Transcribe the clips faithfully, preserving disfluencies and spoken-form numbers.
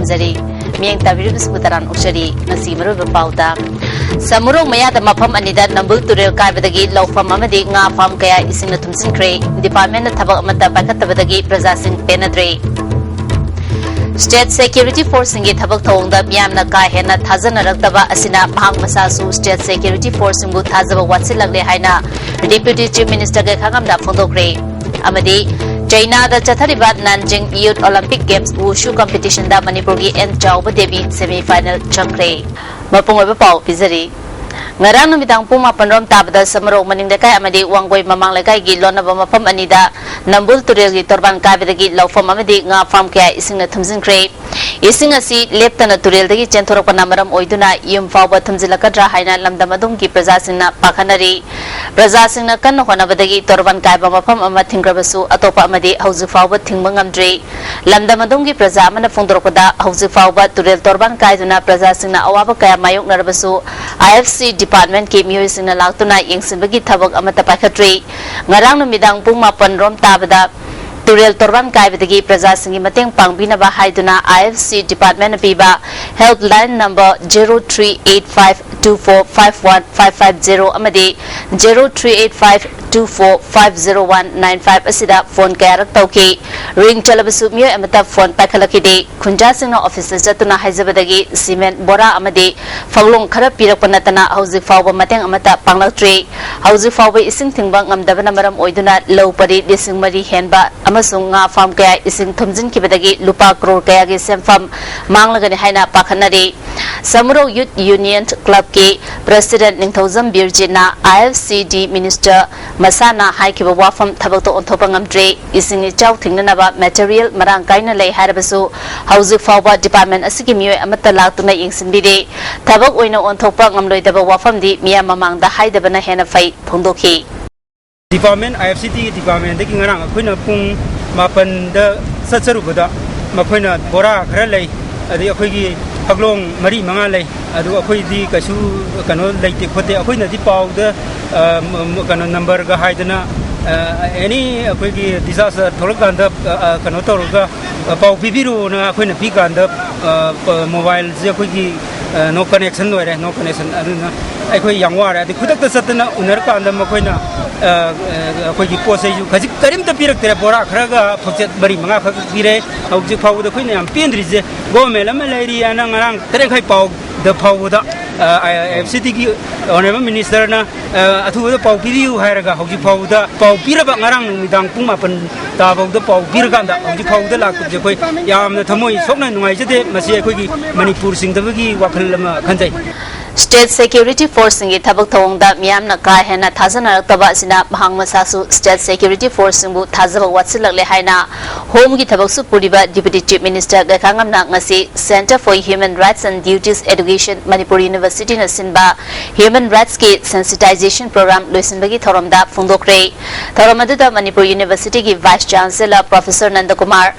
ꯖꯔꯤ꯫ ꯃꯤꯠꯌꯦꯡ ꯇꯥꯕꯤꯔꯤꯕꯁꯤꯕꯨ ꯇꯔꯥꯝꯅ ꯑꯣꯛꯆꯔꯤ꯫ ꯉꯁꯤ ꯃꯔꯨꯑꯣꯏꯕ ꯄꯥꯎꯗ, ꯁꯃꯨꯔꯣꯛ ꯃꯌꯥꯗ ꯃꯐꯝ ꯑꯅꯤꯗ ꯅꯝꯕꯨꯜ ꯇꯨꯔꯦꯜ ꯀꯥꯏꯕꯗꯒꯤ ꯂꯧꯐꯝ ꯑꯃꯗꯤ ꯉꯥ ꯐꯥꯝ ꯀꯌꯥ ꯏꯁꯤꯡꯅ ꯊꯨꯝꯖꯤꯟꯈ꯭ꯔꯦ꯫ ꯗꯤꯄꯥꯔꯠꯃꯦꯟꯅ ꯊꯕꯛ ꯑꯃꯠꯇ ꯄꯥꯏꯈꯠꯇꯕꯗꯒꯤ ꯄ꯭ꯔꯖꯥꯁꯤꯡ ꯄꯦꯟꯅꯗ꯭ꯔꯦ꯫ ꯁ꯭ꯇꯦꯠ ꯁꯦꯀ꯭ꯌꯨꯔꯤꯇꯤ ꯐꯣꯔꯁꯁꯤꯡꯒꯤ ꯊꯕꯛ ꯊꯧꯑꯣꯡꯗ ꯃꯤꯌꯥꯝꯅ ꯀꯥ ꯍꯦꯟꯅ ꯊꯥꯖꯅꯔꯛꯇꯕ ꯑꯁꯤꯅ ꯃꯍꯥꯛ ꯃꯁꯥꯁꯨ ꯁ꯭ꯇꯦꯠ ꯁꯦꯀ꯭ꯌꯨꯔꯤꯇꯤ ꯐꯣꯔꯁꯁꯤꯡꯕꯨ ꯊꯥꯖꯕ ꯋꯥꯠꯁꯤꯜꯂꯛꯂꯦ ꯍꯥꯏꯅ ꯗꯤꯄ꯭ꯌꯨꯇꯤ ꯆꯤꯐ ꯃꯤꯅꯤꯁꯇꯔ ꯒꯩꯈꯥꯉꯝꯅ ꯐꯣꯡꯗꯣꯛꯈ꯭ꯔꯦ꯫ ꯑꯃꯗꯤ ꯆꯩꯅꯥꯗ ꯆꯠꯊꯔꯤꯕ ꯅꯥꯟꯖꯤꯡ ꯌꯨꯊ ꯑꯣꯂꯤꯝꯄꯤꯛ ꯒꯦꯝꯁ ꯋꯨꯁꯨ ꯀꯝꯄꯤꯇꯤꯁꯟꯗ ꯃꯅꯤꯄꯨꯔꯒꯤ ꯑꯦꯟ ꯆꯥꯎꯕ ꯗꯦꯕꯤ ꯁꯦꯃꯤ ꯐꯥꯏꯅꯦꯜ ꯆꯪꯈ꯭ꯔꯦ꯫ ꯃꯄꯨꯡ ꯑꯣꯏꯕ ꯄꯥꯎ ꯄꯤꯖꯔꯤ꯫ ꯉꯔꯥꯡ ꯅꯨꯃꯤꯗꯥꯡ ꯄꯨꯡ ꯃꯥꯄꯟ ꯔꯣꯝ ꯇꯥꯕꯗ ꯁꯃꯔꯣꯛ ꯃꯅꯤꯡ ꯂꯩꯀꯥꯏ ꯑꯃꯗꯤ ꯋꯥꯡꯒꯣꯏ ꯃꯃꯥꯡ ꯂꯩꯀꯥꯏꯒꯤ ꯂꯣꯟꯅꯕ ꯃꯐꯝ ꯑꯅꯤꯗ ꯅꯝꯕꯨꯜ ꯇꯨꯔꯦꯜꯒꯤ ꯇꯣꯔꯕꯥꯟ ꯀꯥꯏꯕꯗꯒꯤ ꯂꯧꯐꯝ ꯑꯃꯗꯤ ꯉꯥ ꯐꯥꯝ ꯀꯌꯥ ꯏꯁꯤꯡꯅ ꯊꯨꯝꯖꯤꯟꯈ꯭ꯔꯦ꯫ ꯏꯁꯤꯡ ꯑꯁꯤ ꯂꯦꯞꯇꯅ ꯇꯨꯔꯦꯜꯗꯒꯤ ꯆꯦꯟꯊꯣꯔꯛꯄꯅ ꯃꯔꯝ ꯑꯣꯏꯗꯨꯅ ꯌꯨꯝ ꯐꯥꯎꯕ ꯊꯨꯝꯖꯤꯜꯂꯛꯀꯗ꯭ꯔꯥ ꯍꯥꯏꯅ ꯂꯝꯗꯝ ꯑꯗꯨꯝꯒꯤ ꯄ꯭ꯔꯖꯥꯁꯤꯡꯅ ꯄꯥꯈꯠꯅꯔꯤ꯫ ꯄ꯭ꯔꯖꯥꯁꯤꯡꯅ ꯀꯟꯅ ꯍꯣꯠꯅꯕꯗꯒꯤ ꯇꯣꯔꯕꯥꯟ ꯀꯥꯏꯕ ꯃꯐꯝ ꯑꯃ ꯊꯤꯡꯈ꯭ꯔꯕꯁꯨ, ꯑꯇꯣꯞꯄ ꯑꯃꯗꯤ ꯍꯧꯖꯤꯛ ꯐꯥꯎꯕ ꯊꯤꯡꯕ ꯉꯝꯗ꯭ꯔꯤ꯫ ꯂꯝꯗꯝ ꯑꯗꯨꯝꯒꯤ ꯄ꯭ꯔꯖꯥ ꯑꯃꯅ ꯐꯣꯡꯗꯣꯔꯛꯄꯗ, ꯍꯧꯖꯤꯛ ꯐꯥꯎꯕ ꯇꯨꯔꯦꯜ ꯇꯣꯔꯕꯥꯟ ꯀꯥꯏꯗꯨꯅ ꯄ꯭ꯔꯖꯥꯁꯤꯡꯅ ꯑꯋꯥꯕ ꯀꯌꯥ ꯃꯥꯌꯣꯛꯅꯔꯕꯁꯨ, ꯑꯥꯏ ꯑꯦꯐ ꯁꯤ ꯗꯤꯄꯥꯔꯠꯃꯦꯟꯀꯤ ꯃꯤꯑꯣꯏꯁꯤꯡꯅ ꯂꯥꯛꯇꯨꯅ ꯌꯦꯡꯁꯤꯟꯕꯒꯤ ꯊꯕꯛ ꯑꯃꯠꯇ ꯄꯥꯏꯈꯠꯇ꯭ꯔꯤ꯫ ꯉꯔꯥꯡ ꯅꯨꯃꯤꯗꯥꯡ ꯄꯨꯡ ꯃꯥꯄꯟ ꯔꯣꯝ ꯇꯥꯕꯗ ꯇꯨꯔꯦꯜ ꯇꯣꯔꯕꯥꯟ ꯀꯥꯏꯕꯗꯒꯤ ꯄ꯭ꯔꯖꯥꯁꯤꯡꯒꯤ ꯃꯇꯦꯡ ꯄꯥꯡꯕꯤꯅꯕ ꯍꯥꯏꯗꯨꯅ ꯑꯥꯏ ꯑꯦꯐ ꯁꯤ ꯗꯤꯄꯥꯔꯠꯃꯦꯟꯅ ꯄꯤꯕ helpline number zero three eight five two four five one five five zero ꯑꯃꯗꯤ zero three eight five two four five zero one nine five ꯑꯁꯤꯗ ꯐꯣꯟ ꯀꯌꯥꯔꯛ ꯇꯧꯈꯤ꯫ ꯔꯤꯡ ꯆꯠꯂꯕꯁꯨ ꯃꯤꯑꯣꯏ ꯑꯃꯠꯇ ꯐꯣꯟ ꯄꯥꯏꯈꯠꯂꯛꯈꯤꯗꯦ꯫ ꯈꯨꯟꯖꯥꯁꯤꯡꯅ ꯑꯣꯐꯤꯁꯇ ꯆꯠꯇꯨꯅ ꯍꯥꯏꯖꯕꯗꯒꯤ ꯁꯤꯃꯦꯟ ꯕꯣꯔꯥ ꯑꯃꯗꯤ ꯐꯛꯂꯣꯡ ꯈꯔ ꯄꯤꯔꯛꯄ ꯅꯠꯇꯅ ꯍꯧꯖꯤꯛ ꯐꯥꯎꯕ ꯃꯇꯦꯡ ꯑꯃꯠꯇ ꯄꯥꯡꯂꯛꯇ꯭ꯔꯤ꯫ ꯍꯧꯖꯤꯛ ꯐꯥꯎꯕ ꯏꯁꯤꯡ ꯊꯤꯡꯕ ꯉꯝꯗꯕꯅ ꯃꯔꯝ ꯑꯣꯏꯗꯨꯅ ꯂꯧ ꯄꯔꯤ ꯂꯤꯁꯤꯡ ꯃꯔꯤ ꯍꯦꯟꯕ ꯑꯃꯁꯨꯡ ꯉꯥ ꯐꯥꯝ ꯀꯌꯥ ꯏꯁꯤꯡ ꯊꯨꯝꯖꯤꯟꯈꯤꯕꯗꯒꯤ ꯂꯨꯄꯥ ꯀ꯭ꯔꯣꯔ ꯀꯌꯥꯒꯤ ꯁꯦꯟꯐꯝ ꯃꯥꯡꯂꯒꯅꯤ ꯍꯥꯏꯅ ꯄꯥꯈꯠꯅꯔꯤ꯫ ꯁꯃꯨꯔꯧ ꯌꯨꯠ ꯌꯨꯅꯤꯌꯟ ꯀ꯭ꯂꯕꯀꯤ ꯄ꯭ꯔꯦꯁꯤꯗꯦꯟꯠ ꯅꯤꯡꯊꯧꯖꯝ ꯕꯤꯔꯖꯤꯠꯅ ꯑꯥꯏ ꯑꯦꯐ ꯁꯤ ꯗꯤ ꯃꯤꯅꯤꯁꯇꯔ ꯃꯁꯥꯅ ꯍꯥꯏꯈꯤꯕ ꯋꯥꯐꯝ ꯊꯕꯛꯇ ꯑꯣꯟꯊꯣꯛꯄ ꯉꯝꯗ꯭ꯔꯦ꯫ ꯏꯁꯤꯡ ꯏꯆꯥꯎ ꯊꯤꯡꯅꯅꯕ ꯃꯦꯇꯔꯤꯌꯦꯜ ꯃꯔꯥꯡ ꯀꯥꯏꯅ ꯂꯩ ꯍꯥꯏꯔꯕꯁꯨ, ꯍꯧꯖꯤꯛ ꯐꯥꯎꯕ ꯗꯤꯄꯥꯔꯠꯃꯦꯟ ꯑꯁꯤꯒꯤ ꯃꯤꯑꯣꯏ ꯑꯃꯠꯇ ꯂꯥꯛꯇꯨꯅ ꯌꯦꯡꯁꯤꯟꯕꯤꯗꯦ꯫ ꯊꯕꯛ ꯑꯣꯏꯅ ꯑꯣꯟꯊꯣꯛꯄ ꯉꯝꯂꯣꯏꯗꯕ ꯋꯥꯐꯝꯗꯤ ꯃꯤꯌꯥꯝ ꯃꯃꯥꯡꯗ ꯍꯥꯏꯗꯕꯅ ꯍꯦꯟꯅ ꯐꯩ ꯐꯣꯡꯗꯣꯛꯈꯤ꯫ ꯗꯤꯄꯥꯔꯠꯃꯦꯟ, ꯑꯥꯏ ꯑꯦꯐ ꯁꯤ ꯗꯤꯒꯤ ꯗꯤꯄꯥꯔꯠꯃꯦꯟꯗꯒꯤ ꯉꯔꯥꯡ ꯑꯩꯈꯣꯏꯅ ꯄꯨꯡ ꯃꯥꯄꯟꯗ ꯆꯠꯆꯔꯨꯕꯗ, ꯃꯈꯣꯏꯅ ꯕꯣꯔꯥ ꯈꯔ ꯂꯩ, ꯑꯗꯩ ꯑꯩꯈꯣꯏꯒꯤ ꯐꯛꯂꯣꯡ ꯃꯔꯤ ꯃꯉꯥ ꯂꯩ꯫ ꯑꯗꯨ ꯑꯩꯈꯣꯏꯗꯤ ꯀꯩꯁꯨ ꯀꯩꯅꯣ ꯂꯩꯇꯦ ꯈꯣꯠꯇꯦ꯫ ꯑꯩꯈꯣꯏꯅꯗꯤ ꯄꯥꯎꯗ, ꯑ, ꯀꯩꯅꯣ ꯅꯝꯕꯔꯒ ꯍꯥꯏꯗꯅ, ꯑ, ꯑꯦꯅꯤ ꯑꯩꯈꯣꯏꯒꯤ ꯗꯤꯖꯥꯁꯇꯔ ꯊꯣꯛꯂꯛꯀꯥꯟꯗ, ꯑ, ꯑ, ꯀꯩꯅꯣ ꯇꯧꯔꯒ, ꯑ, ꯄꯥꯎ ꯄꯤꯕꯤꯔꯛꯑꯣꯅ ꯑꯩꯈꯣꯏꯅ ꯄꯤꯀꯥꯟꯗ, ꯑ, ꯄ-, ꯃꯣꯕꯥꯏꯜꯁꯦ ꯑꯩꯈꯣꯏꯒꯤ, ꯑ, ꯅꯣ ꯀꯅꯦꯛꯁꯟ ꯑꯣꯏꯔꯦ, ꯅꯣ ꯀꯅꯦꯛꯁꯟ꯫ ꯑꯗꯨꯅ ꯑꯩꯈꯣꯏ ꯌꯥꯝ ꯋꯥꯔꯦ꯫ ꯑꯗꯩ ꯈꯨꯗꯛꯇ ꯆꯠꯇꯅ ꯎꯅꯔꯀꯥꯟꯗ ꯃꯈꯣꯏꯅ, ꯑ, ꯑ, ꯑꯩꯈꯣꯏꯒꯤ ꯄꯣꯠ ꯆꯩꯁꯨ ꯈꯖꯤꯛ ꯀꯔꯤꯝꯇ ꯄꯤꯔꯛꯇ꯭ꯔꯦ꯫ ꯕꯣꯔꯥ ꯈꯔꯒ ꯐꯛꯆꯦꯠ ꯃꯔꯤ ꯃꯉꯥ ꯈꯛ ꯄꯤꯔꯦ꯫ ꯍꯧꯖꯤꯛ ꯐꯥꯎꯕꯗ ꯑꯩꯈꯣꯏꯅ ꯌꯥꯝ ꯄꯦꯟꯗ꯭ꯔꯤꯁꯦ, ꯒꯣꯔꯃꯦꯟ ꯑꯃ ꯂꯩꯔꯤ ꯍꯥꯏꯅ ꯉꯔꯥꯡ ꯇꯔꯦꯠ ꯃꯈꯥꯏ ꯄꯥꯎꯗ ꯐꯥꯎꯕꯗ, ꯑ, ꯑꯦꯐ ꯁꯤ ꯇꯤꯒꯤ ꯑꯣꯅꯔꯦꯕꯜ ꯃꯤꯅꯤꯁꯇꯔꯅ, ꯑ, ꯑꯊꯨꯕꯗ ꯄꯥꯎ ꯄꯤꯕꯤꯌꯨ ꯍꯥꯏꯔꯒ ꯍꯧꯖꯤꯛ ꯐꯥꯎꯕꯗ ꯄꯥꯎ ꯄꯤꯔꯕ ꯉꯔꯥꯡ ꯅꯨꯃꯤꯗꯥꯡ ꯄꯨꯡ ꯃꯥꯄꯟ ꯇꯥꯐꯥꯎꯗ ꯄꯥꯎ ꯄꯤꯔꯀꯥꯟꯗ ꯍꯧꯖꯤꯛ ꯐꯥꯎꯕꯗ ꯂꯥꯛꯇꯕꯁꯦ ꯑꯩꯈꯣꯏ ꯌꯥꯝꯅ ꯊꯃꯣꯏ ꯁꯣꯛꯅ ꯅꯨꯡꯉꯥꯏꯖꯗꯦ꯫ ꯃꯁꯤ ꯑꯩꯈꯣꯏꯒꯤ ꯃꯅꯤꯄꯨꯔ ꯆꯤꯡꯗꯕꯒꯤ ꯋꯥꯈꯜ ꯑꯃ ꯈꯟꯖꯩ꯫ State Security Forceꯁꯤꯡꯒꯤ ꯊꯕꯛ ꯊꯧꯑꯣꯡꯗ ꯃꯤꯌꯥꯝꯅ ꯀꯥ ꯍꯦꯟꯅ ꯊꯥꯖꯅꯔꯛꯇꯕ ꯑꯁꯤꯅ ꯃꯍꯥꯛ ꯃꯁꯥꯁꯨ State Security Forceꯁꯤꯡꯕꯨ ꯊꯥꯖꯕ ꯋꯥꯠꯁꯤꯜꯂꯛꯂꯦ ꯍꯥꯏꯅ Homeꯒꯤ ꯊꯕꯛꯁꯨ ꯄꯨꯔꯤꯕ Deputy Chief Minister ꯒꯩꯈꯥꯉꯝꯅ ꯉꯁꯤ Centre for Human Rights and Duties Education, Manipur Universityꯅ ꯁꯤꯟꯕ Human Rightsꯀꯤ Sensitization Program ꯂꯣꯏꯁꯤꯟꯕꯒꯤ ꯊꯧꯔꯝꯗ ꯐꯣꯡꯗꯣꯛꯈ꯭ꯔꯦ꯫ ꯊꯧꯔꯝ ꯑꯗꯨꯗ ꯃꯅꯤꯄꯨꯔ Universityꯒꯤ Vice Chancellor Professor Nandakumar,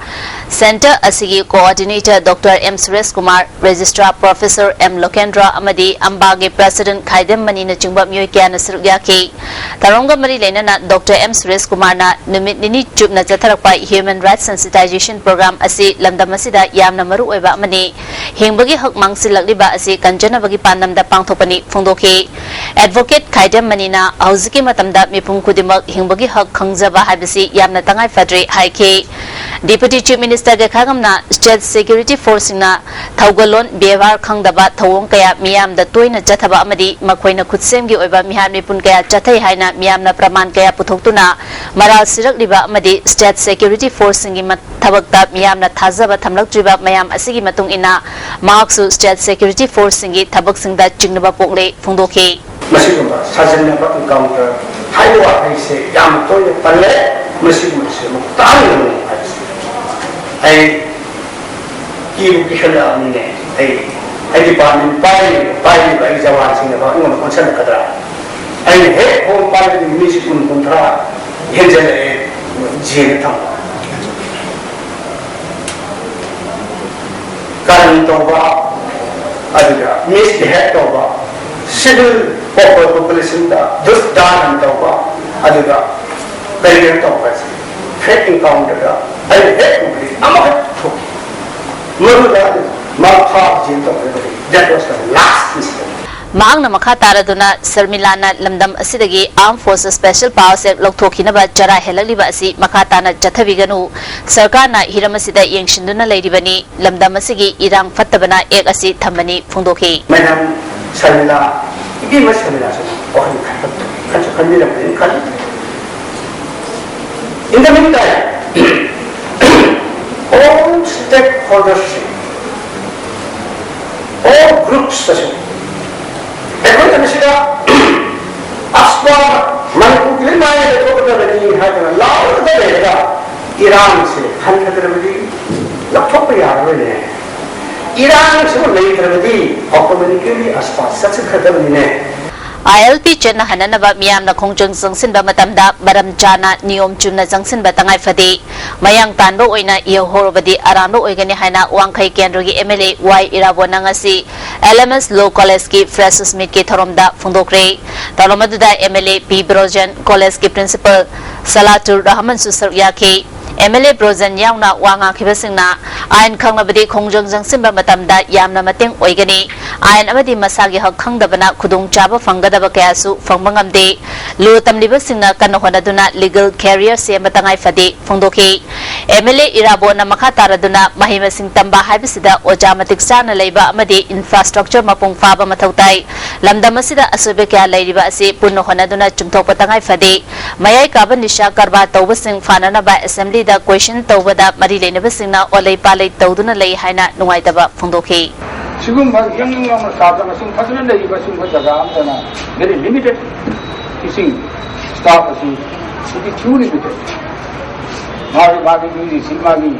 Centre ꯑꯁꯤꯒꯤ Coordinator Doctor M Suresh Kumar, Registrar Professor M Lokendra ꯑꯃꯗꯤ ꯑꯝꯕꯥꯒꯤ President ꯈꯥꯏꯗꯦꯝ ꯃꯅꯤꯅꯆꯤꯡꯕ ꯃꯤꯑꯣꯏ ꯀꯌꯥꯅ ꯁꯔꯨꯛ ꯌꯥꯈꯤ꯫ ꯊꯧꯔꯝꯒ ꯃꯔꯤ ꯂꯩꯅꯅ Doctor ꯑꯦꯝ ꯁꯨꯔꯦꯁ ꯀꯨꯃꯥꯔꯅ ꯅꯨꯃꯤꯠ ꯅꯤꯅꯤ ꯆꯨꯞꯅ ꯆꯠꯊꯔꯛꯄ Human Rights Sensitization Program ꯑꯁꯤ ꯂꯝꯗꯝ ꯑꯁꯤꯗ ꯌꯥꯝꯅ ꯃꯔꯨ ꯑꯣꯏꯕ ꯑꯃꯅꯤ꯫ ꯍꯤꯡꯕꯒꯤ ꯍꯛ ꯃꯥꯡꯁꯤꯜꯂꯛꯂꯤꯕ ꯑꯁꯤ ꯀꯟꯖꯅꯕꯒꯤ ꯄꯥꯟꯗꯝꯗ ꯄꯥꯡꯊꯣꯛꯄꯅꯤ ꯐꯣꯡꯗꯣꯛꯈꯤ꯫ Advocate ꯈꯥꯏꯗꯦꯝ ꯃꯅꯤꯅ ꯍꯧꯖꯤꯛꯀꯤ ꯃꯇꯝꯗ ꯃꯤꯄꯨꯝ ꯈꯨꯗꯤꯡꯃꯛ ꯍꯤꯡꯕꯒꯤ ꯍꯛ ꯈꯪꯖꯕ ꯍꯥꯏꯕꯁꯤ ꯌꯥꯝꯅ ꯇꯉꯥꯏ ꯐꯗ꯭ꯔꯦ ꯍꯥꯏꯈꯤ꯫ Deputy Chief Minister ꯒꯩꯈꯥꯉꯝꯅ State Security Forceꯁꯤꯡꯅ ꯊꯧꯒꯜꯂꯣꯟ ꯕꯦꯕꯥꯔ ꯈꯪꯗꯕ ꯊꯧꯑꯣꯡ ꯀꯌꯥ ꯃꯤꯌꯥꯝꯗ ꯇꯣꯏꯅ ꯆꯠꯊꯕ ꯑꯃꯗꯤ ꯃꯈꯣꯏꯅ ꯈꯨꯠꯁꯦꯝꯒꯤ ꯑꯣꯏꯕ ꯃꯤꯍꯥꯠ ꯃꯤꯄꯨꯟ ꯀꯌꯥ ꯆꯠꯊꯩ ꯍꯥꯏꯅ ꯃꯤꯌꯥꯝꯅ ꯄ꯭ꯔꯃꯥꯟ ꯀꯌꯥ ꯄꯨꯊꯣꯛꯇꯨꯅ ꯃꯔꯥꯜ ꯁꯤꯔꯛꯂꯤꯕ ꯑꯃꯗꯤ State Security Forceꯁꯤꯡꯒꯤ ꯃ-, ꯊꯕꯛꯇ ꯃꯤꯌꯥꯝꯅ ꯊꯥꯖꯕ ꯊꯝꯂꯛꯇ꯭ꯔꯤꯕ ꯃꯌꯥꯝ ꯑꯁꯤꯒꯤ ꯃꯇꯨꯡ ꯏꯟꯅ ꯃꯍꯥꯛꯁꯨ State Security Forceꯁꯤꯡꯒꯤ ꯊꯕꯛꯁꯤꯡꯗ ꯆꯤꯡꯅꯕ ꯄꯣꯛꯂꯦ ꯐꯣꯡꯗꯣꯛꯈꯤ꯫ ꯃꯁꯤꯒꯨꯝꯕ ꯁꯥꯖꯤꯟꯅꯕ encounter ꯍꯥꯏꯕ ꯋꯥꯍꯩꯁꯦ ꯌꯥꯝꯅ ꯇꯣꯏꯅ ꯄꯜꯂꯦ꯫ ꯃꯁꯤꯒꯨꯝꯕꯁꯦ ꯑꯃꯨꯛ ꯇꯥꯍꯟꯒꯅꯨ ꯍꯥꯏꯕꯁꯦ ꯑꯩ ꯀꯤꯕꯨ ꯀꯤꯁꯜꯂꯛꯑꯕꯅꯤꯅꯦ꯫ ꯑꯩ, ꯑꯩ department ꯄꯥꯏꯔꯤꯕ, ꯄꯥꯏꯔꯤꯕ ꯑꯩ ꯖꯋꯥꯟꯁꯤꯡꯅ ꯑꯩꯉꯣꯟꯗ ꯑꯣꯟꯁꯜꯂꯛꯀꯗ꯭ꯔꯥ? ꯑꯩꯅ ꯍꯦꯛ phone ꯄꯥꯏꯕꯗꯤ ꯃꯤꯁꯦ ꯀꯨꯟ, ꯀꯨꯟꯊ꯭ꯔꯥ ꯍꯦꯟꯖꯜꯂꯛꯑꯦ ꯖꯦꯜꯗ ꯊꯝꯕ꯫ ꯀꯔꯟ ꯇꯧꯕ, ꯑꯗꯨꯒ ꯃꯤꯁꯕꯤꯍꯦꯕ ꯇꯧꯕ, ꯁꯤꯚꯤꯜ ꯄꯣꯄꯨꯂꯦꯁꯟꯗ ꯗꯨꯁꯗꯥꯅꯟ ꯇꯧꯕ, ꯑꯗꯨꯒ ꯀꯔꯤꯒꯤꯅꯣ ꯇꯧꯕ ꯍꯥꯏꯁꯦ? ꯐꯦꯛ ꯏꯟꯀꯥꯎꯟꯇꯔꯗ ꯑꯩꯅ ꯍꯦꯛ ꯎꯕꯗꯤ ꯑꯃꯈꯛ ꯊꯣꯛꯈꯤ꯫ ꯃꯗꯨꯗ ꯃꯥ ꯐꯥꯕ ꯖꯦꯜ ꯇꯧꯒꯗꯕꯅꯤ꯫ That was the last incident. ꯃꯍꯥꯛꯅ ꯃꯈꯥ ꯇꯥꯔꯗꯨꯅ ꯁꯔꯃꯤꯂꯥꯅ ꯂꯝꯗꯝ ꯑꯁꯤꯗꯒꯤ Armed Forces Special Powers Act ꯂꯧꯊꯣꯛꯈꯤꯅꯕ ꯆꯔꯥ ꯍꯦꯜꯂꯛꯂꯤꯕ ꯑꯁꯤ ꯃꯈꯥ ꯇꯥꯅ ꯆꯠꯊꯕꯤꯒꯅꯨ꯫ ꯁꯔꯀꯥꯔꯅ ꯍꯤꯔꯝ ꯑꯁꯤꯗ ꯌꯦꯡꯁꯤꯟꯗꯨꯅ ꯂꯩꯔꯤꯕꯅꯤ꯫ ꯂꯝꯗꯝ ꯑꯁꯤꯒꯤ ꯏꯔꯥꯡ ꯐꯠꯇꯕꯅ ꯑꯦꯛ ꯑꯁꯤ ꯊꯝꯕꯅꯤ ꯐꯣꯡꯗꯣꯛꯈꯤ꯫ ꯃꯦꯗꯥꯝ ꯁꯔꯃꯤꯂꯥ, ꯏꯕꯦꯝꯃ ꯁꯔꯃꯤꯂꯥꯁꯨ ꯋꯥꯈꯜ ꯈꯟꯕ, ꯈꯟꯁꯨ ꯈꯟꯕꯤꯔꯝꯒꯅꯤ ꯈꯜꯂꯤ꯫ In the meantime, all stakeholders, all groups ꯑꯁꯤ ꯑꯩꯈꯣꯏꯅ ꯃꯁꯤꯗ ꯑꯁꯄꯥ ꯃꯅꯤꯄꯨꯔꯒꯤ ꯃꯥꯏ ꯂꯩꯊꯣꯛꯀꯗꯕꯅꯤ ꯍꯥꯏꯗꯅ ꯂꯥꯎꯔꯒ ꯂꯩꯔꯒ ꯏꯔꯥꯡꯁꯦ ꯍꯟꯊꯗ꯭ꯔꯕꯗꯤ ꯂꯧꯊꯣꯛꯄ ꯌꯥꯔꯔꯣꯏꯅꯦ꯫ ꯏꯔꯥꯡꯁꯤꯕꯨ ꯂꯩꯇ꯭ꯔꯕꯗꯤ automatically ꯑꯁꯄꯥ ꯆꯠꯆꯈ꯭ꯔꯗꯕꯅꯤꯅꯦ꯫ ꯑꯥꯏ ꯑꯦꯜ ꯄꯤ ꯆꯠꯅꯍꯟꯅꯅꯕ ꯃꯤꯌꯥꯝꯅ ꯈꯣꯡꯖꯪ ꯆꯪꯁꯤꯟꯕ ꯃꯇꯝꯗ ꯃꯔꯝ ꯆꯥꯅ ꯅꯤꯌꯣꯝ ꯆꯨꯝꯅ ꯆꯪꯁꯤꯟꯕ ꯇꯉꯥꯏ ꯐꯗꯦ꯫ ꯃꯌꯥꯡ ꯇꯥꯟꯕ ꯑꯣꯏꯅ ꯏꯍꯧꯔꯕꯗꯤ ꯑꯔꯥꯟꯕ ꯑꯣꯏꯒꯅꯤ ꯍꯥꯏꯅ ꯋꯥꯡꯈꯩ ꯀꯦꯟꯗ꯭ꯔꯒꯤ ꯑꯦꯝ ꯑꯦꯜ ꯑꯦ ꯋꯥꯏ ꯏꯔꯥꯕꯣꯠꯅ ꯉꯁꯤ ꯑꯦꯜ ꯑꯦꯝ ꯑꯦꯁ ꯂꯣ ꯀꯣꯂꯦꯖꯀꯤ ꯐ꯭ꯔꯦꯁꯔꯁ ꯃꯤꯠꯀꯤ ꯊꯧꯔꯝꯗ ꯐꯣꯡꯗꯣꯛꯈ꯭ꯔꯦ꯫ ꯊꯧꯔꯝ ꯑꯗꯨꯗ ꯑꯦꯝ ꯑꯦꯜ ꯑꯦ ꯄꯤ ꯕ꯭ꯔꯣꯖꯦꯟ, ꯀꯣꯂꯦꯖꯀꯤ ꯄ꯭ꯔꯤꯟꯁꯤꯄꯜ ꯁꯂꯥꯇꯨꯔ ꯔꯍꯃꯟꯁꯨ ꯁꯔꯨꯛ ꯌꯥꯈꯤ꯫ ꯑꯦꯝ ꯑꯦꯜ ꯑꯦ ꯕ꯭ꯔꯣꯖꯦꯟ ꯌꯥꯎꯅ ꯋꯥ ꯉꯥꯡꯈꯤꯕꯁꯤꯡꯅ ꯑꯥꯏꯟ ꯈꯪꯂꯕꯗꯤ ꯈꯣꯡꯖꯪ ꯆꯪꯁꯤꯟꯕ ꯃꯇꯝꯗ ꯌꯥꯝꯅ ꯃꯇꯦꯡ ꯑꯣꯏꯒꯅꯤ꯫ ꯑꯥꯏꯟ ꯑꯃꯗꯤ ꯃꯁꯥꯒꯤ ꯍꯛ ꯈꯪꯗꯕꯅ ꯈꯨꯗꯣꯡꯆꯥꯕ ꯐꯪꯒꯗꯕ ꯀꯌꯥꯁꯨ ꯐꯪꯕ ꯉꯝꯗꯦ꯫ ꯂꯣ ꯇꯝꯂꯤꯕꯁꯤꯡꯅ ꯀꯟꯅ ꯍꯣꯠꯅꯗꯨꯅ ꯂꯤꯒꯜ ꯀꯦꯔꯤꯌꯔ ꯁꯦꯝꯕ ꯇꯉꯥꯏ ꯐꯗꯦ ꯐꯣꯡꯗꯣꯛꯈꯤ꯫ ꯑꯦꯝ ꯑꯦꯜ ꯑꯦ ꯏꯔꯥꯕꯣꯠꯅ ꯃꯈꯥ ꯇꯥꯔꯗꯨꯅ ꯃꯍꯩ ꯃꯁꯤꯡ ꯇꯝꯕ ꯍꯥꯏꯕꯁꯤꯗ ꯑꯣꯖꯥ ꯃꯇꯤꯛ ꯆꯥꯅ ꯂꯩꯕ ꯑꯃꯗꯤ ꯏꯟꯐ꯭ꯔꯥꯁ꯭ꯇ꯭ꯔꯛꯆꯔ ꯃꯄꯨꯡ ꯐꯥꯕ ꯃꯊꯧ ꯇꯥꯏ꯫ ꯂꯝꯗꯝ ꯑꯁꯤꯗ ꯑꯁꯣꯏꯕ ꯀꯌꯥ ꯂꯩꯔꯤꯕ ꯑꯁꯤ ꯄꯨꯟꯅ ꯍꯣꯠꯅꯗꯨꯅ ꯆꯨꯝꯊꯣꯛꯄ ꯇꯉꯥꯏ ꯐꯗꯦ꯫ ꯃꯌꯥꯏ ꯀꯥꯕ ꯅꯤꯁꯥ ꯀꯔꯕꯥꯔ ꯇꯧꯕꯁꯤꯡ ꯐꯥꯅꯅꯕ ꯑꯦꯁꯦꯝꯕ꯭ꯂꯤꯗ ꯀꯣꯏꯁꯟ ꯇꯧꯕꯗ ꯃꯔꯤ ꯂꯩꯅꯕꯁꯤꯡꯅ ꯑꯣꯜꯂꯩ ꯄꯥꯜꯂꯩ ꯇꯧꯗꯨꯅ ꯂꯩ ꯍꯥꯏꯅ ꯅꯨꯡꯉꯥꯏꯇꯕ ꯐꯣꯡꯗꯣꯛꯈꯤ꯫ ꯁꯤꯒꯨꯝꯕ ꯌꯥꯝ ꯌꯥꯝꯅ ꯁꯥꯇ꯭ꯔ ꯃꯁꯤꯡ ꯐꯖꯅ ꯂꯩꯔꯤꯕ ꯁꯤꯒꯨꯝꯕ ꯖꯒꯥ ꯑꯃꯗꯅ very limited teaching staff ꯑꯁꯤ, it is too limited꯫ ꯃꯥꯒꯤ, ꯃꯥꯒꯤ ꯌꯨ ꯖꯤ ꯁꯤ, ꯃꯥꯒꯤ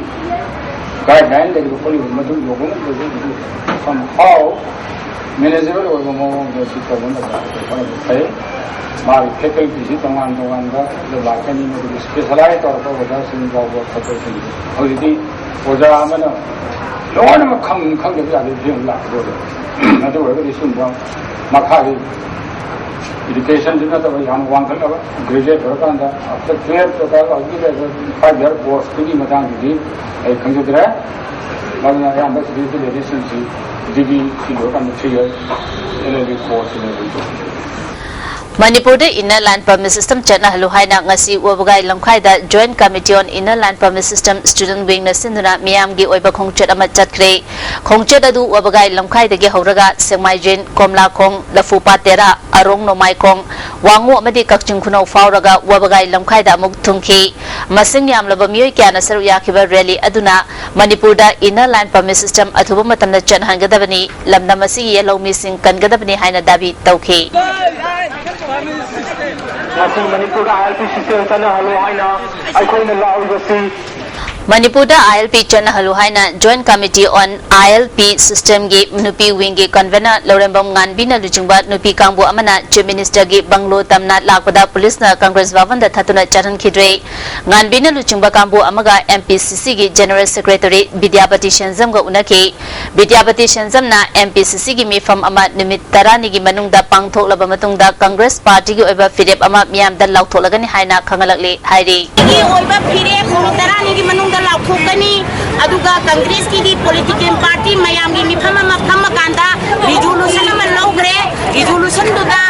guideline ꯂꯩꯔꯤꯕ ꯈꯣꯠꯂꯤꯕ ꯃꯗꯨ ꯌꯧꯕ ꯉꯝꯗꯕ somehow ꯃꯦꯅꯦꯖꯦꯕꯜ ꯑꯣꯏꯕ ꯃꯑꯣꯡꯗ ꯁꯤ ꯇꯧꯕ ꯃꯇꯝꯗ ꯈꯔ ꯐꯩ꯫ ꯃꯥꯒꯤ ꯐꯦꯀꯜꯇꯤꯁꯤ ꯇꯣꯉꯥꯟ ꯇꯣꯉꯥꯟꯕ ꯂꯥꯛꯀꯅꯤ, ꯃꯗꯨꯒꯤ ꯏꯁꯄꯦꯁꯦꯂꯥꯏꯖ ꯇꯧꯔꯛꯄ ꯑꯣꯖꯥꯁꯤꯡ ꯌꯥꯎꯕ ꯈꯣꯠꯄꯁꯤꯡ ꯍꯧꯖꯤꯛꯇꯤ ꯑꯣꯖꯥ ꯑꯃꯅ ꯂꯣꯏꯅꯃꯛ ꯈꯪ ꯈꯪꯗꯕ ꯌꯥꯗꯦ, ꯐꯤꯕꯝ ꯂꯥꯛꯀꯗꯧꯔꯦ꯫ ꯑꯗꯨ ꯑꯣꯏꯔꯒꯗꯤ ꯁꯤꯒꯨꯝꯕ ꯃꯈꯥꯒꯤ ꯏꯗꯨꯀꯦꯁꯟꯁꯨ ꯅꯠꯇꯕ ꯌꯥꯝ ꯋꯥꯡꯈꯠꯂꯕ, ꯒ꯭ꯔꯦꯖꯨꯑꯦꯠ ꯇꯧꯔꯀꯥꯟꯗ ꯑꯥꯐꯇꯔ ꯇꯨꯌꯦꯜꯞ ꯇꯣꯇꯦꯜ ꯍꯧꯖꯤꯛꯀꯤ ꯂꯩꯔꯤꯕ ꯐꯥꯏꯚ ꯏꯌꯥꯔ ꯀꯣꯔꯁꯇꯨꯒꯤ ꯃꯇꯥꯡꯗꯗꯤ ꯑꯩ ꯈꯪꯖꯗ꯭ꯔꯦ꯫ ꯑꯗꯨꯅ ꯑꯌꯥꯝꯕ ꯁꯤꯗꯩꯁꯤ ꯂꯩꯔꯤꯁꯤꯡꯁꯤ ꯗꯤꯒ꯭ꯔꯤ ꯁꯤ ꯂꯣꯏꯔꯀꯥꯟꯗ three year L L B ꯀꯣꯔꯁꯁꯤ ꯂꯩꯕ꯫ ꯃꯅꯤꯄꯨꯔꯗ Inner Line Permit System ꯆꯠꯅꯍꯜꯂꯨ ꯍꯥꯏꯅ ꯉꯁꯤ ꯋꯥꯕꯒꯥꯏ ꯂꯝꯈꯥꯏꯗ Joint Committee on Inner Line Permit System Student Wingꯅ ꯁꯤꯟꯗꯨꯅ ꯃꯤꯌꯥꯝꯒꯤ ꯑꯣꯏꯕ ꯈꯣꯡꯆꯠ ꯑꯃ ꯆꯠꯈ꯭ꯔꯦ꯫ ꯈꯣꯡꯆꯠ ꯑꯗꯨ ꯋꯥꯕꯒꯥꯏ ꯂꯝꯈꯥꯏꯗꯒꯤ ꯍꯧꯔꯒ ꯁꯦꯛꯃꯥꯏꯖꯤꯟ, ꯀꯣꯝꯂꯥꯈꯣꯡ, ꯂꯐꯨꯄꯥꯠ ꯇꯦꯔꯥ, ꯑꯔꯣꯡ ꯅꯣꯡꯃꯥꯏꯈꯣꯡ, ꯋꯥꯉꯨ ꯑꯃꯗꯤ ꯀꯛꯆꯤꯡ ꯈꯨꯅꯧ ꯐꯥꯎꯔꯒ ꯋꯥꯕꯒꯥꯏ ꯂꯝꯈꯥꯏꯗ ꯑꯃꯨꯛ ꯊꯨꯡꯈꯤ꯫ ꯃꯁꯤꯡ ꯌꯥꯝꯂꯕ ꯃꯤꯑꯣꯏ ꯀꯌꯥꯅ ꯁꯔꯨꯛ ꯌꯥꯈꯤꯕ ꯔꯦꯂꯤ ꯑꯗꯨꯅ ꯃꯅꯤꯄꯨꯔꯗ Inner Line Permit System ꯑꯊꯨꯕ ꯃꯇꯝꯗ ꯆꯠꯅꯍꯟꯒꯗꯕꯅꯤ, ꯂꯝꯗꯝ ꯑꯁꯤꯒꯤ ꯂꯧꯃꯤꯁꯤꯡ ꯀꯟꯒꯗꯕꯅꯤ ꯍꯥꯏꯅ ꯗꯥꯕꯤ ꯇꯧꯈꯤ꯫ ꯉꯁꯤ ꯃꯅꯤꯄꯨꯔꯗ ILP system ꯆꯠꯅꯍꯜꯂꯣ ꯍꯥꯏꯅ ꯑꯩꯈꯣꯏꯅ ꯂꯥꯛꯂꯤꯕꯁꯤ꯫ ꯃꯅꯤꯄꯨꯔꯗ ILP ꯆꯠꯅꯍꯜꯂꯨ ꯍꯥꯏꯅ Joint Committee on ILP Systemꯒꯤ ꯅꯨꯄꯤ wingꯒꯤ convener ꯂꯧꯔꯦꯝꯕꯝ ꯉꯥꯟꯕꯤꯅ ꯂꯨꯆꯤꯡꯕ ꯅꯨꯄꯤ ꯀꯥꯡꯕꯨ ꯑꯃꯅ Chief Ministerꯒꯤ ꯕꯪꯒ꯭ꯂꯣ ꯇꯝꯅ ꯂꯥꯛꯄꯗ ꯄꯨꯂꯤꯁꯅ ꯀꯪꯒ꯭ꯔꯦꯁ ꯚꯕꯟꯗ ꯊꯠꯇꯨꯅ ꯆꯠꯍꯟꯈꯤꯗ꯭ꯔꯦ꯫ ꯉꯥꯟꯕꯤꯅ ꯂꯨꯆꯤꯡꯕ ꯀꯥꯡꯕꯨ ꯑꯃꯒ MPCCꯒꯤ General Secretary ꯕꯤꯗ꯭ꯌꯥꯄꯇꯤ ꯁꯦꯟꯖꯝꯒ ꯎꯅꯈꯤ꯫ ꯕꯤꯗ꯭ꯌꯥꯄꯇꯤ ꯁꯦꯟꯖꯝꯅ MPCCꯒꯤ ꯃꯤꯐꯝ ꯑꯃ ꯅꯨꯃꯤꯠ ꯇꯔꯥꯅꯤꯒꯤ ꯃꯅꯨꯡꯗ ꯄꯥꯡꯊꯣꯛꯂꯕ ꯃꯇꯨꯡꯗ ꯀꯪꯒ꯭ꯔꯦꯁ ꯄꯥꯔꯇꯤꯒꯤ ꯑꯣꯏꯕ ꯐꯤꯔꯦꯞ ꯑꯃ ꯃꯤꯌꯥꯝꯗ ꯂꯥꯎꯊꯣꯛꯂꯒꯅꯤ ꯍꯥꯏꯅ ꯈꯪꯍꯜꯂꯛꯂꯤ ꯍꯥꯏꯔꯤ꯫ ꯒꯤ ꯑꯣꯏꯕ ꯐꯤꯔꯦꯞ ꯅꯨꯃꯤꯠ ꯇꯔꯥꯅꯤꯒꯤ ꯃꯅꯨꯡꯗ ꯂꯥꯎꯊꯣꯛꯀꯅꯤ꯫ ꯑꯗꯨꯒ ꯀꯪꯒ꯭ꯔꯦꯁꯀꯤꯗꯤ political party ꯃꯌꯥꯝꯒꯤ ꯃꯤꯐꯝ ꯑꯃ ꯐꯝꯃꯀꯥꯟꯗ resolution ꯑꯃ ꯂꯧꯈ꯭ꯔꯦ꯫ Resolutionꯗꯨꯗ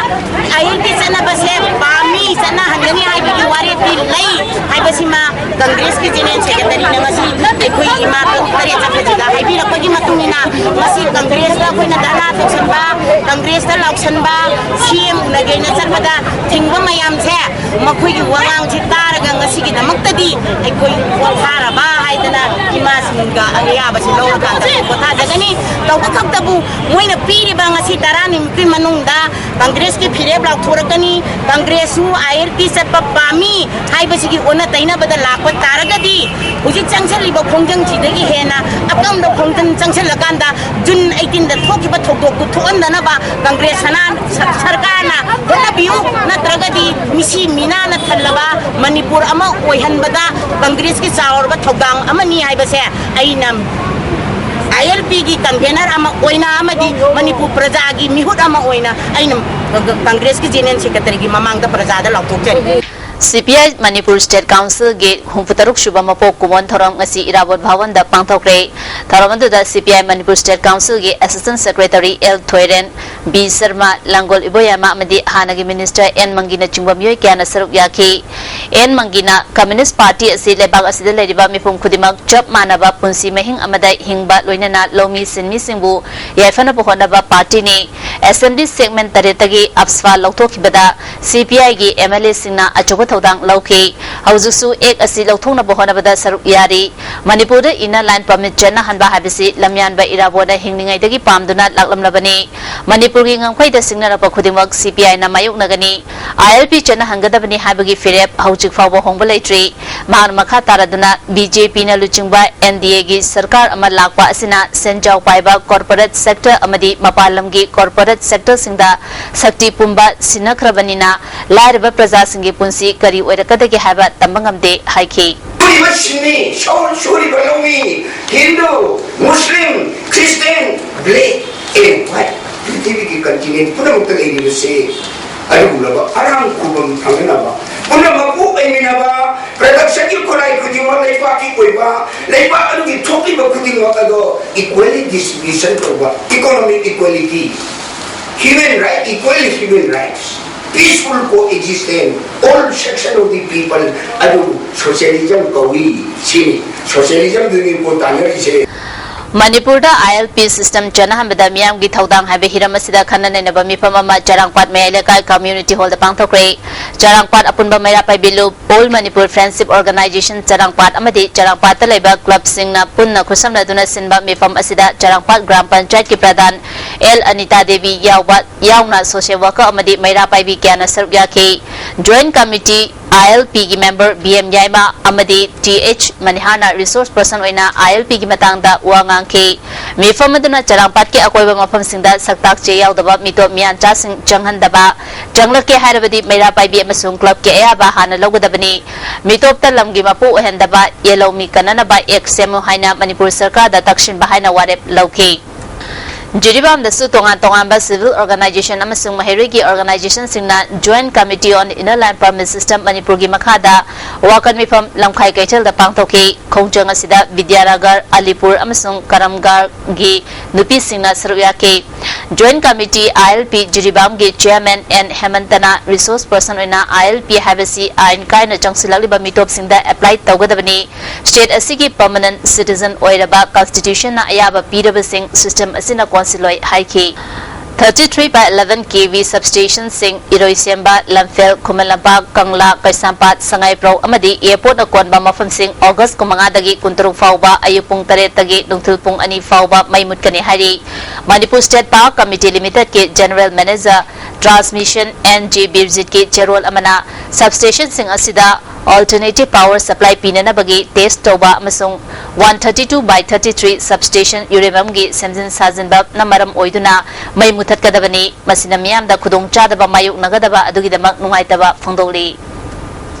ILP ꯆꯠꯅꯕꯁꯦ ꯄꯥꯝꯃꯤ, ꯆꯠꯅꯍꯟꯒꯅꯤ ꯍꯥꯏꯕꯒꯤ ꯋꯥꯔꯦꯞꯇꯤ ꯂꯩ ꯍꯥꯏꯕꯁꯤꯃ ꯀꯪꯒ꯭ꯔꯦꯁꯀꯤ General Secretaryꯅ ꯉꯁꯤ ꯑꯩꯈꯣꯏ ꯏꯃꯥ ꯇꯔꯨꯛ ꯇꯔꯦꯠ ꯆꯠꯄꯁꯤꯗ ꯍꯥꯏꯕꯤꯔꯛꯄꯒꯤ ꯃꯇꯨꯡ ꯏꯟꯅ ꯉꯁꯤ ꯀꯪꯒ꯭ꯔꯦꯁꯇ ꯑꯩꯈꯣꯏꯅ ꯙꯔꯅꯥ ꯇꯧꯁꯟꯕ, ꯀꯪꯒ꯭ꯔꯦꯁꯇ ꯂꯥꯎꯁꯟꯕ, CM ꯎꯅꯒꯦꯅ ꯆꯠꯄꯗ ꯊꯤꯡꯕ ꯃꯌꯥꯝꯁꯦ ꯃꯈꯣꯏꯒꯤ ꯋꯥꯉꯥꯡꯁꯤ ꯇꯥꯔꯒ ꯉꯁꯤꯒꯤꯗꯃꯛꯇꯗꯤ ꯑꯩꯈꯣꯏ ꯄꯣꯊꯥꯔꯕ ꯍꯥꯏ꯫ ꯏꯃꯥꯁꯤꯡꯒ ꯑꯌꯥꯕꯁꯤ ꯂꯧꯔꯀꯥꯟꯗ ꯄꯣꯊꯥꯖꯒꯅꯤ꯫ ꯇꯧꯕ ꯈꯛꯇꯕꯨ ꯃꯣꯏꯅ ꯄꯤꯔꯤꯕ ꯉꯁꯤ ꯇꯔꯥꯅꯤꯃꯨꯛꯀꯤ ꯃꯅꯨꯡꯗ ꯀꯪꯒ꯭ꯔꯦꯁꯀꯤ ꯐꯤꯔꯦꯞ ꯂꯥꯎꯊꯣꯔꯛꯀꯅꯤ꯫ ꯀꯪꯒ꯭ꯔꯦꯁꯁꯨ ꯑꯥꯏ ꯑꯦꯜ ꯄꯤ ꯆꯠꯄ ꯄꯥꯝꯃꯤ ꯍꯥꯏꯕꯁꯤꯒꯤ ꯑꯣꯟꯅ ꯇꯩꯅꯕꯗ ꯂꯥꯛꯄ ꯇꯥꯔꯒꯗꯤ ꯍꯧꯖꯤꯛ ꯆꯪꯁꯤꯜꯂꯤꯕ ꯈꯣꯡꯖꯪꯁꯤꯗꯒꯤ ꯍꯦꯟꯅ ꯑꯀꯟꯕ ꯈꯣꯡꯖꯪ ꯆꯪꯁꯤꯜꯂꯀꯥꯟꯗ ꯖꯨꯟ ꯑꯩꯇꯤꯟꯗ ꯊꯣꯛꯈꯤꯕ ꯊꯧꯗꯣꯛꯇꯨ ꯊꯣꯛꯍꯟꯗꯅꯕ ꯀꯪꯒ꯭ꯔꯦꯁ ꯁꯅꯥ-, ꯁ-, ꯁꯔꯀꯥꯔꯅ ꯍꯣꯠꯅꯕꯤꯌꯨ, ꯅꯠꯇ꯭ꯔꯒꯗꯤ ꯃꯤꯁꯤ ꯃꯤꯅꯥꯅ ꯊꯜꯂꯕ ꯃꯅꯤꯄꯨꯔ ꯑꯃ ꯑꯣꯏꯍꯟꯕꯗ ꯀꯪꯒ꯭ꯔꯦꯁꯀꯤ ꯆꯥꯎꯔꯕ ꯊꯧꯗꯥꯡ ꯑꯃꯅꯤ ꯍꯥꯏꯕꯁꯦ ꯑꯩꯅ ꯑꯥꯏ ꯑꯦꯜ ꯄꯤꯒꯤ ꯀꯟꯚꯦꯅꯔ ꯑꯃ ꯑꯣꯏꯅ ꯑꯃꯗꯤ ꯃꯅꯤꯄꯨꯔ ꯄ꯭ꯔꯖꯥꯒꯤ ꯃꯤꯍꯨꯠ ꯑꯃ ꯑꯣꯏꯅ ꯑꯩꯅ ꯀꯪꯒ꯭ꯔꯦꯁꯀꯤ ꯖꯦꯅꯔꯦꯜ ꯁꯦꯀ꯭ꯔꯦꯇꯔꯤꯒꯤ ꯃꯃꯥꯡꯗ ꯄ꯭ꯔꯖꯥꯗ ꯂꯥꯎꯊꯣꯛꯆꯔꯤ꯫ ꯁꯤ ꯄꯤ ꯑꯥꯏ ꯃꯅꯤꯄꯨꯔ ꯁ꯭ꯇꯦꯠ ꯀꯥꯎꯟꯁꯤꯜꯒꯤ ꯍꯨꯝꯐꯨꯇꯔꯨꯛ ꯁꯨꯕ ꯃꯄꯣꯛ ꯀꯨꯝꯑꯣꯟ ꯊꯧꯔꯝ ꯉꯁꯤ ꯏꯔꯥꯕꯣꯠ ꯚꯕꯟꯗ ꯄꯥꯡꯊꯣꯛꯈ꯭ꯔꯦ꯫ ꯊꯧꯔꯝ ꯑꯗꯨꯗ C P I Manipur state ꯀꯥꯎꯟꯁꯤꯜꯒꯤ assistant secretary L Thoiren, B Sharma, Langgol Iboyaima ꯑꯃꯗꯤ ꯍꯥꯟꯅꯒꯤ ꯃꯤꯅꯤꯁꯇꯔ ꯑꯦꯟ ꯃꯪꯒꯤꯅꯆꯤꯡꯕ ꯃꯤꯑꯣꯏ ꯀꯌꯥꯅ ꯁꯔꯨꯛ ꯌꯥꯈꯤ꯫ ꯑꯦꯟ ꯃꯪꯒꯤꯅ ꯀꯝꯌꯨꯅꯤꯁꯠ ꯄꯥꯔꯇꯤ ꯑꯁꯤ ꯂꯩꯕꯥꯛ ꯑꯁꯤꯗ ꯂꯩꯔꯤꯕ ꯃꯤꯄꯨꯝ ꯈꯨꯗꯤꯡꯃꯛ ꯆꯞ ꯃꯥꯟꯅꯕ ꯄꯨꯟꯁꯤ ꯃꯍꯤꯡ ꯑꯃꯗ ꯍꯤꯡꯕ ꯂꯣꯏꯅꯅ ꯂꯧꯃꯤ ꯁꯤꯟꯃꯤꯁꯤꯡꯕꯨ ꯌꯥꯏꯐꯅꯕ ꯍꯣꯠꯅꯕ ꯄꯥꯔꯇꯤꯅꯤ꯫ ꯑꯦꯁꯦꯝꯕ꯭ꯂꯤ ꯁꯦꯒꯃꯦꯟꯠ ꯇꯔꯦꯠꯇꯒꯤ ꯑꯞꯁ꯭ꯋꯥ ꯂꯧꯊꯣꯛꯈꯤꯕꯗ ꯁꯤ ꯄꯤ ꯑꯥꯏꯒꯤ ꯑꯦꯝ ꯑꯦꯜ ꯑꯦꯁꯤꯡꯅ ꯑꯆꯧꯕ ꯊꯧꯗꯥꯡ ꯂꯧꯈꯤ꯫ ꯍꯧꯖꯤꯛꯁꯨ ꯑꯦꯛ ꯑꯁꯤ ꯂꯧꯊꯣꯛꯅꯕ ꯍꯣꯠꯅꯕꯗ ꯁꯔꯨꯛ ꯌꯥꯔꯤ꯫ ꯃꯅꯤꯄꯨꯔꯗ ꯏꯟꯅꯔ ꯂꯥꯏꯟ ꯄꯔꯃꯤꯠ ꯆꯠꯅꯍꯟꯕ ꯍꯥꯏꯕꯁꯤ ꯂꯝꯌꯥꯟꯕ ꯏꯔꯥꯕꯣꯠꯅ ꯍꯤꯡꯂꯤꯉꯩꯗꯒꯤ ꯄꯥꯝꯗꯨꯅ ꯂꯥꯛꯂꯝꯂꯕꯅꯤ꯫ ꯃꯅꯤꯄꯨꯔꯒꯤ ꯉꯝꯈꯩꯗ ꯁꯤꯡꯅꯔꯛꯄ ꯈꯨꯗꯤꯡꯃꯛ ꯁꯤ ꯄꯤ ꯑꯥꯏꯅ ꯃꯥꯌꯣꯛꯅꯒꯅꯤ꯫ ꯑꯥꯏ ꯑꯦꯜ ꯄꯤ ꯆꯠꯅꯍꯟꯒꯗꯕꯅꯤ ꯍꯥꯏꯕꯒꯤ ꯐꯤꯔꯦꯞ ꯍꯧꯖꯤꯛ ꯐꯥꯎꯕ ꯍꯣꯡꯕ ꯂꯩꯇ꯭ꯔꯤ꯫ ꯃꯍꯥꯛꯅ ꯃꯈꯥ ꯇꯥꯔꯗꯨꯅ ꯕꯤ ꯖꯦ ꯄꯤꯅ ꯂꯨꯆꯤꯡꯕ ꯑꯦꯟ ꯗꯤ ꯑꯦꯒꯤ ꯁꯔꯀꯥꯔ ꯑꯃ ꯂꯥꯛꯄ ꯑꯁꯤꯅ ꯁꯦꯟꯖꯥꯎ ꯄꯥꯏꯕ ꯀꯣꯔꯄꯣꯔꯦꯠ ꯁꯦꯛꯇꯔ ꯑꯃꯗꯤ ꯃꯄꯥꯟ ꯂꯝꯒꯤ ꯀꯣꯔꯄꯣꯔꯦꯠ ꯁꯦꯛꯇꯔꯁꯤꯡꯗ ꯁꯛꯇꯤ ꯄꯨꯝꯕ ꯁꯤꯟꯅꯈ꯭ꯔꯕꯅꯤꯅ ꯂꯥꯏꯔꯕ ꯄ꯭ꯔꯖꯥꯁꯤꯡꯒꯤ ꯄꯨꯟꯁꯤ ꯀꯔꯤ ꯑꯣꯏꯔꯛꯀꯗꯒꯦ ꯍꯥꯏꯕ ꯇꯝꯕ ꯉꯝꯗꯦ ꯍꯥꯏꯈꯤ꯫ ꯁꯨꯔꯤꯕꯁꯤꯡꯅꯤ, ꯁꯧ ꯁꯨꯔꯤꯕ ꯂꯧꯃꯤ, ꯍꯤꯟꯗꯨ, ꯃꯨꯁꯂꯤꯝ, ꯈ꯭ꯔꯤꯁꯇꯤꯌꯥꯟ, black and white, ꯄ꯭ꯔꯤꯊꯤꯕꯤꯒꯤ ꯀꯟꯇꯤꯅꯦꯟꯠ ꯄꯨꯝꯅꯃꯛꯇ ꯂꯩꯔꯤꯕꯁꯦ ꯑꯔꯨꯂꯕ ꯑꯔꯥꯡ ꯈꯨꯕꯝ ꯐꯪꯅꯅꯕ ꯄꯨꯝꯅꯃꯛꯄꯨ ꯑꯣꯏꯃꯤꯟꯅꯕ, ꯄ꯭ꯔꯗꯛꯁꯟꯒꯤ ꯈꯨꯠꯂꯥꯏ ꯈꯨꯗꯤꯡꯃꯛ ꯂꯩꯕꯥꯛꯀꯤ ꯑꯣꯏꯕ, ꯂꯩꯕꯥꯛ ꯑꯗꯨꯒꯤ ꯊꯣꯛꯂꯤꯕ ꯈꯨꯗꯤꯡꯃꯛ ꯑꯗꯣ equally distribution ꯇꯧꯕ, economic equality, human right, equal human rights, peaceful coexistence, all section of the people ꯑꯗꯨ socialism ꯀꯧꯏ꯫ ꯁꯤꯅꯤ socialism ꯗꯨꯒꯤ ꯄꯣꯠ ꯇꯥꯟꯅꯔꯤꯁꯦ꯫ ꯃꯅꯤꯄꯨꯔꯗ ILP system ꯆꯠꯅꯍꯟꯕꯗ ꯃꯤꯌꯥꯝꯒꯤ ꯊꯧꯗꯥꯡ ꯍꯥꯏꯕ ꯍꯤꯔꯝ ꯑꯁꯤꯗ ꯈꯟꯅ ꯅꯩꯅꯕ ꯃꯤꯐꯝ ꯑꯃ ꯆꯔꯥꯡꯄꯥꯠ ꯃꯌꯥꯏ ꯂꯩꯀꯥꯏ community hallꯗ ꯄꯥꯡꯊꯣꯛꯈ꯭ꯔꯦ꯫ ꯆꯔꯥꯡꯄꯥꯠ ꯑꯄꯨꯟꯕ ꯃꯩꯔꯥ ꯄꯥꯏꯕꯤ ꯂꯨꯞ, All Manipur Friendship Organization ꯆꯔꯥꯡꯄꯥꯠ ꯑꯃꯗꯤ ꯆꯔꯥꯡꯄꯥꯠꯇ ꯂꯩꯕ clubꯁꯤꯡꯅ ꯄꯨꯟꯅ ꯈꯨꯠꯁꯝꯅꯗꯨꯅ ꯁꯤꯟꯕ ꯃꯤꯐꯝ ꯑꯁꯤꯗ ꯆꯔꯥꯡꯄꯥꯠ ꯒ꯭ꯔꯥꯝ ꯄꯟꯆꯥꯌꯠꯀꯤ ꯄ꯭ꯔꯙꯥꯟ ꯑꯦꯜ ꯑꯅꯤꯇꯥ ꯗꯦꯕꯤ ꯌꯥꯎꯕ, ꯌꯥꯎꯅ social worker ꯑꯃꯗꯤ ꯃꯩꯔꯥ ꯄꯥꯏꯕꯤ ꯀꯌꯥꯅ ꯁꯔꯨꯛ ꯌꯥꯈꯤ꯫ Joint committee ILPꯒꯤ member B M ꯌꯥꯏꯃ ꯑꯃꯗꯤ T H ꯃꯅꯤꯍꯥꯔꯅ resource person ꯑꯣꯏꯅ ILPꯒꯤ ꯃꯇꯥꯡꯗ ꯋꯥ ꯉꯥꯡꯈꯤ꯫ ꯃꯤꯐꯝ ꯑꯗꯨꯅ ꯆꯔꯥꯡꯄꯥꯠꯀꯤ ꯑꯀꯣꯏꯕ ꯃꯐꯝꯁꯤꯡꯗ ꯁꯛꯇꯥꯛ ꯆꯦ ꯌꯥꯎꯗꯕ ꯃꯤꯇꯣꯞ ꯃꯤꯌꯥꯟꯆꯥꯁꯤꯡ ꯆꯪꯍꯟꯗꯕ, ꯆꯪꯂꯛꯀꯦ ꯍꯥꯏꯔꯕꯗꯤ ꯃꯩꯔꯥ ꯄꯥꯏꯕꯤ ꯑꯃꯁꯨꯡ clubꯀꯤ ꯑꯌꯥꯕ ꯍꯥꯟꯅ ꯂꯧꯒꯗꯕꯅꯤ꯫ ꯃꯤꯇꯣꯞꯇ ꯂꯝꯒꯤ ꯃꯄꯨ ꯑꯣꯏꯍꯟꯗꯕ, ꯌꯦꯜꯍꯧꯃꯤ ꯀꯟꯅꯅꯕ act ꯁꯦꯝꯃꯨ ꯍꯥꯏꯅ ꯃꯅꯤꯄꯨꯔ ꯁꯔꯀꯥꯔꯗ ꯇꯛꯁꯤꯟꯕ ꯍꯥꯏꯅ ꯋꯥꯔꯦꯞ ꯂꯧꯈꯤ꯫ ꯖꯤꯔꯤꯕꯥꯝꯗꯁꯨ ꯇꯣꯉꯥꯟ ꯇꯣꯉꯥꯟꯕ civil organization ꯑꯃꯁꯨꯡ ꯃꯍꯩꯔꯣꯏꯒꯤ organizationꯁꯤꯡꯅ Joint Committee on Inner Line Permit System ꯃꯅꯤꯄꯨꯔꯒꯤ ꯃꯈꯥꯗ ꯋꯥꯀꯠ ꯃꯤꯐꯝ ꯂꯝꯈꯥꯏ ꯀꯩꯊꯦꯜꯗ ꯄꯥꯡꯊꯣꯛꯈꯤ꯫ ꯈꯣꯡꯖꯪ ꯑꯁꯤꯗ ꯕꯤꯗ꯭ꯌꯥꯅꯒꯔ, ꯑꯂꯤꯄꯨꯔ ꯑꯃꯁꯨꯡ ꯀꯔꯝꯒꯥꯔꯒꯤ ꯅꯨꯄꯤꯁꯤꯡꯅ ꯁꯔꯨꯛ ꯌꯥꯈꯤ꯫ Joint Committee ILP ꯖꯤꯔꯤꯕꯥꯝꯒꯤ chairman N ꯍꯦꯃꯟꯇꯅ resource person ꯑꯣꯏꯅ ILP ꯍꯥꯏꯕꯁꯤ ꯑꯥꯏꯟ ꯀꯥꯏꯅ ꯆꯪꯁꯤꯜꯂꯛꯂꯤꯕ ꯃꯤꯇꯣꯞꯁꯤꯡꯗ apply ꯇꯧꯒꯗꯕꯅꯤ꯫ State ꯑꯁꯤꯒꯤ permanent citizen ꯑꯣꯏꯔꯕ constitutionꯅ ꯑꯌꯥꯕ ꯄꯤꯔꯕꯁꯤꯡ system ꯑꯁꯤꯅ ꯀꯣꯟꯁꯤꯜꯂꯣꯏ ꯍꯥꯏꯈꯤ꯫ Thirty three by eleven KV substationꯁꯤꯡ ꯏꯔꯣꯏꯁꯦꯝꯕ, ꯂꯝꯐꯦꯜ, Khuman Lampak, ꯀꯪꯂꯥ, ꯀꯩꯁꯥꯝꯄꯥꯠ, ꯁꯉꯥꯏꯄ꯭ꯔꯧ ꯑꯃꯗꯤ airportꯅ ꯀꯣꯟꯕ ꯃꯐꯝꯁꯤꯡ August ꯀꯨꯟꯃꯉꯥꯗꯒꯤ ꯀꯨꯟꯇꯔꯨꯛ ꯐꯥꯎꯕ ꯑꯌꯨꯛ ꯄꯨꯡ ꯇꯔꯦꯠꯇꯒꯤ ꯅꯨꯡꯊꯤꯜ ꯄꯨꯡ ꯑꯅꯤ ꯐꯥꯎꯕ ꯃꯩ ꯃꯨꯠꯀꯅꯤ ꯍꯥꯏꯔꯤ꯫ Manipur State Power Committee Limitedꯀꯤ General Manager Transmission N G ꯕꯤꯔꯖꯤꯠꯀꯤ ꯆꯦꯔꯣꯜ ꯑꯃꯅ substationꯁꯤꯡ ꯑꯁꯤꯗ alternative power supply ꯄꯤꯅꯅꯕꯒꯤ test ꯇꯧꯕ ꯑꯃꯁꯨꯡ one thirty two by thirty three substation ꯌꯨꯔꯦꯕꯝꯒꯤ ꯁꯦꯝꯖꯤꯟ ꯁꯥꯖꯤꯟꯕꯅ ꯃꯔꯝ ꯑꯣꯏꯗꯨꯅ ꯃꯩ ꯃꯨꯊꯠꯀꯗꯕꯅꯤ꯫ ꯃꯁꯤꯅ ꯃꯤꯌꯥꯝꯗ ꯈꯨꯗꯣꯡꯆꯥꯗꯕ ꯃꯥꯌꯣꯛꯅꯒꯗꯕ ꯑꯗꯨꯒꯤꯗꯃꯛ ꯅꯨꯡꯉꯥꯏꯇꯕ ꯐꯣꯡꯗꯣꯛꯂꯤ꯫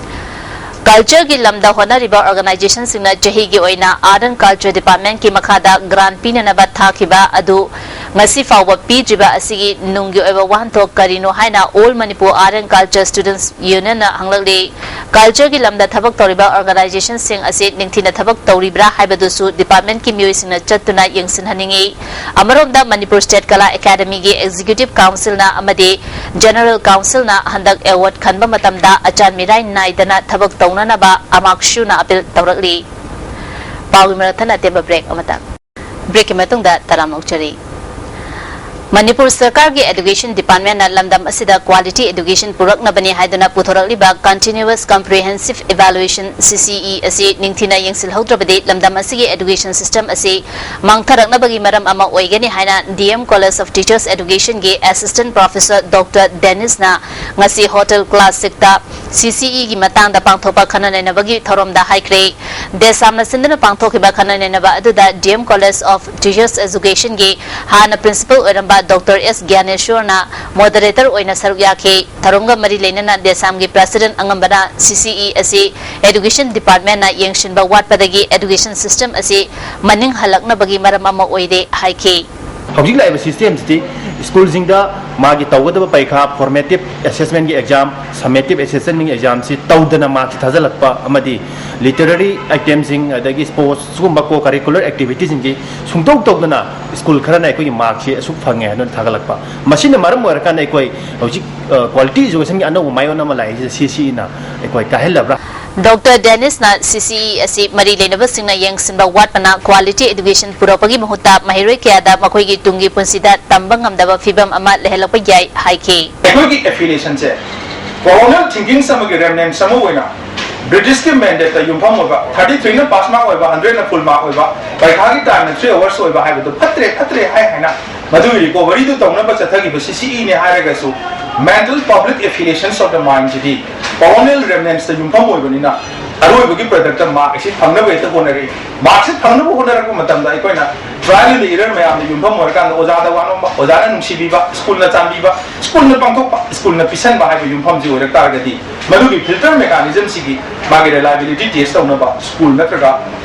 Cultureꯒꯤ ꯂꯝꯗ ꯍꯣꯠꯅꯔꯤꯕ organizationꯁꯤꯡꯅ ꯆꯍꯤꯒꯤ ꯑꯣꯏꯅ Art and Culture Departmentꯀꯤ ꯃꯈꯥꯗ grant ꯄꯤꯅꯅꯕ ꯊꯥꯈꯤꯕ ꯑꯗꯨ ꯉꯁꯤ ꯐꯥꯎꯕ ꯄꯤꯗ꯭ꯔꯤꯕ ꯑꯁꯤꯒꯤ ꯅꯨꯡꯒꯤ ꯑꯣꯏꯕ ꯋꯥꯍꯟꯊꯣꯛ ꯀꯔꯤꯅꯣ ꯍꯥꯏꯅ All Manipur Art and Culture Students Unionꯅ ꯍꯪꯂꯛꯂꯤ꯫ Cultureꯒꯤ ꯂꯝꯗ ꯊꯕꯛ ꯇꯧꯔꯤꯕ organizationꯁꯤꯡ ꯑꯁꯤ ꯅꯤꯡꯊꯤꯅ ꯊꯕꯛ ꯇꯧꯔꯤꯕ꯭ꯔꯥ ꯍꯥꯏꯕꯗꯨꯁꯨ departmentꯀꯤ ꯃꯤꯑꯣꯏꯁꯤꯡꯅ ꯆꯠꯇꯨꯅ ꯌꯦꯡꯁꯤꯟꯍꯟꯅꯤꯡꯏ꯫ ꯑꯃꯔꯣꯝꯗ Manipur State Kala Academyꯒꯤ Executive Councilꯅ ꯑꯃꯗꯤ General Councilꯅ ꯍꯟꯗꯛ award ꯈꯟꯕ ꯃꯇꯝꯗ ꯑꯆꯥꯟ ꯃꯤꯔꯥꯏ ꯅꯥꯏꯗꯅ ꯊꯕꯛ ꯇꯧꯅꯅꯕ ꯑꯃꯥꯛꯁꯨꯅ appeal ꯇꯧꯔꯛꯂꯤ꯫ ꯄꯥꯎꯒꯤ ꯃꯔꯛ ꯊꯠꯅ ꯑꯇꯦꯟꯕ break ꯑꯃꯇꯪ꯫ ꯕ꯭ꯔꯦꯛꯀꯤ ꯃꯇꯨꯡꯗ ꯇꯔꯥꯝꯅ ꯑꯣꯛꯆꯔꯤ꯫ ꯃꯅꯤꯄꯨꯔ ꯁꯔꯀꯥꯔꯒꯤ ꯑꯦꯗꯨꯀꯦꯁꯟ ꯗꯤꯄꯥꯔꯠꯃꯦꯟꯅ ꯂꯝꯗꯝ ꯑꯁꯤꯗ ꯀ꯭ꯋꯥꯂꯤꯇꯤ ꯑꯦꯗꯨꯀꯦꯁꯟ ꯄꯨꯔꯛꯅꯕꯅꯤ ꯍꯥꯏꯗꯨꯅ ꯄꯨꯊꯣꯔꯛꯂꯤꯕ ꯀꯟꯇꯤꯅ꯭ꯌꯨꯋꯁ ꯀꯝꯄ꯭ꯔꯤꯍꯦꯟꯁꯤꯚ ꯏꯚꯥꯂꯨꯑꯦꯁꯟ, ꯁꯤ ꯁꯤ ꯏ, ꯑꯁꯤ ꯅꯤꯡꯊꯤꯅ ꯌꯦꯡꯁꯤꯜꯍꯧꯗ꯭ꯔꯕꯗꯤ ꯂꯝꯗꯝ ꯑꯁꯤꯒꯤ ꯑꯦꯗꯨꯀꯦꯁꯟ ꯁꯤꯁꯇꯦꯝ ꯑꯁꯤ ꯃꯥꯡꯊꯔꯛꯅꯕꯒꯤ ꯃꯔꯝ ꯑꯃ ꯑꯣꯏꯒꯅꯤ ꯍꯥꯏꯅ D M college of teachers ꯑꯦꯗꯨꯀꯦꯁꯟꯒꯤ ꯑꯦꯁꯤꯁꯇꯦꯟꯠ ꯄ꯭ꯔꯣꯐꯦꯁꯔ ꯗꯣꯛꯇꯔ ꯗꯦꯅꯤꯁꯅ ꯉꯁꯤ ꯍꯣꯇꯦꯜ ꯀ꯭ꯂꯥꯁꯤꯛꯇ ꯁꯤ ꯁꯤ ꯏꯒꯤ ꯃꯇꯥꯡꯗ ꯄꯥꯡꯊꯣꯛꯄ ꯈꯟꯅ ꯅꯩꯅꯕꯒꯤ ꯊꯧꯔꯝꯗ ꯍꯥꯏꯈ꯭ꯔꯦ꯫ ꯗꯦꯁꯥꯝꯅ ꯁꯤꯟꯗꯨꯅ ꯄꯥꯡꯊꯣꯛꯈꯤꯕ ꯈꯟꯅ ꯅꯩꯅꯕ ꯑꯗꯨꯗ D M college of teachers ꯑꯦꯖꯨꯀꯦꯁꯟꯒꯤ ꯍꯥꯟꯅ ꯄ꯭ꯔꯤꯟꯁꯤꯄꯜ ꯑꯣꯏꯔꯝꯕ ꯗꯣꯛꯇꯔ ꯑꯦꯁ ꯒ꯭ꯌꯥꯅꯦꯁꯣꯔꯅ ꯃꯣꯗꯔꯦꯇꯔ ꯑꯣꯏꯅ ꯁꯔꯨꯛ ꯌꯥꯈꯤ꯫ ꯊꯧꯔꯝꯒ ꯃꯔꯤ ꯂꯩꯅꯅ ꯗꯦꯁꯥꯝꯒꯤ ꯄ꯭ꯔꯦꯁꯤꯗꯦꯟꯠ ꯑꯉꯝꯕꯅ ꯁꯤ ꯁꯤ ꯏ ꯑꯁꯤ ꯑꯦꯗꯨꯀꯦꯁꯟ ꯗꯤꯄꯥꯔꯠꯃꯦꯟꯅ ꯌꯦꯡꯁꯤꯟꯕ ꯋꯥꯠꯄꯗꯒꯤ ꯑꯦꯗꯨꯀꯦꯁꯟ ꯁꯤꯁꯇꯦꯝ ꯑꯁꯤ ꯃꯅꯤꯡ ꯍꯜꯂꯛꯅꯕꯒꯤ ꯃꯔꯝ ꯑꯃ ꯑꯣꯏꯔꯦ ꯍꯥꯏꯈꯤ꯫ ꯍꯧꯖꯤꯛ ꯂꯥꯛꯏꯕ ꯁꯤꯁꯇꯦꯝꯁꯤꯗꯤ ꯁ꯭ꯀꯨꯜꯁꯤꯡꯗ ꯃꯥꯒꯤ ꯇꯧꯒꯗꯕ ꯄꯔꯤꯈꯥ, ꯐꯣꯔꯃꯦꯇꯤꯞ ꯑꯦꯁꯦꯁꯃꯦꯟꯒꯤ ꯑꯦꯛꯖꯥꯝ, ꯁꯝꯃꯦꯇꯤꯞ ꯑꯦꯁꯦꯁꯃꯦꯟꯒꯤ ꯑꯦꯛꯖꯥꯝꯁꯤ ꯇꯧꯗꯅ ꯃꯥꯔꯛꯁꯤ ꯊꯥꯖꯤꯜꯂꯛꯄ ꯑꯃꯗꯤ ꯂꯤꯇꯔꯦꯔꯤ ꯑꯥꯏꯇꯦꯝꯁꯤꯡ ꯑꯗꯒꯤ ꯁ꯭ꯄꯣꯔꯠꯁ ꯁꯤꯒꯨꯝꯕ ꯀꯣ ꯀꯔꯤꯀꯨꯂꯔ ꯑꯦꯛꯇꯤꯚꯤꯇꯤꯁꯤꯡꯁꯤ ꯁꯨꯡꯇꯧ ꯇꯧꯗꯅ ꯁ꯭ꯀꯨꯜ ꯈꯔꯅ ꯑꯩꯈꯣꯏꯒꯤ ꯃꯥꯔꯛꯁꯤ ꯑꯁꯨꯛ ꯐꯪꯉꯦ ꯍꯥꯏꯅ ꯊꯥꯒꯠꯂꯛꯄ꯫ ꯃꯁꯤꯅ ꯃꯔꯝ ꯑꯣꯏꯔꯀꯥꯟꯗ ꯑꯩꯈꯣꯏ ꯍꯧꯖꯤꯛ ꯀ꯭ꯋꯥꯂꯤꯇꯤ ꯑꯦꯖꯨꯀꯦꯁꯟꯒꯤ ꯑꯅꯧꯕ ꯃꯥꯏꯑꯣꯟ ꯑꯃ ꯂꯥꯛꯏꯁꯤꯗ ꯁꯤ ꯁꯤ ꯏꯅ ꯑꯩꯈꯣꯏ ꯀꯥꯏꯍꯜꯂꯕ꯭ꯔꯥ? ꯗꯣꯛꯇꯔ ꯗꯦꯅꯤꯁꯅ ꯁꯤ ꯁꯤ ꯏ ꯑꯁꯤ ꯃꯔꯤ ꯂꯩꯅꯕꯁꯤꯡꯅ ꯌꯦꯡꯁꯤꯟꯕ ꯋꯥꯠꯄꯅ ꯀ꯭ꯋꯥꯂꯤꯇꯤ ꯑꯦꯗꯨꯀꯦꯁꯟ ꯄꯨꯔꯛꯄꯒꯤ ꯃꯍꯨꯠꯇ ꯃꯍꯩꯔꯣꯏ ꯀꯌꯥꯗ ꯃꯈꯣꯏꯒꯤ ꯇꯨꯡꯒꯤ ꯄꯨꯟꯁꯤꯗ ꯇꯝꯕ ꯉꯝꯗꯕ ꯐꯤꯕꯝ ꯑꯃ ꯂꯩꯍꯜꯂꯛꯄ ꯌꯥꯏ ꯍꯥꯏꯈꯤ꯫ ꯑꯩꯈꯣꯏꯒꯤ ꯑꯦꯐꯤꯂꯤꯌꯦꯁꯟꯁꯦ ꯀꯣꯂꯣꯅꯤꯌꯦꯜ ꯊꯤꯡꯀꯤꯡꯁ ꯑꯃꯒꯤ ꯔꯦꯃꯅꯦꯟꯁ ꯑꯃ ꯑꯣꯏꯅ ꯕ꯭ꯔꯤꯇꯤꯁꯀꯤ ꯃꯦꯟꯗꯦꯠꯇ ꯌꯨꯝꯐꯝ ꯑꯣꯏꯕ, ꯊꯥꯔꯇꯤ ꯊ꯭ꯔꯤꯅ ꯄꯥꯁ ꯃꯥꯔꯛ ꯑꯣꯏꯕ, ꯍꯟꯗ꯭ꯔꯦꯠꯅ ꯐꯨꯜ ꯃꯥꯔꯛ ꯑꯣꯏꯕ, ꯄꯔꯤꯈꯥꯒꯤ ꯇꯥꯏꯝꯅ ꯊ꯭ꯔꯤ ꯑꯋꯔꯁ ꯑꯣꯏꯕ ꯍꯥꯏꯕꯗꯨ ꯐꯠꯇ꯭ꯔꯦ, ꯐꯠꯇ꯭ꯔꯦ ꯍꯥꯏ ꯍꯥꯏꯅ ꯃꯗꯨꯒꯤ ꯔꯤꯀꯣꯚꯔꯤꯗꯨ ꯇꯧꯅꯕ ꯆꯠꯊꯈꯤꯕ ꯁꯤ ꯁꯤ ꯏꯅꯦ ꯍꯥꯏꯔꯒꯁꯨ, mental public ꯑꯦꯐꯤꯂꯤꯌꯦꯁꯟꯁ of the ꯃꯥꯏꯟꯁꯤꯗꯤ colonial ꯔꯦꯃꯅꯦꯟꯁꯇ ꯌꯨꯝꯐꯝ ꯑꯣꯏꯕꯅꯤꯅ ꯑꯔꯣꯏꯕꯒꯤ ꯄ꯭ꯔꯗꯛꯇ ꯃꯥꯔꯛ ꯑꯁꯤ ꯐꯪꯅꯕ ꯍꯦꯛꯇ ꯍꯣꯠꯅꯔꯛꯏ꯫ ꯃꯥꯔꯛꯁꯤ ꯐꯪꯅꯕ ꯍꯣꯠꯅꯔꯛꯄ ꯃꯇꯝꯗ ꯑꯩꯈꯣꯏꯅ ꯇ꯭ꯔꯥꯏꯌꯦꯜ ꯑꯦꯟ ꯏꯔꯔ ꯃꯌꯥꯝꯅ ꯌꯨꯝꯐꯝ ꯑꯣꯏꯔꯀꯥꯟꯗ ꯑꯣꯖꯥꯗ ꯋꯥꯅꯣꯝꯕ, ꯑꯣꯖꯥꯅ ꯅꯨꯡꯁꯤꯕꯤꯕ, ꯁ꯭ꯀꯨꯜꯅ ꯆꯥꯟꯕꯤꯕ, ꯁ꯭ꯀꯨꯜꯅ ꯄꯥꯡꯊꯣꯛꯄ, ꯁ꯭ꯀꯨꯜꯅ ꯄꯤꯁꯟꯕ ꯍꯥꯏꯕ ꯌꯨꯝꯐꯝꯁꯤ ꯑꯣꯏꯔꯛ ꯇꯥꯔꯒꯗꯤ ꯃꯗꯨꯒꯤ ꯐꯤꯜꯇꯔ ꯃꯦꯀꯥꯅꯤꯖꯝꯁꯤꯒꯤ ꯃꯥꯒꯤ ꯔꯤꯂꯥꯏꯕꯤꯂꯤꯇꯤ ꯇꯦꯁ ꯇꯧꯅꯕ ꯁ꯭ꯀꯨꯜ ꯅꯠꯇ꯭ꯔꯒ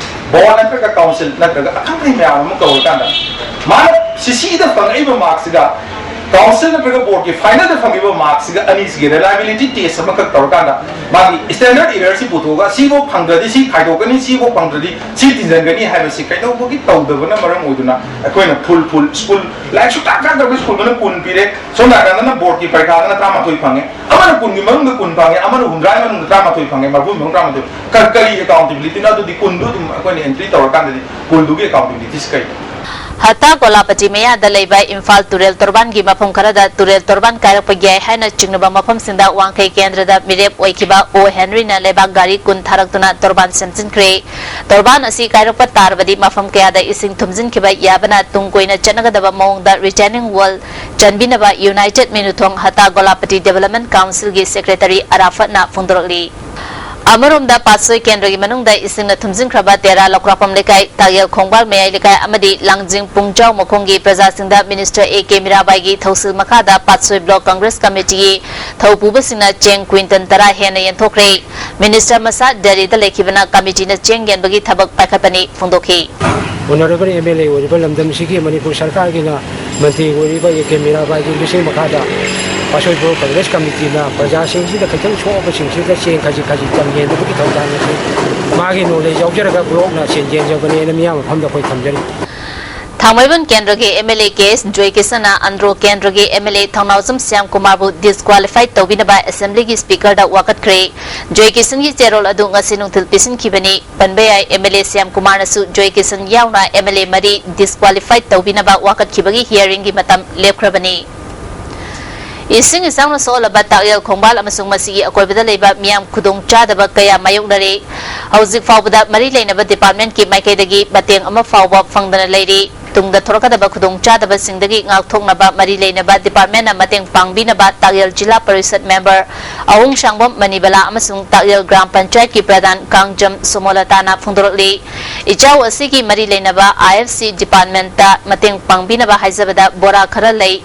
ꯕꯣꯔꯗ ꯅꯠꯇ꯭ꯔꯒ ꯀꯥꯎꯟꯁꯤꯜ ꯅꯠꯇ꯭ꯔꯒ ꯑꯈꯪ ꯑꯍꯩ ꯃꯌꯥꯝ ꯑꯃ ꯀꯧꯔꯀꯥꯟꯗ ꯃꯥꯅ ꯁꯤ ꯁꯤ ꯏꯗ ꯐꯪꯉꯛꯏꯕ ꯃꯥꯔꯛꯁꯤꯒ ꯀꯥꯎꯟꯁꯤꯜ ꯅꯠꯇ꯭ꯔꯒ ꯕꯣꯔꯗꯀꯤ ꯐꯥꯏꯅꯦꯜꯗ ꯐꯪꯉꯤꯕ ꯃꯥꯔꯛꯁꯤꯒ ꯑꯅꯤꯁꯤꯒꯤ ꯔꯤꯂꯥꯏꯕꯤꯂꯤꯇꯤ ꯇꯦꯁ ꯑꯃꯈꯛ ꯇꯧꯔꯀꯥꯟꯗ ꯃꯥꯒꯤ ꯁ꯭ꯇꯦꯟꯗꯔꯗ ꯏꯔꯔꯁꯤ ꯄꯨꯊꯣꯛꯑꯒ ꯁꯤꯐꯥꯎ ꯐꯪꯗ꯭ꯔꯗꯤ ꯁꯤ ꯈꯥꯏꯗꯣꯛꯀꯅꯤ, ꯁꯤꯐꯥꯎ ꯐꯪꯗ꯭ꯔꯗꯤ ꯁꯤ ꯇꯤꯟꯁꯤꯟꯒꯅꯤ ꯍꯥꯏꯕꯁꯤ ꯀꯩꯗꯧꯕꯒꯤ ꯇꯧꯗꯕꯅ ꯃꯔꯝ ꯑꯣꯏꯗꯨꯅ ꯑꯩꯈꯣꯏꯅ ꯐꯨꯜ ꯐꯨꯜ ꯁ꯭ꯀꯨꯜ ꯂꯥꯏꯔꯤꯛ ꯁꯨꯡꯇꯥꯛ ꯇꯥꯛꯇꯕ ꯁ꯭ꯀꯨꯜꯗꯨꯅ ꯀꯨꯟ ꯄꯤꯔꯦ, ꯁꯣꯝ ꯅꯥꯀꯟꯗꯅ ꯕꯣꯔꯗꯀꯤ ꯄꯔꯤꯈꯥꯗꯅ ꯇꯔꯥꯃꯥꯊꯣꯏ ꯐꯪꯉꯦ, ꯑꯃꯅ ꯀꯨꯟꯒꯤ ꯃꯅꯨꯡꯗ ꯀꯨꯟ ꯐꯪꯉꯦ, ꯑꯃꯅ ꯍꯨꯝꯗ꯭ꯔꯥꯒꯤ ꯃꯅꯨꯡꯗ ꯇꯔꯥꯃꯥꯊꯣꯏ ꯐꯪꯉꯦ, ꯃꯔꯐꯨꯒꯤ ꯃꯅꯨꯡꯗ ꯇꯔꯥꯃꯥꯊꯣꯏ꯫ ꯀ-, ꯀꯔꯤ ꯑꯦꯀꯥꯎꯟꯇꯦꯕꯤꯂꯤꯇꯤꯅꯣ? ꯑꯗꯨꯗꯤ ꯀꯨꯟꯗꯨ ꯑꯗꯨꯝ ꯑꯩꯈꯣꯏꯅ ꯑꯦꯟꯇ꯭ꯔꯤ ꯇꯧꯔꯀꯥꯟꯗꯗꯤ ꯀꯨꯟꯗꯨꯒꯤ ꯑꯦꯀꯥꯎꯟꯇꯦꯕꯤꯂꯤꯇꯤꯁꯤ ꯀꯩꯅꯣ? ꯍꯇꯥ ꯒꯣꯂꯥꯄꯇꯤ ꯃꯌꯥꯗ ꯂꯩꯕ ꯏꯝꯐꯥꯜ ꯇꯨꯔꯦꯜ ꯇꯣꯔꯕꯥꯟꯒꯤ ꯃꯐꯝ ꯈꯔꯗ ꯇꯨꯔꯦꯜ ꯇꯣꯔꯕꯥꯟ ꯀꯥꯏꯔꯛꯄ ꯌꯥꯏ ꯍꯥꯏꯅ ꯆꯤꯡꯅꯕ ꯃꯐꯝꯁꯤꯡꯗ ꯋꯥꯡꯈꯩ ꯀꯦꯟꯗ꯭ꯔꯗ ꯃꯤꯔꯦꯞ ꯑꯣꯏꯈꯤꯕ ꯑꯣ ꯍꯦꯟꯔꯤꯅ ꯂꯩꯕꯥꯛ ꯒꯥꯔꯤ ꯀꯨꯟ ꯊꯥꯔꯛꯇꯨꯅ ꯇꯣꯔꯕꯥꯟ ꯁꯦꯝꯖꯤꯟꯈ꯭ꯔꯦ꯫ ꯇꯣꯔꯕꯥꯟ ꯑꯁꯤ ꯀꯥꯏꯔꯛꯄ ꯇꯥꯔꯕꯗꯤ ꯃꯐꯝ ꯀꯌꯥꯗ ꯏꯁꯤꯡ ꯊꯨꯝꯖꯤꯟꯈꯤꯕ ꯌꯥꯕꯅ ꯇꯨꯡ ꯀꯣꯏꯅ ꯆꯠꯅꯒꯗꯕ ꯃꯑꯣꯡꯗ retaining wall ꯆꯟꯕꯤꯅꯕ ꯌꯨꯅꯥꯏꯇꯦꯗ ꯃꯤꯅꯨꯊꯣꯡ ꯍꯇꯥ ꯒꯣꯂꯥꯄꯇꯤ ꯗꯤꯕꯦꯂꯞꯃꯦꯟ ꯀꯥꯎꯟꯁꯤꯜꯒꯤ ꯁꯦꯀ꯭ꯔꯦꯇꯔꯤ ꯑꯔꯥꯐꯠꯅ ꯐꯣꯡꯗꯣꯔꯛꯂꯤ꯫ ꯑꯃꯔꯣꯝꯗ, ꯄꯥꯠꯁꯣꯏ ꯀꯦꯟꯗ꯭ꯔꯒꯤ ꯃꯅꯨꯡꯗ ꯏꯁꯤꯡꯅ ꯊꯨꯝꯖꯤꯟꯈ꯭ꯔꯕ ꯇꯦꯔꯥ ꯂꯧꯀ꯭ꯔꯥꯛꯄꯝ ꯂꯩꯀꯥꯏ, ꯇꯥꯛꯌꯦꯜ ꯈꯣꯡꯕꯥꯜ ꯃꯌꯥꯏ ꯂꯩꯀꯥꯏ ꯑꯃꯗꯤ ꯂꯥꯡꯖꯤꯡ ꯄꯨꯡꯖꯥꯎ ꯃꯈꯣꯡꯒꯤ ꯄ꯭ꯔꯖꯥꯁꯤꯡꯗ ꯃꯤꯅꯤꯁꯇꯔ ꯑꯦ ꯀꯦ ꯃꯤꯔꯥꯕꯥꯏꯒꯤ ꯊꯧꯁꯤꯜ ꯃꯈꯥꯗ ꯄꯥꯠꯁꯣꯏ ꯕ꯭ꯂꯣꯛ ꯀꯪꯒ꯭ꯔꯦꯁ ꯀꯃꯤꯇꯤꯒꯤ ꯊꯧ ꯄꯨꯕꯁꯤꯡꯅ ꯆꯦꯡ ꯀ꯭ꯋꯤꯟꯇꯜ ꯇꯔꯥ ꯍꯦꯟꯅ ꯌꯦꯟꯊꯣꯛꯈ꯭ꯔꯦ꯫ ꯃꯤꯅꯤꯁꯇꯔ ꯃꯁꯥ ꯗꯦꯜꯂꯤꯗ ꯂꯩꯈꯤꯕꯅ ꯀꯃꯤꯇꯤꯅ ꯆꯦꯡ ꯌꯦꯟꯕꯒꯤ ꯊꯕꯛ ꯄꯥꯏꯈꯠꯄꯅꯤ ꯐꯣꯡꯗꯣꯛꯈꯤ꯫ ꯑꯣꯅꯔꯦꯕꯜ ꯑꯦꯝ ꯑꯦꯜ ꯑꯦ ꯑꯣꯏꯔꯤꯕ ꯂꯝꯗꯝꯁꯤꯒꯤ ꯃꯅꯤꯄꯨꯔ ꯁꯔꯀꯥꯔꯒꯤꯅ ꯃꯟꯇ꯭ꯔꯤ ꯑꯣꯏꯔꯤꯕ ꯑꯦ ꯀꯦ ꯃꯤꯔꯥꯕꯥꯏꯒꯤ ꯂꯨꯆꯤꯡ ꯃꯈꯥꯗ ꯄꯥꯠꯁꯣꯏ ꯕ꯭ꯂꯣꯛ ꯀꯪꯒ꯭ꯔꯦꯁ ꯀꯃꯤꯇꯤꯅ ꯄ꯭ꯔꯖꯥꯁꯤꯡꯁꯤꯗ ꯈꯤꯇꯪ ꯁꯣꯛꯑꯕꯁꯤꯡꯁꯤꯗ ꯆꯦꯡ ꯈꯖꯤꯛ ꯈꯖꯤꯛꯇꯪ ꯌꯦꯟꯕꯒꯤ ꯊꯧꯗꯥꯡ ꯑꯁꯤ ꯃꯥꯒꯤ ꯅꯣꯂꯦꯖ ꯌꯥꯎꯖꯔꯒ ꯕ꯭ꯂꯣꯛꯅ ꯁꯦꯟ ꯌꯦꯟꯖꯕꯅꯦꯅ ꯃꯤꯌꯥꯝ ꯃꯐꯝꯗ ꯑꯩꯈꯣꯏ ꯊꯝꯖꯔꯤ꯫ ꯊꯥꯡꯃꯩꯕꯟ ꯀꯦꯟꯗ꯭ꯔꯒꯤ M L A K S ꯖꯣꯏꯀꯤꯁꯟꯅ ꯑꯟꯗ꯭ꯔꯣ ꯀꯦꯟꯗ꯭ꯔꯒꯤ M L A Thounaojam Shyam ꯀꯨꯃꯥꯔꯕꯨ ꯗꯤꯁꯀ꯭ꯋꯥꯂꯤꯐꯥꯏ ꯇꯧꯕꯤꯅꯕ ꯑꯦꯁꯦꯝꯕ꯭ꯂꯤꯒꯤ ꯁ꯭ꯄꯤꯀꯔꯗ ꯋꯥꯀꯠꯈ꯭ꯔꯦ꯫ ꯖꯣꯏꯀꯤꯁꯟꯒꯤ ꯆꯦꯔꯣꯜ ꯑꯗꯨ ꯉꯁꯤ ꯅꯨꯡꯊꯤꯜ ꯄꯤꯁꯤꯟꯈꯤꯕꯅꯤ꯫ ꯄꯟꯕ ꯌꯥꯏ, ꯑꯦꯝ ꯑꯦꯜ ꯑꯦ ꯁ꯭ꯌꯥꯝ ꯀꯨꯃꯥꯔꯅꯁꯨ ꯖꯣꯏꯀꯤꯁꯟ ꯌꯥꯎꯅ ꯑꯦꯝ ꯑꯦꯜ ꯑꯦ ꯃꯔꯤ ꯗꯤꯁꯀ꯭ꯋꯥꯂꯤꯐꯥꯏ ꯇꯧꯕꯤꯅꯕ ꯋꯥꯀꯠꯈꯤꯕꯒꯤ ꯍꯤꯌꯥꯔꯤꯡꯒꯤ ꯃꯇꯝ ꯂꯦꯞꯈ꯭ꯔꯕꯅꯤ꯫ ꯏꯁꯤꯡ ꯏꯆꯥꯎꯅ ꯁꯣꯛꯍꯜꯂꯕ ꯇꯥꯛꯌꯦꯜ ꯈꯣꯡꯕꯥꯜ ꯑꯃꯁꯨꯡ ꯃꯁꯤꯒꯤ ꯑꯀꯣꯏꯕꯗ ꯂꯩꯕ ꯃꯤꯌꯥꯝ ꯈꯨꯗꯣꯡ ꯆꯥꯗꯕ ꯀꯌꯥ ꯃꯥꯌꯣꯛꯅꯔꯦ꯫ ꯍꯧꯖꯤꯛ ꯐꯥꯎꯕꯗ ꯃꯔꯤ ꯂꯩꯅꯕ ꯗꯤꯄꯥꯔꯠꯃꯦꯟꯠꯀꯤ ꯃꯥꯏꯀꯩꯗꯒꯤ ꯃꯇꯦꯡ ꯑꯃ ꯐꯥꯎꯕ ꯐꯪꯗꯅ ꯂꯩꯔꯤ꯫ ꯇꯨꯡꯗ ꯊꯣꯔꯛꯀꯗꯕ ꯈꯨꯗꯣꯡ ꯆꯥꯗꯕꯁꯤꯡꯗꯒꯤ ꯉꯥꯛꯊꯣꯛꯅꯕ ꯃꯔꯤ ꯂꯩꯅꯕ ꯗꯤꯄꯥꯔꯠꯃꯦꯟꯠꯅ ꯃꯇꯦꯡ ꯄꯥꯡꯕꯤꯅꯕ ꯇꯥꯛꯌꯦꯜ ꯖꯤꯂꯥ ꯄꯔꯤꯁꯠ ꯃꯦꯝꯕꯔ ꯑꯍꯣꯡꯁꯥꯡꯕꯝ ꯃꯅꯤꯕꯂꯥ ꯑꯃꯁꯨꯡ ꯇꯥꯛꯌꯦꯜ ꯒ꯭ꯔꯥꯝ ꯄꯟꯆꯥꯌꯠꯀꯤ ꯄ꯭ꯔꯙꯥꯟ ꯀꯥꯡꯖꯝ ꯁꯣꯃꯣꯂꯇꯥꯅ ꯐꯣꯡꯗꯣꯔꯛꯂꯤ꯫ ꯏꯆꯥꯎ ꯑꯁꯤꯒꯤ ꯃꯔꯤ ꯂꯩꯅꯕ ꯑꯥꯏ ꯑꯦꯐ ꯁꯤ ꯗꯤꯄꯥꯔꯠꯃꯦꯟꯠꯇ ꯃꯇꯦꯡ ꯄꯥꯡꯕꯤꯅꯕ ꯍꯥꯏꯖꯕꯗ ꯕꯣꯔꯥ ꯈꯔ ꯂꯩ꯫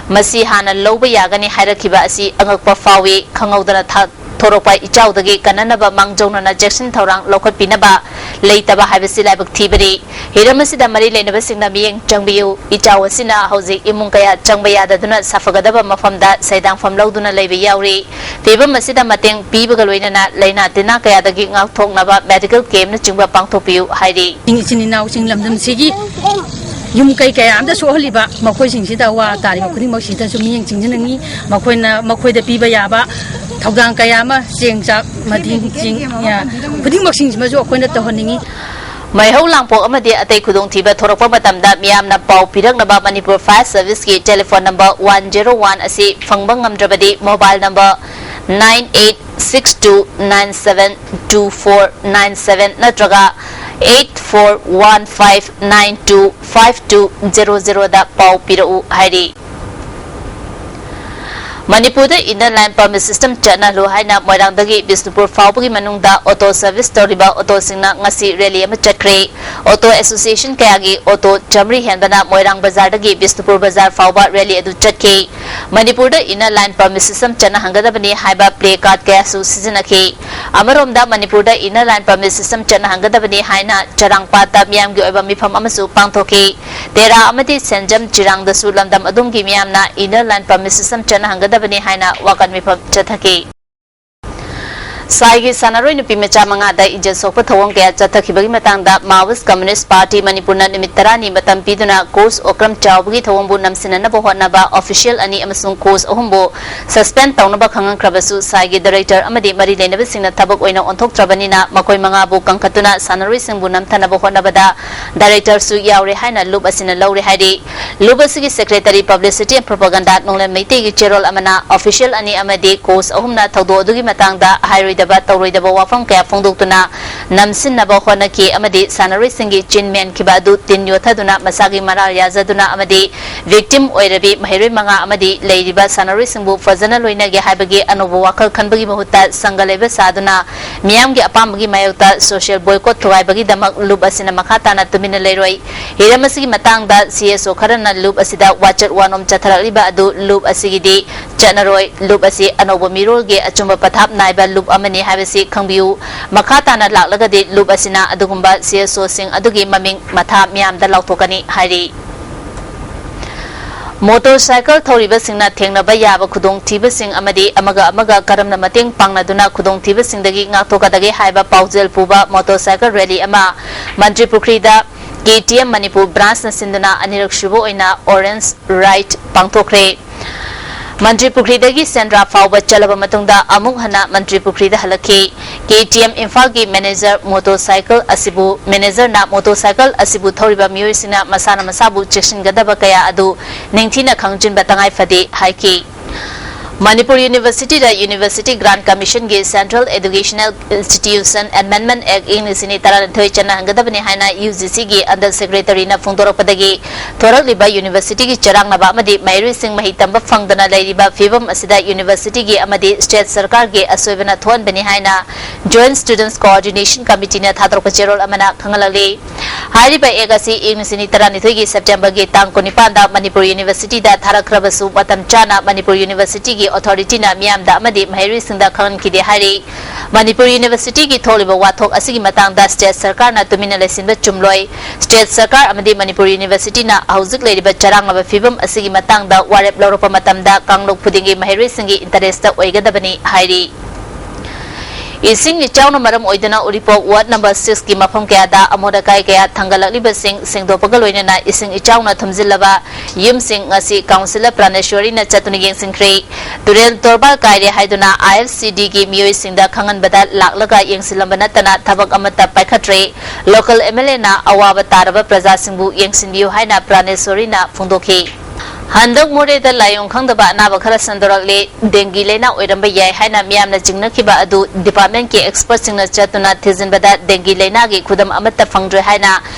ꯃꯁꯤ ꯍꯥꯟꯅ ꯂꯧꯕ ꯌꯥꯒꯅꯤ ꯍꯥꯏꯔꯛꯈꯤꯕ ꯑꯁꯤ ꯑꯉꯛꯄ ꯐꯥꯎꯏ꯫ ꯈꯪꯍꯧꯗꯅ ꯊꯥ-, ꯊꯣꯔꯛꯄ ꯏꯆꯥꯎꯗꯒꯤ ꯀꯟꯅꯅꯕ ꯃꯥꯡꯖꯧꯅꯅ ꯆꯦꯛꯁꯤꯟ ꯊꯧꯔꯥꯡ ꯂꯧꯈꯠꯄꯤꯅꯕ ꯂꯩꯇꯕ ꯍꯥꯏꯕꯁꯤ ꯂꯥꯏꯕꯛ ꯊꯤꯕꯅꯤ꯫ ꯍꯤꯔꯝ ꯑꯁꯤꯗ ꯃꯔꯤ ꯂꯩꯅꯕꯁꯤꯡꯅ ꯃꯤꯠꯌꯦꯡ ꯆꯪꯕꯤꯌꯨ꯫ ꯏꯆꯥꯎ ꯑꯁꯤꯅ ꯍꯧꯖꯤꯛ ꯏꯃꯨꯡ ꯀꯌꯥ ꯆꯪꯕ ꯌꯥꯗꯗꯨꯅ ꯁꯥꯐꯒꯗꯕ ꯃꯐꯝꯗ ꯁꯩꯗꯥꯡꯐꯝ ꯂꯧꯗꯨꯅ ꯂꯩꯕ ꯌꯥꯎꯔꯤ꯫ ꯐꯤꯕꯝ ꯑꯁꯤꯗ ꯃꯇꯦꯡ ꯄꯤꯕꯒ ꯂꯣꯏꯅꯅ ꯂꯥꯏꯅꯥ ꯇꯤꯟꯅꯥ ꯀꯌꯥꯗꯒꯤ ꯉꯥꯛꯊꯣꯛꯅꯕ ꯃꯦꯗꯤꯀꯦꯜ ꯀꯦꯝꯞꯅꯆꯤꯡꯕ ꯄꯥꯡꯊꯣꯛꯄꯤꯌꯨ ꯍꯥꯏꯔꯤ꯫ ꯏꯆꯤꯟ ꯏꯅꯥꯎꯁꯤꯡ ꯂꯝꯗꯝꯁꯤꯒꯤ ꯌꯨꯝ ꯀꯩ ꯀꯌꯥ ꯑꯃꯗ ꯁꯣꯛꯍꯜꯂꯤꯕ ꯃꯈꯣꯏꯁꯤꯡꯁꯤꯗ ꯑꯋꯥ ꯇꯥꯔꯤꯕ ꯈꯨꯗꯤꯡꯃꯛꯁꯤꯗꯁꯨ ꯃꯤꯠꯌꯦꯡ ꯆꯪꯖꯅꯤꯡꯏ꯫ ꯃꯈꯣꯏꯅ, ꯃꯈꯣꯏꯗ ꯄꯤꯕ ꯌꯥꯕ ꯊꯧꯗꯥꯡ ꯀꯌꯥ ꯑꯃ, ꯆꯦꯡ ꯆꯥꯛ ꯃꯇꯦꯡ ꯆꯤꯡ, ꯈꯨꯗꯤꯡꯃꯛꯁꯤꯡꯁꯤꯃꯁꯨ ꯑꯩꯈꯣꯏꯅ ꯇꯧꯍꯟꯅꯤꯡꯏ꯫ ꯃꯩꯍꯧ ꯂꯥꯡꯄꯣꯛ ꯑꯃꯗꯤ ꯑꯇꯩ ꯈꯨꯗꯣꯡꯊꯤꯕ ꯊꯣꯔꯛꯄ ꯃꯇꯝꯗ ꯃꯤꯌꯥꯝꯅ ꯄꯥꯎ ꯄꯤꯔꯛꯅꯕ ꯃꯅꯤꯄꯨꯔ Fire Service ꯀꯤ telephone number one zero one ꯑꯁꯤ ꯐꯪꯕ ꯉꯝꯗ꯭ꯔꯕꯗꯤ mobile number nine eight six two nine seven two four nine seven ꯅꯠꯇ꯭ꯔꯒ eight four one five nine two five two zero zero ꯗ ꯄꯥꯎ ꯄꯤꯔꯛꯎ ꯍꯥꯏꯔꯤ꯫ ꯃꯅꯤꯄꯨꯔꯗ Inner Line Permit System ꯆꯠꯅꯍꯜꯂꯨ ꯍꯥꯏꯅ ꯃꯣꯏꯔꯥꯡꯗꯒꯤ ꯕꯤꯁꯅꯨꯄꯨꯔ ꯐꯥꯎꯕꯒꯤ ꯃꯅꯨꯡꯗ auto service ꯇꯧꯔꯤꯕ autoꯁꯤꯡꯅ ꯉꯁꯤ rally ꯑꯃ ꯆꯠꯈ꯭ꯔꯦ꯫ Auto association ꯀꯌꯥꯒꯤ auto ꯆꯥꯃꯔꯤ ꯍꯦꯟꯕꯅ ꯃꯣꯏꯔꯥꯡ ꯕꯖꯥꯔꯗꯒꯤ ꯕꯤꯁꯅꯨꯄꯨꯔ ꯕꯖꯥꯔ ꯐꯥꯎꯕ rally ꯑꯗꯨ ꯆꯠꯈꯤ꯫ ꯃꯅꯤꯄꯨꯔꯗ Inner Line Permit System ꯆꯠꯅꯍꯟꯒꯗꯕꯅꯤ ꯍꯥꯏꯕ placard ꯀꯌꯥꯁꯨ ꯁꯤꯖꯤꯟꯅꯈꯤ꯫ ꯑꯃꯔꯣꯝꯗ ꯃꯅꯤꯄꯨꯔꯗ Inner Line Permit System ꯆꯠꯅꯍꯟꯒꯗꯕꯅꯤ ꯍꯥꯏꯅ ꯆꯔꯥꯡꯄꯥꯠꯇ ꯃꯤꯌꯥꯝꯒꯤ ꯑꯣꯏꯕ ꯃꯤꯐꯝ ꯑꯃꯁꯨ ꯄꯥꯡꯊꯣꯛꯈꯤ꯫ ꯇꯦꯔꯥ ꯑꯃꯗꯤ ꯁꯦꯟꯖꯝ ꯆꯤꯔꯥꯡꯗꯁꯨ ꯂꯝꯗꯝ ꯑꯗꯨꯝꯒꯤ ꯃꯤꯌꯥꯝꯅ Inner Line Permit System ꯆꯠꯅꯍꯟꯒꯗꯕꯅꯤ ꯍꯥꯏꯅ ꯋꯥꯀꯠ ꯃꯤꯐꯝ ꯆꯠꯊꯈꯤ꯫ ꯁꯥꯏꯒꯤ ꯁꯥꯟꯅꯔꯣꯏ ꯅꯨꯄꯤ ꯃꯆꯥ ꯃꯉꯥꯗ ꯏꯖꯠ ꯁꯣꯛꯄ ꯊꯧꯑꯣꯡ ꯀꯌꯥ ꯆꯠꯊꯈꯤꯕꯒꯤ ꯃꯇꯥꯡꯗ Maoist Communist Party ꯃꯅꯤꯄꯨꯔꯅ ꯅꯨꯃꯤꯠ ꯇꯔꯥꯅꯤ ꯃꯇꯝ ꯄꯤꯗꯨꯅ coach ꯑꯣꯀ꯭ꯔꯝ ꯆꯥꯎꯕꯒꯤ ꯊꯧꯑꯣꯡꯕꯨ ꯅꯝꯁꯤꯟꯅꯅꯕ ꯍꯣꯠꯅꯕ official ꯑꯅꯤ ꯑꯃꯁꯨꯡ coach ꯑꯍꯨꯝꯕꯨ suspend ꯇꯧꯅꯕ ꯈꯪꯍꯟꯈ꯭ꯔꯕꯁꯨ ꯁꯥꯏꯒꯤ director ꯑꯃꯗꯤ ꯃꯔꯤ ꯂꯩꯅꯕꯁꯤꯡꯅ ꯊꯕꯛ ꯑꯣꯏꯅ ꯑꯣꯟꯊꯣꯛꯇ꯭ꯔꯕꯅꯤꯅ ꯃꯈꯣꯏ ꯃꯉꯥꯕꯨ ꯀꯟꯈꯠꯇꯨꯅ ꯁꯥꯟꯅꯔꯣꯏꯁꯤꯡꯕꯨ ꯅꯝꯊꯅꯕ ꯍꯣꯠꯅꯕꯗ directorꯁꯨ ꯌꯥꯎꯔꯦ ꯍꯥꯏꯅ ꯂꯨꯞ ꯑꯁꯤꯅ ꯂꯧꯔꯦ ꯍꯥꯏꯔꯤ꯫ ꯂꯨꯞ ꯑꯁꯤꯒꯤ secretary publicity and propaganda ꯅꯣꯡꯂꯦꯝ ꯃꯩꯇꯩꯒꯤ ꯆꯦꯔꯣꯜ ꯑꯃꯅ official ꯑꯅꯤ ꯑꯃꯗꯤ coach ꯑꯍꯨꯝꯅ ꯊꯧꯗꯣꯛ ꯑꯗꯨꯒꯤ ꯃꯇꯥꯡꯗ ꯍꯥꯏꯔꯣꯏꯗꯕ ꯇꯧꯔꯣꯏꯗꯕ ꯋꯥꯐꯝ ꯀꯌꯥ ꯐꯣꯡꯗꯣꯛꯇꯨꯅ ꯅꯝꯁꯤꯟꯅꯕ ꯍꯣꯠꯅꯈꯤ ꯑꯃꯗꯤ ꯁꯥꯟꯅꯔꯣꯏꯁꯤꯡꯒꯤ ꯆꯤꯟ ꯃꯦꯟꯈꯤꯕ ꯑꯗꯨ ꯇꯤꯟ ꯌꯣꯠꯊꯗꯨꯅ ꯃꯁꯥꯒꯤ ꯃꯔꯥꯜ ꯌꯥꯖꯗꯨꯅ ꯑꯃꯗꯤ victim ꯑꯣꯏꯔꯕꯤ ꯃꯍꯩꯔꯣꯏ ꯃꯉꯥ ꯑꯃꯗꯤ ꯂꯩꯔꯤꯕ ꯁꯥꯟꯅꯔꯣꯏꯁꯤꯡꯕꯨ ꯐꯖꯅ ꯂꯣꯏꯅꯒꯦ ꯍꯥꯏꯕꯒꯤ ꯑꯅꯧꯕ ꯋꯥꯈꯜ ꯈꯟꯕꯒꯤ ꯃꯍꯨꯠꯇ ꯁꯪꯒ ꯂꯩꯕ ꯁꯥꯗꯨꯅ ꯃꯤꯌꯥꯝꯒꯤ ꯑꯄꯥꯝꯕꯒꯤ ꯃꯥꯌꯣꯛꯇ social boycott ꯊꯨꯒꯥꯏꯕꯒꯤꯗꯃꯛ ꯂꯨꯞ ꯑꯁꯤꯅ ꯃꯈꯥ ꯇꯥꯅ ꯇꯨꯃꯤꯟꯅ ꯂꯩꯔꯣꯏ꯫ ꯍꯤꯔꯝ ꯑꯁꯤꯒꯤ ꯃꯇꯥꯡꯗ C S O ꯈꯔꯅ ꯂꯨꯞ ꯑꯁꯤꯗ ꯋꯥꯆꯠ ꯋꯥꯅꯣꯝ ꯆꯠꯊꯔꯛꯂꯤꯕ ꯑꯗꯨ ꯂꯨꯞ ꯑꯁꯤꯒꯤꯗꯤ ꯆꯠꯅꯔꯣꯏ꯫ ꯂꯨꯞ ꯑꯁꯤ ꯑꯅꯧꯕ ꯃꯤꯔꯣꯜꯒꯤ ꯑꯆꯨꯝꯕ ꯄꯊꯥꯞ ꯅꯥꯏꯕ ꯂꯨꯞ ꯑꯃꯅꯤ ꯍꯥꯏꯕꯁꯤ ꯈꯪꯕꯤꯌꯨ꯫ ꯃꯈꯥ ꯇꯥꯅ ꯂꯥꯛꯂꯒꯗꯤ ꯂꯨꯞ ꯑꯁꯤꯅ ꯑꯗꯨꯒꯨꯝꯕ C S O ꯁꯤꯡ ꯑꯗꯨꯒꯤ ꯃꯃꯤꯡ ꯃꯊꯥ ꯃꯤꯌꯥꯝꯗ ꯂꯥꯎꯊꯣꯛꯀꯅꯤ ꯍꯥꯏꯔꯤ꯫ Motorcycle ꯊꯧꯔꯤꯕꯁꯤꯡꯅ ꯊꯦꯡꯅꯕ ꯌꯥꯕ ꯈꯨꯗꯣꯡꯊꯤꯕꯁꯤꯡ ꯑꯃꯗꯤ ꯑꯃꯒ ꯑꯃꯒ ꯀꯔꯝꯅ ꯃꯇꯦꯡ ꯄꯥꯡꯅꯗꯨꯅ ꯈꯨꯗꯣꯡꯊꯤꯕꯁꯤꯡꯗꯒꯤ ꯉꯥꯛꯊꯣꯛꯀꯗꯒꯦ ꯍꯥꯏꯕ ꯄꯥꯎꯖꯦꯜ ꯄꯨꯕ motorcycle rally ꯑꯃ ꯃꯟꯇ꯭ꯔꯤ ꯄꯨꯈ꯭ꯔꯤꯗ K T M ꯃꯅꯤꯄꯨꯔ branchꯅ ꯁꯤꯟꯗꯨꯅ ꯑꯅꯤꯔꯛ ꯁꯨꯕ ꯑꯣꯏꯅ Orange Ride ꯄꯥꯡꯊꯣꯛꯈ꯭ꯔꯦ꯫ ꯃꯟꯇ꯭ꯔꯤ ꯄꯨꯈ꯭ꯔꯤꯗꯒꯤ ꯁꯦꯟꯗ꯭ꯔꯥ ꯐꯥꯎꯕ ꯆꯠꯂꯕ ꯃꯇꯨꯡꯗ ꯑꯃꯨꯛ ꯍꯟꯅ ꯃꯟꯇ꯭ꯔꯤ ꯄꯨꯈ꯭ꯔꯤꯗ ꯍꯜꯂꯛꯈꯤ꯫ ꯀꯦ ꯇꯤ ꯑꯦꯝ ꯏꯝꯐꯥꯜꯒꯤ ꯃꯦꯅꯦꯖꯔ ꯃꯣꯇꯣꯔꯁꯥꯏꯀꯜ ꯑꯁꯤꯕꯨ, ꯃꯦꯅꯦꯖꯔꯅ ꯃꯣꯇꯣꯔꯁꯥꯏꯀꯜ ꯑꯁꯤꯕꯨ ꯊꯧꯔꯤꯕ ꯃꯤꯑꯣꯏꯁꯤꯡꯅ ꯃꯁꯥꯅ ꯃꯁꯥꯕꯨ ꯆꯦꯛꯁꯤꯟꯒꯗꯕ ꯀꯌꯥ ꯑꯗꯨ ꯅꯤꯡꯊꯤꯅ ꯈꯪꯖꯤꯟꯕ ꯇꯉꯥꯏ ꯐꯗꯦ ꯍꯥꯏꯈꯤ꯫ ꯃꯅꯤꯄꯨꯔ ꯌꯨꯅꯤꯚꯔꯁꯤꯇꯤꯗ University Grant Commissionꯒꯤ Central Educational Institution Amendment Act ꯏꯪ ꯂꯤꯁꯤꯡ ꯑꯅꯤ ꯇꯔꯥꯅꯤꯊꯣꯏ ꯆꯠꯅꯍꯟꯒꯗꯕꯅꯤ ꯍꯥꯏꯅ ꯌꯨ ꯖꯤ ꯁꯤꯒꯤ under secretaryꯅ ꯐꯣꯡꯗꯣꯔꯛꯄꯗꯒꯤ ꯊꯣꯔꯛꯂꯤꯕ ꯌꯨꯅꯤꯚꯔꯁꯤꯇꯤꯒꯤ ꯆꯔꯥꯡꯅꯕ ꯑꯃꯗꯤ ꯃꯍꯩꯔꯣꯏꯁꯤꯡ ꯃꯍꯩ ꯇꯝꯕ ꯐꯪꯗꯅ ꯂꯩꯔꯤꯕ ꯐꯤꯕꯝ ꯑꯁꯤꯗ ꯌꯨꯅꯤꯚꯔꯁꯤꯇꯤꯒꯤ ꯑꯃꯗꯤ state ꯁꯔꯀꯥꯔꯒꯤ ꯑꯁꯣꯏꯕꯅ ꯊꯣꯛꯍꯟꯕꯅꯤ ꯍꯥꯏꯅ Joint Students Coordination Committeeꯅ ꯊꯥꯗꯣꯔꯛꯄ ꯆꯦꯔꯣꯜ ꯑꯃꯅ ꯈꯪꯍꯜꯂꯛꯂꯤ꯫ ꯍꯥꯏꯔꯤꯕ act ꯑꯁꯤ ꯏꯪ ꯂꯤꯁꯤꯡ ꯑꯅꯤ ꯇꯔꯥꯅꯤꯊꯣꯏꯒꯤ Septemberꯒꯤ ꯇꯥꯡ ꯀꯨꯟꯅꯤꯄꯥꯟꯗ ꯃꯅꯤꯄꯨꯔ ꯌꯨꯅꯤꯚꯔꯁꯤꯇꯤꯗ ꯊꯥꯔꯛꯈ꯭ꯔꯕꯁꯨ, ꯃꯇꯝ ꯆꯥꯅ ꯃꯅꯤꯄꯨꯔ ꯌꯨꯅꯤꯚꯔꯁꯤꯇꯤꯒꯤ authorityꯅ ꯃꯤꯌꯥꯝꯗ ꯑꯃꯗꯤ ꯃꯍꯩꯔꯣꯏꯁꯤꯡꯗ ꯈꯪꯍꯟꯈꯤꯗꯦ ꯍꯥꯏꯔꯤ꯫ ꯃꯅꯤꯄꯨꯔ ꯌꯨꯅꯤꯚꯔꯁꯤꯇꯤꯒꯤ ꯊꯣꯛꯂꯤꯕ ꯋꯥꯊꯣꯛ ꯑꯁꯤꯒꯤ ꯃꯇꯥꯡꯗ state ꯁꯔꯀꯥꯔꯅ ꯇꯨꯃꯤꯟꯅ ꯂꯩꯁꯤꯟꯕ ꯆꯨꯝꯂꯣꯏ꯫ State ꯁꯔꯀꯥꯔ ꯑꯃꯗꯤ ꯃꯅꯤꯄꯨꯔ ꯌꯨꯅꯤꯚꯔꯁꯤꯇꯤꯅ ꯍꯧꯖꯤꯛ ꯂꯩꯔꯤꯕ ꯆꯔꯥꯡꯅꯕ ꯐꯤꯕꯝ ꯑꯁꯤꯒꯤ ꯃꯇꯥꯡꯗ ꯋꯥꯔꯦꯞ ꯂꯧꯔꯛꯄ ꯃꯇꯝꯗ ꯀꯥꯡꯂꯨꯞ ꯈꯨꯗꯤꯡꯒꯤ ꯃꯍꯩꯔꯣꯏꯁꯤꯡꯒꯤ interestꯇ ꯑꯣꯏꯒꯗꯕꯅꯤ ꯍꯥꯏꯔꯤ꯫ ꯏꯁꯤꯡ ꯏꯆꯥꯎꯅ ꯃꯔꯝ ꯑꯣꯏꯗꯨꯅ ꯎꯔꯤꯄꯣꯛ ward number sixꯀꯤ ꯃꯐꯝ ꯀꯌꯥꯗ ꯑꯃꯣꯠ ꯑꯀꯥꯏ ꯀꯌꯥ ꯊꯥꯡꯒꯠꯂꯛꯂꯤꯕꯁꯤꯡ ꯁꯦꯡꯗꯣꯛꯄꯒ ꯂꯣꯏꯅꯅ ꯏꯁꯤꯡ ꯏꯆꯥꯎꯅ ꯊꯨꯝꯖꯤꯜꯂꯕ ꯌꯨꯝꯁꯤꯡ ꯉꯁꯤ councillor ꯄ꯭ꯔꯥꯅꯦꯁ꯭ꯋꯔꯤꯅ ꯆꯠꯇꯨꯅ ꯌꯦꯡꯁꯤꯟꯈ꯭ꯔꯦ꯫ ꯇꯨꯔꯦꯜ ꯇꯣꯔꯕꯥꯟ ꯀꯥꯏꯔꯦ ꯍꯥꯏꯗꯨꯅ I F C Dꯒꯤ ꯃꯤꯑꯣꯏꯁꯤꯡꯗ ꯈꯪꯍꯟꯕꯗ ꯂꯥꯛꯂꯒ ꯌꯦꯡꯁꯤꯜꯂꯝꯕ ꯅꯠꯇꯅ ꯊꯕꯛ ꯑꯃꯠꯇ ꯄꯥꯏꯈꯠꯇ꯭ꯔꯦ꯫ Local M L Aꯅ ꯑꯋꯥꯕ ꯇꯥꯔꯕ ꯄ꯭ꯔꯖꯥꯁꯤꯡꯕꯨ ꯌꯦꯡꯁꯤꯟꯕꯤꯌꯨ ꯍꯥꯏꯅ ꯄ꯭ꯔꯥꯅꯦꯁ꯭ꯋꯔꯤꯅ ꯐꯣꯡꯗꯣꯛꯈꯤ꯫ ꯍꯟꯗꯛ ꯃꯣꯔꯦꯗ ꯂꯥꯏꯑꯣꯡ ꯈꯪꯗꯕ ꯑꯅꯥꯕ ꯈꯔ ꯁꯟꯗꯣꯔꯛꯂꯦ꯫ ꯗꯦꯡꯒꯤ ꯂꯥꯏꯅꯥ ꯑꯣꯏꯔꯝꯕ ꯌꯥꯏ ꯍꯥꯏꯅ ꯃꯤꯌꯥꯝꯅ ꯆꯤꯡꯅꯈꯤꯕ ꯑꯗꯨ departmentꯀꯤ expertꯁꯤꯡꯅ ꯆꯠꯇꯨꯅ ꯊꯤꯖꯤꯟꯕꯗ ꯗꯦꯡꯒꯤ ꯂꯥꯏꯅꯥꯒꯤ ꯈꯨꯗꯝ ꯑꯃꯠꯇ ꯐꯪꯗ꯭ꯔꯦ ꯍꯥꯏꯅ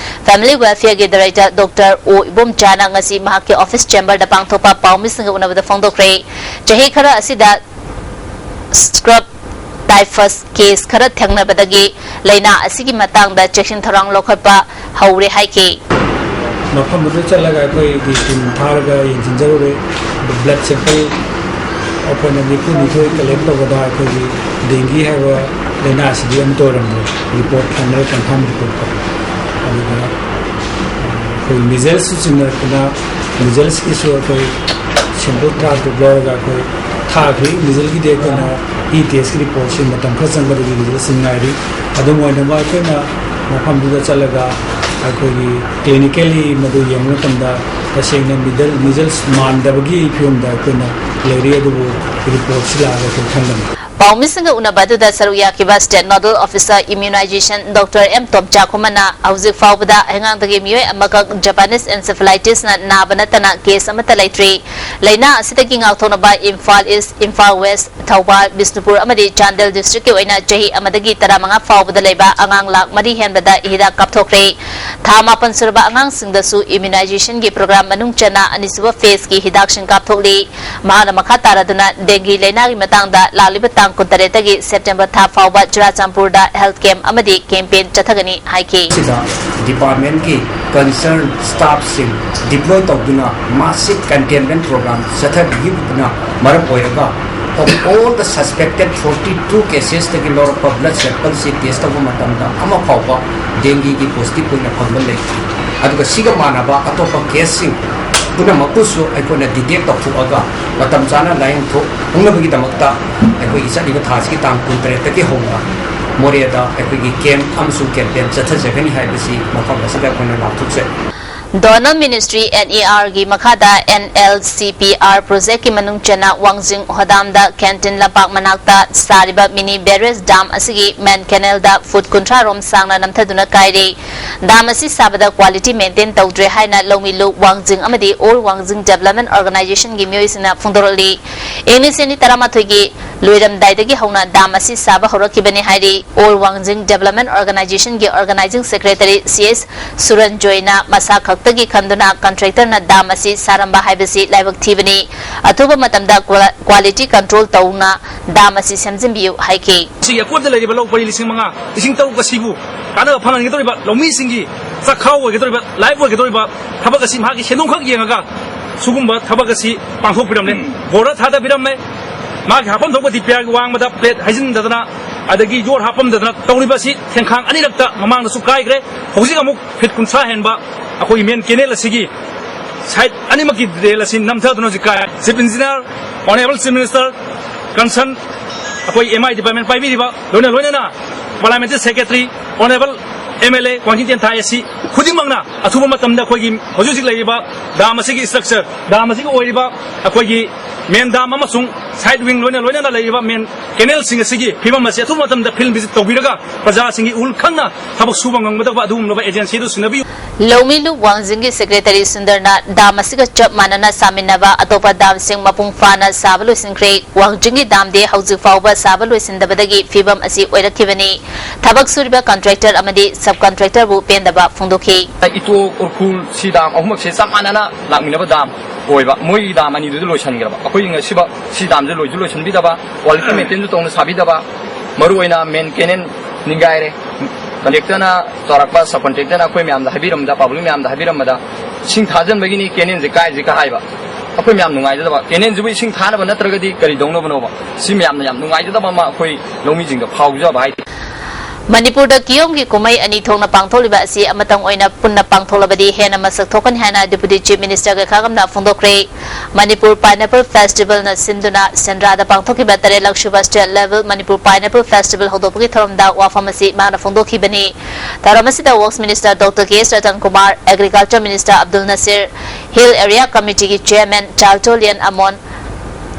Family Welfareꯒꯤ director Doctor O ꯏꯕꯣꯝꯆꯥꯅ ꯉꯁꯤ ꯃꯍꯥꯛꯀꯤ office chamberꯗ ꯄꯥꯡꯊꯣꯛꯄ ꯄꯥꯎꯃꯤꯁꯤꯡꯒ ꯎꯅꯕꯗ ꯐꯣꯡꯗꯣꯛꯈ꯭ꯔꯦ꯫ ꯆꯍꯤ ꯈꯔ ꯑꯁꯤꯗ scrub typhus case ꯈꯔ ꯊꯦꯡꯅꯕꯗꯒꯤ ꯂꯥꯏꯅꯥ ꯑꯁꯤꯒꯤ ꯃꯇꯥꯡꯗ ꯆꯦꯛꯁꯤꯟ ꯊꯧꯔꯥꯡ ꯂꯧꯈꯠꯄ ꯍꯧꯔꯦ ꯍꯥꯏꯈꯤ꯫ ꯃꯐꯝꯗꯨꯗ ꯆꯠꯂꯒ ꯑꯩꯈꯣꯏꯒꯤ team ꯊꯥꯔꯒ ꯌꯦꯡꯁꯤꯟꯖꯔꯨꯔꯦ꯫ Blood sample ꯑꯩꯈꯣꯏꯅ ꯅꯤꯐꯨ ꯅꯤꯊꯣꯏ collect ꯇꯧꯕꯗ ꯑꯩꯈꯣꯏꯒꯤ dengue ꯍꯥꯏꯕ ꯂꯥꯏꯅꯥ ꯑꯁꯤꯗꯤ ꯑꯃꯠꯇ ꯑꯣꯏꯔꯝꯗ꯭ꯔꯦ꯫ Report final confirm report ꯇꯧꯔꯦ꯫ ꯑꯗꯨꯒ ꯑꯩꯈꯣꯏ measlesꯁꯨ ꯆꯤꯡꯅꯔꯛꯇꯅ measlesꯀꯤꯁꯨ ꯑꯩꯈꯣꯏ sample ꯇꯔꯥꯇꯔꯨꯛ ꯂꯧꯔꯒ ꯑꯩꯈꯣꯏ ꯊꯥꯈ꯭ꯔꯤ꯫ Measlesꯀꯤꯗꯤ ꯑꯩꯈꯣꯏꯅ E testꯀꯤ reportꯁꯤ ꯃꯇꯝ ꯈꯔ ꯆꯪꯒꯗꯕꯒꯤ resultꯁꯤꯡ ꯉꯥꯏꯔꯤ꯫ ꯑꯗꯨꯝ ꯑꯣꯏꯅꯃꯛ ꯑꯩꯈꯣꯏꯅ ꯃꯐꯝꯗꯨꯗ ꯆꯠꯂꯒ ꯑꯩꯈꯣꯏꯒꯤ clinically ꯃꯗꯨ ꯌꯦꯡꯕ ꯃꯇꯝꯗ ꯇꯁꯦꯡꯅ measles ꯃꯥꯟꯗꯕꯒꯤ ꯐꯤꯕꯝꯗ ꯑꯩꯈꯣꯏꯅ ꯂꯩꯔꯤ, ꯑꯗꯨꯕꯨ ꯔꯤꯄꯣꯔꯠꯁꯤ ꯂꯥꯛꯑꯒ ꯑꯩꯈꯣꯏ ꯈꯪꯒꯅꯤ꯫ ꯄꯥꯎꯃꯤꯁꯤꯡꯒ ꯎꯅꯕ ꯑꯗꯨꯗ ꯁꯔꯨꯛ ꯌꯥꯈꯤꯕ State Nodal Officer Immunization Doctor M ꯇꯣꯝꯆꯥꯈꯨꯃꯟꯅ ꯍꯧꯖꯤꯛ ꯐꯥꯎꯕꯗ ꯍꯩꯉꯥꯡꯗꯒꯤ ꯃꯤꯑꯣꯏ ꯑꯃꯈꯛ Japanese encephalitisꯅ ꯅꯥꯕ ꯅꯠꯇꯅ ꯀꯦꯁ ꯑꯃꯠꯇ ꯂꯩꯇ꯭ꯔꯤ꯫ ꯂꯩꯅꯥ ꯑꯁꯤꯗꯒꯤ ꯉꯥꯛꯊꯣꯛꯅꯕ ꯏꯝꯐꯥꯜ ꯏꯁ, ꯏꯝꯐꯥꯜ ꯋꯦꯁ, ꯊꯧꯕꯥꯜ, ꯕꯤꯁꯅꯨꯄꯨꯔ ꯑꯃꯗꯤ ꯆꯥꯟꯗꯦꯜ districtꯀꯤ ꯑꯣꯏꯅ ꯆꯍꯤ ꯑꯃꯗꯒꯤ ꯇꯔꯥꯃꯉꯥ ꯐꯥꯎꯕꯗ ꯂꯩꯕ ꯑꯉꯥꯡ ꯂꯥꯈ ꯃꯔꯤ ꯍꯦꯟꯕꯗ ꯍꯤꯗꯥꯛ ꯀꯥꯞꯊꯣꯛꯈ꯭ꯔꯦ꯫ ꯊꯥ ꯃꯥꯄꯟ ꯁꯨꯔꯕ ꯑꯉꯥꯡꯁꯤꯡꯗꯁꯨ immunizationꯒꯤ program ꯃꯅꯨꯡ ꯆꯟꯅ ꯑꯅꯤꯁꯨꯕ phaseꯀꯤ ꯍꯤꯗꯥꯛꯁꯤꯡ ꯀꯥꯞꯊꯣꯛꯂꯤ꯫ ꯃꯍꯥꯛꯅ ꯃꯈꯥ ꯇꯥꯔꯗꯨꯅ dengue ꯂꯩꯅꯥꯒꯤ ꯃꯇꯥꯡꯗ ꯂꯥꯛꯂꯤꯕ ꯇꯥꯡ ꯀꯨꯟꯇꯔꯦꯠꯇꯒꯤ September ꯊꯥ ꯐꯥꯎꯕ ꯆꯨꯔꯥꯆꯥꯟꯄꯨꯔꯗ health camp ꯑꯃꯗꯤ campaign ꯆꯠꯊꯒꯅꯤ ꯍꯥꯏꯈꯤ꯫ ꯁꯤꯗ departmentꯀꯤ concern staffꯁꯤꯡ deploy ꯇꯧꯗꯨꯅ massive containment program ꯆꯠꯊꯕꯤꯈꯤꯕꯗꯨꯅ ꯃꯔꯝ ꯑꯣꯏꯔꯒ of all the suspected forty two casesꯇꯒꯤ ꯂꯧꯔꯛꯄ blood sampleꯁꯤ test ꯇꯧꯕ ꯃꯇꯝꯗ ꯑꯃ ꯐꯥꯎꯕ dengueꯒꯤ positive ꯑꯣꯏꯅ ꯐꯪꯕ ꯂꯩꯇ꯭ꯔꯤ꯫ ꯑꯗꯨꯒ ꯁꯤꯒ ꯃꯥꯟꯅꯕ ꯑꯇꯣꯞꯄ caseꯁꯤꯡ ꯄꯨꯝꯅꯃꯛꯄꯨꯁꯨ ꯑꯩꯈꯣꯏꯅ detect ꯇꯧꯊꯣꯛꯑꯒ ꯃꯇꯝ ꯆꯥꯅ ꯂꯥꯏꯌꯦꯡꯊꯣꯛꯅꯕꯒꯤꯗꯃꯛꯇ ꯑꯩꯈꯣꯏꯒꯤ ꯆꯠꯂꯤꯕ ꯊꯥꯁꯤꯒꯤ ꯇꯥꯡ ꯀꯨꯟꯇꯔꯦꯠꯇꯒꯤ ꯍꯧꯅ ꯃꯣꯔꯦꯗ ꯑꯩꯈꯣꯏꯒꯤ camp ꯑꯃꯁꯨꯡ campaign ꯆꯠꯊꯖꯒꯅꯤ ꯍꯥꯏꯕꯁꯤ ꯃꯐꯝ ꯑꯁꯤꯗ ꯑꯩꯈꯣꯏꯅ ꯂꯥꯎꯊꯣꯛꯆꯔꯤ꯫ Donal Ministry N E Rꯒꯤ ꯃꯈꯥꯗ N L C P R projectꯀꯤ ꯃꯅꯨꯡ ꯆꯟꯅ ꯋꯥꯡꯖꯤꯡ ꯍꯣꯗꯥꯝꯗ canteen ꯂꯝꯄꯥꯛ ꯃꯅꯥꯛꯇ ꯁꯥꯔꯤꯕ mini barrage dam ꯑꯁꯤꯒꯤ main canalꯗ foot ꯀꯨꯟꯊ꯭ꯔꯥ ꯔꯣꯝ ꯁꯥꯡꯅ ꯅꯝꯊꯗꯨꯅ ꯀꯥꯏꯔꯦ꯫ Dam ꯑꯁꯤ ꯁꯥꯕꯗ quality maintain ꯇꯧꯗ꯭ꯔꯦ ꯍꯥꯏꯅ ꯂꯧꯃꯤ ꯂꯨꯞ ꯋꯥꯡꯖꯤꯡ ꯑꯃꯗꯤ All ꯋꯥꯡꯖꯤꯡ Development Organizationꯒꯤ ꯃꯤꯑꯣꯏꯁꯤꯡꯅ ꯐꯣꯡꯗꯣꯔꯛꯂꯤ꯫ ꯏꯪ ꯂꯤꯁꯤꯡ ꯑꯅꯤ ꯇꯔꯥꯃꯥꯊꯣꯏꯒꯤ ꯂꯣꯏꯔꯝꯗꯥꯏꯗꯒꯤ ꯍꯧꯅ dam ꯑꯁꯤ ꯁꯥꯕ ꯍꯧꯔꯛꯈꯤꯕꯅꯤ ꯍꯥꯏꯔꯤ꯫ All ꯋꯥꯡꯖꯤꯡ Development Organizationꯒꯤ organizing secretary C S ꯁꯨꯔꯟꯖꯣꯏꯅ ꯃꯁꯥ ꯈꯛꯇꯒꯤ ꯈꯟꯗꯨꯅ contractorꯅ dam ꯑꯁꯤ ꯁꯥꯔꯝꯕ ꯍꯥꯏꯕꯁꯤ ꯂꯥꯏꯕꯛ ꯊꯤꯕꯅꯤ꯫ ꯑꯊꯨꯕ ꯃꯇꯝꯗ quality control ꯇꯧꯅ dam ꯑꯁꯤ ꯁꯦꯝꯖꯤꯟꯕꯤꯌꯨ ꯍꯥꯏꯈꯤ꯫ ꯁꯤꯒꯤ ꯑꯀꯣꯏꯕꯗ ꯂꯩꯔꯤꯕ ꯂꯧ ꯄꯔꯤ ꯂꯤꯁꯤꯡ ꯃꯉꯥ, ꯂꯤꯁꯤꯡ ꯇꯔꯨꯛ ꯑꯁꯤꯕꯨ ꯀꯥꯟꯅꯕ ꯐꯪꯍꯟꯒꯗꯧꯔꯤꯕ ꯂꯧꯃꯤꯁꯤꯡꯒꯤ ꯆꯥꯛꯈꯥꯎ ꯑꯣꯏꯒꯗꯧꯔꯤꯕ, life ꯑꯣꯏꯒꯗꯧꯔꯤꯕ ꯊꯕꯛ ꯑꯁꯤ ꯃꯍꯥꯛꯀꯤ ꯁꯦꯟꯗꯣꯡꯈꯛ ꯌꯦꯡꯉꯒ ꯁꯤꯒꯨꯝꯕ ꯊꯕꯛ ꯑꯁꯤ ꯄꯥꯡꯊꯣꯛꯄꯤꯔꯝꯂꯦ꯫ Border ꯊꯥꯗꯕꯤꯔꯝꯃꯦ꯫ ꯃꯥꯒꯤ ꯍꯥꯞꯐꯝ ꯊꯣꯛꯄ DPRꯒꯤ ꯋꯥꯡꯃꯗ plate ꯍꯩꯖꯤꯟꯗꯗꯅ, ꯑꯗꯒꯤ ꯌꯣꯠ ꯍꯥꯞꯄꯝꯗꯗꯅ ꯇꯧꯔꯤꯕ ꯑꯁꯤ ꯊꯦꯡꯈꯥꯡ ꯑꯅꯤꯔꯛꯇ ꯃꯃꯥꯡꯗꯁꯨ ꯀꯥꯏꯈ꯭ꯔꯦ꯫ ꯍꯧꯖꯤꯛ ꯑꯃꯨꯛ feet ꯀꯨꯟꯊ꯭ꯔꯥ ꯍꯦꯟꯕ ꯑꯩꯈꯣꯏꯒꯤ main canal ꯑꯁꯤꯒꯤ side ꯑꯅꯤꯃꯛꯀꯤ rail ꯑꯁꯤ ꯅꯝꯊꯗꯨꯅ ꯍꯧꯖꯤꯛ ꯀꯥꯏ꯫ Chief Engineer, Honourable Chief Minister, concern ꯑꯩꯈꯣꯏ M I department ꯄꯥꯏꯕꯤꯔꯤꯕ, ꯂꯣꯏꯅ ꯂꯣꯏꯅꯅ Parliamentary Secretary, Honourable M L A ꯋꯥꯡꯖꯤꯡ ꯇꯦꯟꯊꯥ ꯑꯁꯤ ꯈꯨꯗꯤꯡꯃꯛꯅ ꯑꯊꯨꯕ ꯃꯇꯝꯗ ꯑꯩꯈꯣꯏꯒꯤ ꯍꯧꯖꯤꯛ ꯍꯧꯖꯤꯛ ꯂꯩꯔꯤꯕ dam ꯑꯁꯤꯒꯤ structure, dam ꯑꯁꯤꯒꯤ ꯑꯣꯏꯔꯤꯕ ꯑꯩꯈꯣꯏꯒꯤ ꯃꯦꯟ ꯗꯥꯝ ꯑꯃꯁꯨꯡ ꯁꯥꯏꯠ ꯋꯤꯡ ꯂꯣꯏꯅ ꯂꯣꯏꯅꯅ ꯂꯩꯔꯤꯕ ꯃꯦꯟ ꯀꯦꯅꯦꯜꯁꯤꯡ ꯑꯁꯤꯒꯤ ꯐꯤꯕꯝ ꯑꯁꯤ ꯑꯊꯨꯕ ꯃꯇꯝꯗ ꯐꯤꯜꯗ ꯚꯤꯖꯤꯠ ꯇꯧꯕꯤꯔꯒ ꯄ꯭ꯔꯖꯥꯁꯤꯡꯒꯤ ꯎꯍꯨꯜ ꯈꯪꯅ ꯊꯕꯛ ꯁꯨꯕ ꯉꯝꯒꯗꯕ ꯑꯗꯨꯒꯨꯝꯂꯕ ꯑꯦꯖꯦꯟꯁꯤ ꯑꯗꯨ ꯁꯤꯟꯅꯕꯤꯌꯨ꯫ ꯂꯧꯃꯤꯂꯨ ꯋꯥꯡꯖꯤꯡꯒꯤ ꯁꯦꯀ꯭ꯔꯦꯇꯔꯤ ꯁꯨꯟꯗꯔꯅ ꯗꯥꯝ ꯑꯁꯤꯒ ꯆꯞ ꯃꯥꯟꯅꯅ ꯁꯥꯃꯤꯟꯅꯕ ꯑꯇꯣꯞꯄ ꯗꯥꯝꯁꯤꯡ ꯃꯄꯨꯡ ꯐꯥꯅ ꯁꯥꯕ ꯂꯣꯏꯁꯤꯟꯈ꯭ꯔꯦ꯫ ꯋꯥꯡꯖꯤꯡꯒꯤ ꯗꯥꯝꯗꯤ ꯍꯧꯖꯤꯛ ꯐꯥꯎꯕ ꯁꯥꯕ ꯂꯣꯏꯁꯤꯟꯗꯕꯗꯒꯤ ꯐꯤꯕꯝ ꯑꯁꯤ ꯑꯣꯏꯔꯛꯈꯤꯕꯅꯤ꯫ ꯊꯕꯛ ꯁꯨꯔꯤꯕ ꯀꯟꯇ꯭ꯔꯦꯛꯇꯔ ꯑꯃꯗꯤ ꯁꯕ ꯀꯟꯇ꯭ꯔꯦꯛꯇꯔꯕꯨ ꯄꯦꯟꯗꯕ ꯐꯣꯡꯗꯣꯛꯈꯤ꯫ ꯏꯇꯣ ꯎꯔꯈꯨꯜ ꯁꯤ ꯗꯥꯝ ꯑꯍꯨꯝꯃꯛꯁꯦ ꯆꯞ ꯃꯥꯟꯅꯅ ꯂꯥꯛꯃꯤꯟꯅꯕ ꯗꯥꯝ ꯑꯣꯏꯕ꯫ ꯃꯣꯏꯒꯤ ꯗꯥꯝ ꯑꯅꯤꯗꯨꯗꯤ ꯂꯣꯏꯁꯤꯟꯈ꯭ꯔꯕ꯫ ꯑꯩꯈꯣꯏꯒꯤ ꯉꯁꯤꯕ ꯁꯤ ꯗꯥꯝꯁꯦ ꯂꯣꯏꯁꯨ ꯂꯣꯏꯁꯤꯟꯕꯤꯗꯕ, ꯀ꯭ꯋꯥꯂꯤꯇꯤ ꯃꯦꯟꯇꯦꯟꯁꯨ ꯇꯧꯅ ꯁꯥꯕꯤꯗꯕ, ꯃꯔꯨꯑꯣꯏꯅ ꯃꯦꯟ ꯀꯦꯅꯦꯜ ꯅꯤꯡꯒꯥꯏꯔꯦ꯫ ꯀꯟꯇ꯭ꯔꯦꯛꯇꯔꯅ ꯆꯥꯎꯔꯥꯛꯄ ꯁꯕ ꯀꯟꯇ꯭ꯔꯦꯛꯇꯔꯅ ꯑꯩꯈꯣꯏ ꯃꯌꯥꯝꯗ ꯍꯥꯏꯕꯤꯔꯝꯕꯗ, ꯄꯕ꯭ꯂꯤꯛ ꯃꯌꯥꯝꯗ ꯍꯥꯏꯕꯤꯔꯝꯕꯗ, ꯏꯁꯤꯡ ꯊꯥꯖꯤꯟꯕꯒꯤꯅꯤ ꯀꯦꯅꯦꯜꯁꯦ ꯀꯥꯏꯁꯦ ꯀ ꯍꯥꯏꯕ꯫ ꯑꯩꯈꯣꯏ ꯃꯌꯥꯝ ꯅꯨꯡꯉꯥꯏꯖꯗꯕ, ꯀꯦꯅꯦꯜꯁꯤꯕꯨ ꯏꯁꯤꯡ ꯊꯥꯅꯕ ꯅꯠꯇ꯭ꯔꯒꯗꯤ ꯀꯔꯤ ꯇꯧꯅꯕꯅꯣꯕ? ꯁꯤ ꯃꯌꯥꯝꯅ ꯌꯥꯝ ꯅꯨꯡꯉꯥꯏꯖꯗꯕ ꯑꯃ ꯑꯩꯈꯣꯏ ꯂꯧꯃꯤꯁꯤꯡꯗ ꯐꯥꯎꯖꯕ ꯍꯥꯏꯇꯥꯔꯦ꯫ ꯃꯅꯤꯄꯨꯔꯗ ꯀꯤꯌꯣꯝꯒꯤ ꯀꯨꯝꯍꯩ ꯑꯅꯤ ꯊꯣꯛꯅ ꯄꯥꯡꯊꯣꯛꯂꯤꯕ ꯑꯁꯤ ꯑꯃꯇꯪ ꯑꯣꯏꯅ ꯄꯨꯟꯅ ꯄꯥꯡꯊꯣꯛꯂꯕꯗꯤ ꯍꯦꯟꯅ ꯃꯁꯛ ꯊꯣꯛꯀꯅꯤ ꯍꯥꯏꯅ Deputy Chief Minister ꯒꯩꯈꯥꯉꯝꯅ ꯐꯣꯡꯗꯣꯛꯈ꯭ꯔꯦ꯫ Manipur Pineapple Festival ꯅ ꯁꯤꯟꯗꯨꯅ ꯁꯦꯟꯗ꯭ꯔꯥꯗ ꯄꯥꯡꯊꯣꯛꯈꯤꯕ ꯇꯔꯦꯠꯂꯛ ꯁꯨꯕ State Level Manipur Pineapple Festival ꯍꯧꯗꯣꯛꯄꯒꯤ ꯊꯧꯔꯝꯗ ꯋꯥꯐꯝ ꯑꯁꯤ ꯃꯍꯥꯛꯅ ꯐꯣꯡꯗꯣꯛꯈꯤꯕꯅꯤ꯫ ꯊꯧꯔꯝ ꯑꯁꯤꯗ Works Minister Doctor K S ꯔꯇꯟꯀꯨꯃꯥꯔ, Agriculture Minister Abdul ꯅꯁꯤꯔ, Hill Area Committee ꯒꯤ Chairman ꯆꯥꯜꯆꯣꯂꯤꯌꯟ ꯑꯃꯣꯟ,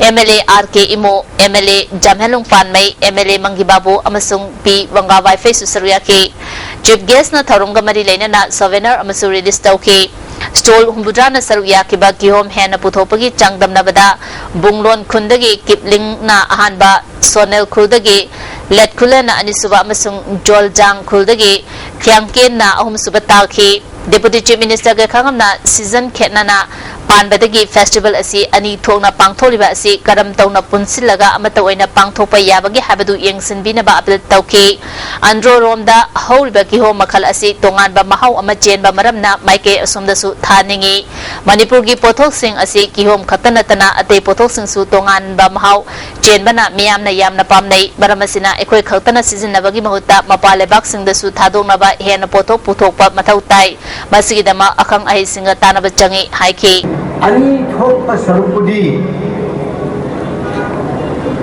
M L A R K Imo, M L A ꯖꯝꯍꯦꯂꯨꯡ ꯄꯥꯟꯃꯩ, M L A ꯃꯪꯒꯤ ꯕꯥꯕꯨ ꯑꯃꯁꯨꯡ ꯄꯤ ꯋꯪꯒꯥ ꯋꯥꯏꯐꯩꯁꯨ ꯁꯔꯨꯛ ꯌꯥꯈꯤ꯫ Chief Guest ꯅ ꯊꯧꯔꯝꯒ ꯃꯔꯤ ꯂꯩꯅꯅ souvenir ꯑꯃꯁꯨ release ꯇꯧꯈꯤ꯫ Stall ꯍꯨꯝꯐꯨꯇꯔꯥꯅ ꯁꯔꯨꯛ ꯌꯥꯈꯤꯕ ꯀꯤꯍꯣꯝ ꯍꯦꯟꯅ ꯄꯨꯊꯣꯛꯄꯒꯤ ꯆꯥꯡꯗꯝꯅꯕꯗ ꯕꯨꯡꯂꯣꯟ ꯈꯨꯟꯗꯒꯤ ꯀꯤꯞꯂꯤꯡꯅ ꯑꯍꯥꯟꯕ, ꯁꯣꯅꯦꯜ ꯈꯨꯜꯗꯒꯤ ꯂꯦꯠꯈꯨꯂꯦꯟꯅ ꯑꯅꯤꯁꯨꯕ ꯑꯃꯁꯨꯡ ꯖꯣꯜꯖꯥꯡ ꯈꯨꯜꯗꯒꯤ ꯈ꯭ꯌꯥꯡꯀꯦꯟꯅ ꯑꯍꯨꯝꯁꯨꯕ ꯇꯥꯈꯤ꯫ Deputy Chief Minister ꯒꯩꯈꯥꯉꯝꯅ season ꯈꯦꯠꯅꯅ ꯄꯥꯟꯕꯗꯒꯤ festival ꯑꯁꯤ ꯑꯅꯤ ꯊꯣꯛꯅ ꯄꯥꯡꯊꯣꯛꯂꯤꯕ ꯑꯁꯤ ꯀꯔꯝ ꯇꯧꯅ ꯄꯨꯟꯁꯤꯜꯂꯒ ꯑꯃꯠꯇ ꯑꯣꯏꯅ ꯄꯥꯡꯊꯣꯛꯄ ꯌꯥꯕꯒꯦ ꯍꯥꯏꯕꯗꯨ ꯌꯦꯡꯁꯤꯟꯕꯤꯅꯕ appeal ꯇꯧꯈꯤ꯫ ꯑꯟꯗ꯭ꯔꯣꯔꯣꯝꯗ ꯍꯧꯔꯤꯕ ꯀꯤꯍꯣꯝ ꯃꯈꯜ ꯑꯁꯤ ꯇꯣꯉꯥꯟꯕ ꯃꯍꯥꯎ ꯑꯃ ꯆꯦꯟꯕ ꯃꯔꯝꯅ ꯃꯥꯏꯀꯩ ꯑꯁꯣꯝꯗꯁꯨ ꯊꯥꯅꯤꯡꯏ꯫ ꯃꯅꯤꯄꯨꯔꯒꯤ ꯄꯣꯠꯊꯣꯛꯁꯤꯡ ꯑꯁꯤ ꯀꯤꯍꯣꯝ ꯈꯛꯇ ꯅꯠꯇꯅ ꯑꯇꯩ ꯄꯣꯠꯊꯣꯛꯁꯤꯡꯁꯨ ꯇꯣꯉꯥꯟꯕ ꯃꯍꯥꯎ ꯆꯦꯟꯕꯅ ꯃꯤꯌꯥꯝꯅ ꯌꯥꯝꯅ ꯄꯥꯝꯅꯩ꯫ ꯃꯔꯝ ꯑꯁꯤꯅ ꯑꯩꯈꯣꯏ ꯈꯛꯇꯅ ꯁꯤꯖꯤꯟꯅꯕꯒꯤ ꯃꯍꯨꯠꯇ ꯃꯄꯥꯟ ꯂꯩꯕꯥꯛꯁꯤꯡꯗꯁꯨ ꯊꯥꯗꯣꯛꯅꯕ ꯍꯦꯟꯅ ꯄꯣꯠꯊꯣꯛ ꯄꯨꯊꯣꯛꯄ ꯃꯊꯧ ꯇꯥꯏ꯫ ꯃꯁꯤꯒꯤꯗꯃꯛ ꯑꯈꯪ ꯑꯍꯩꯁꯤꯡꯒ ꯇꯥꯟꯅꯕ ꯆꯪꯏ ꯍꯥꯏꯈꯤ꯫ ꯑꯅꯤ ꯊꯣꯛꯄ ꯁꯔꯨꯛꯄꯨꯗꯤ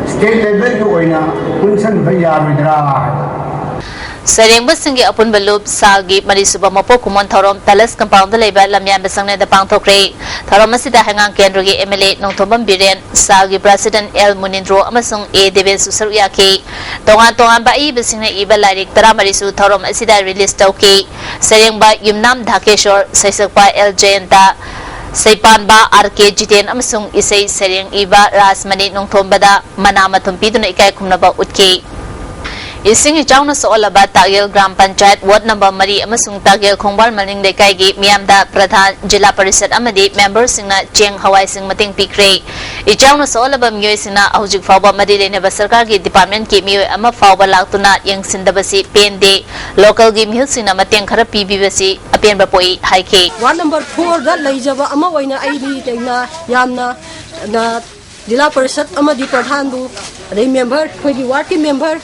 state level ꯒꯤ ꯑꯣꯏꯅ ꯄꯨꯟꯁꯤꯟꯕ ꯌꯥꯔꯣꯏꯗ꯭ꯔꯥ ꯍꯥꯏꯕ꯫ ꯁꯩꯔꯦꯡꯕꯁꯤꯡꯒꯤ ꯑꯄꯨꯟꯕ ꯂꯨꯞ ꯁꯥꯜꯒꯤ ꯃꯔꯤꯁꯨꯕ ꯃꯄꯣꯛ ꯀꯨꯝꯑꯣꯟ ꯊꯧꯔꯝ ꯄꯦꯂꯦꯁ ꯀꯝꯄꯥꯎꯟꯗ ꯂꯩꯕ ꯂꯝꯌꯥꯟꯕ ꯆꯪꯂꯦꯟꯗ ꯄꯥꯡꯊꯣꯛꯈ꯭ꯔꯦ꯫ ꯊꯧꯔꯝ ꯑꯁꯤꯗ ꯍꯩꯉꯥꯡ ꯀꯦꯟꯗ꯭ꯔꯒꯤ M L A Nongthombam Biren, ꯁꯥꯜꯒꯤ ꯄ꯭ꯔꯁꯤꯗꯦꯟ ꯑꯦꯜ ꯃꯨꯅꯤꯟꯗ꯭ꯔꯣ ꯑꯃꯁꯨꯡ ꯑꯦ ꯗꯦꯕꯦꯟꯁꯨ ꯁꯔꯨꯛ ꯌꯥꯈꯤ꯫ ꯇꯣꯉꯥꯟ ꯇꯣꯉꯥꯟꯕ ꯑꯏꯕꯁꯤꯡꯅ ꯏꯕ ꯂꯥꯏꯔꯤꯛ ꯇꯔꯥꯃꯔꯤꯁꯨ ꯊꯧꯔꯝ ꯑꯁꯤꯗ ꯔꯤꯂꯤꯖ ꯇꯧꯈꯤ꯫ ꯁꯩꯔꯦꯡꯕ ꯌꯨꯝꯅꯥꯝ ꯙꯥꯀꯦꯁꯣꯔ, ꯁꯩꯁꯛꯄ ꯑꯦꯜ ꯖꯌꯟꯇ, ꯁꯩꯄꯥꯟꯕ ꯑꯥꯔ ꯀꯦ ꯖꯤꯇꯦꯟ ꯑꯃꯁꯨꯡ ꯏꯁꯩ ꯁꯩꯔꯦꯡ ꯏꯕ ꯔꯥꯖꯃꯅꯤ ꯅꯣꯡꯊꯣꯝꯕꯗ ꯃꯅꯥ ꯃꯊꯨꯝ ꯄꯤꯗꯨꯅ ꯏꯀꯥꯏ ꯈꯨꯝꯅꯕ ꯎꯠꯈꯤ꯫ ꯏꯁꯤꯡ ꯏꯆꯥꯎꯅ ꯁꯣꯛꯍꯜꯂꯕ ꯇꯥꯒꯦꯜ ꯒ꯭ꯔꯥꯝ ꯄꯟꯆꯥꯌꯠ ꯋꯥꯔꯗ ꯅꯝꯕꯔ ꯃꯔꯤ ꯑꯃꯁꯨꯡ ꯇꯥꯒꯦꯜ ꯈꯣꯡꯕꯥꯜ ꯃꯅꯤꯡ ꯂꯩꯀꯥꯏꯒꯤ ꯃꯤꯌꯥꯝꯗ ꯄ꯭ꯔꯙꯥꯟ, ꯖꯤꯂꯥ ꯄꯔꯤꯁꯠ ꯑꯃꯗꯤ ꯃꯦꯝꯕꯔꯁꯤꯡꯅ ꯆꯦꯡ ꯍꯋꯥꯏꯁꯤꯡ ꯃꯇꯦꯡ ꯄꯤꯈ꯭ꯔꯦ꯫ ꯏꯆꯥꯎꯅ ꯁꯣꯛꯍꯜꯂꯕ ꯃꯤꯑꯣꯏꯁꯤꯡꯅ ꯍꯧꯖꯤꯛ ꯐꯥꯎꯕ ꯃꯔꯤ ꯂꯩꯅꯕ ꯁꯔꯀꯥꯔꯒꯤ ꯗꯤꯄꯥꯔꯠꯃꯦꯟꯠꯀꯤ ꯃꯤꯑꯣꯏ ꯑꯃ ꯐꯥꯎꯕ ꯂꯥꯛꯇꯨꯅ ꯌꯦꯡꯁꯤꯟꯗꯕꯁꯤ ꯄꯦꯟꯗꯦ꯫ ꯂꯣꯀꯦꯜꯒꯤ ꯃꯤꯍꯨꯠꯁꯤꯡꯅ ꯃꯇꯦꯡ ꯈꯔ ꯄꯤꯕꯤꯕꯁꯤ ꯑꯄꯦꯟꯕ ꯄꯣꯛꯏ ꯍꯥꯏꯈꯤ꯫ ꯋꯥꯔꯗ ꯅꯝꯕꯔ ꯐꯣꯔꯗ ꯂꯩꯖꯕ ꯑꯃ ꯑꯣꯏꯅ ꯑꯩꯗꯤ ꯇꯦꯡꯅ ꯌꯥꯝꯅ, ꯅ, ꯖꯤꯂꯥ ꯄꯔꯤꯁꯠ ꯑꯃꯗꯤ ꯄ꯭ꯔꯙꯥꯟꯕꯨ, ꯑꯗꯩ ꯃꯦꯝꯕꯔ, ꯑꯩꯈꯣꯏꯒꯤ ꯋꯥꯔꯗꯀꯤ ꯃꯦꯝꯕꯔ,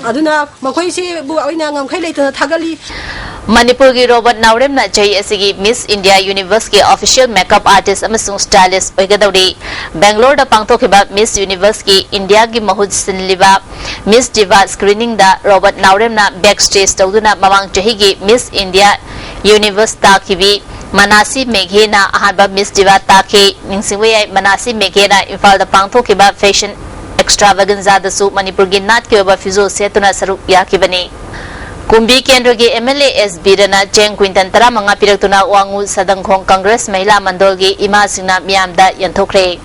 ꯑꯗꯨꯅ ꯃꯈꯣꯏꯁꯤꯕꯨ ꯑꯩꯅ ꯉꯝꯈꯩ ꯂꯩꯇꯅ ꯊꯥꯒꯠꯂꯤ꯫ ꯃꯅꯤꯄꯨꯔꯒꯤ ꯔꯣꯕꯔꯠ ꯅꯥꯎꯔꯦꯝꯅ ꯆꯍꯤ ꯑꯁꯤꯒꯤ ꯃꯤꯁ ꯏꯟꯗꯤꯌꯥ ꯌꯨꯅꯤꯚꯔꯁꯀꯤ ꯑꯣꯐꯤꯁꯤꯌꯦꯜ ꯃꯦꯀꯞ ꯑꯥꯔꯇꯤꯁ ꯑꯃꯁꯨꯡ ꯁ꯭ꯇꯥꯏꯂꯤꯁ ꯑꯣꯏꯒꯗꯧꯔꯤ꯫ ꯕꯦꯡꯒ꯭ꯂꯣꯔꯗ ꯄꯥꯡꯊꯣꯛꯈꯤꯕ ꯃꯤꯁ ꯌꯨꯅꯤꯚꯔꯁꯀꯤ ꯏꯟꯗꯤꯌꯥꯒꯤ ꯃꯍꯨꯠ ꯁꯤꯜꯂꯤꯕ ꯃꯤꯁ ꯗꯤꯚꯥ ꯁ꯭ꯀ꯭ꯔꯤꯅꯤꯡꯗ ꯔꯣꯕꯔꯠ ꯅꯥꯎꯔꯦꯝꯅ ꯕꯦꯛ ꯁ꯭ꯇꯦꯖ ꯇꯧꯗꯨꯅ ꯃꯃꯥꯡ ꯆꯍꯤꯒꯤ ꯃꯤꯁ ꯏꯟꯗꯤꯌꯥ ꯌꯨꯅꯤꯚꯔꯁ ꯇꯥꯈꯤꯕꯤ ꯃꯅꯥꯁꯤ ꯃꯦꯘꯦꯅ ꯑꯍꯥꯟꯕ ꯃꯤꯁ ꯗꯤꯚꯥ ꯇꯥꯈꯤ꯫ ꯅꯤꯡꯁꯤꯡꯕ ꯌꯥꯏ, ꯃꯅꯥꯁꯤ ꯃꯦꯘꯦꯅ ꯏꯝꯐꯥꯜꯗ ꯄꯥꯡꯊꯣꯛꯈꯤꯕ ꯐꯦꯁꯟ ꯑꯦꯛꯁꯇ꯭ꯔꯥꯚꯥꯒꯟꯖꯥꯗꯁꯨ ꯃꯅꯤꯄꯨꯔꯒꯤ ꯅꯥꯠꯀꯤ ꯑꯣꯏꯕ ꯐꯤꯖꯣꯜ ꯁꯦꯠꯇꯨꯅ ꯁꯔꯨꯛ ꯌꯥꯈꯤꯕꯅꯤ꯫ ꯀꯨꯝꯕꯤ ꯀꯦꯟꯗ꯭ꯔꯒꯤ ꯑꯦꯝ ꯑꯦꯜ ꯑꯦ ꯑꯦꯁ ꯕꯤꯔꯅ ꯆꯦꯡ ꯀ꯭ꯋꯤꯟꯇꯜ ꯇꯔꯥꯃꯉꯥ ꯄꯤꯔꯛꯇꯨꯅ ꯋꯥꯉꯨ ꯁꯗꯪꯈꯣꯡ ꯀꯪꯒ꯭ꯔꯦꯁ ꯃꯍꯤꯂꯥ ꯃꯟꯗꯜꯒꯤ ꯏꯃꯥꯁꯤꯡꯅ ꯃꯤꯌꯥꯝꯗ ꯌꯦꯟꯊꯣꯛꯈ꯭ꯔꯦ꯫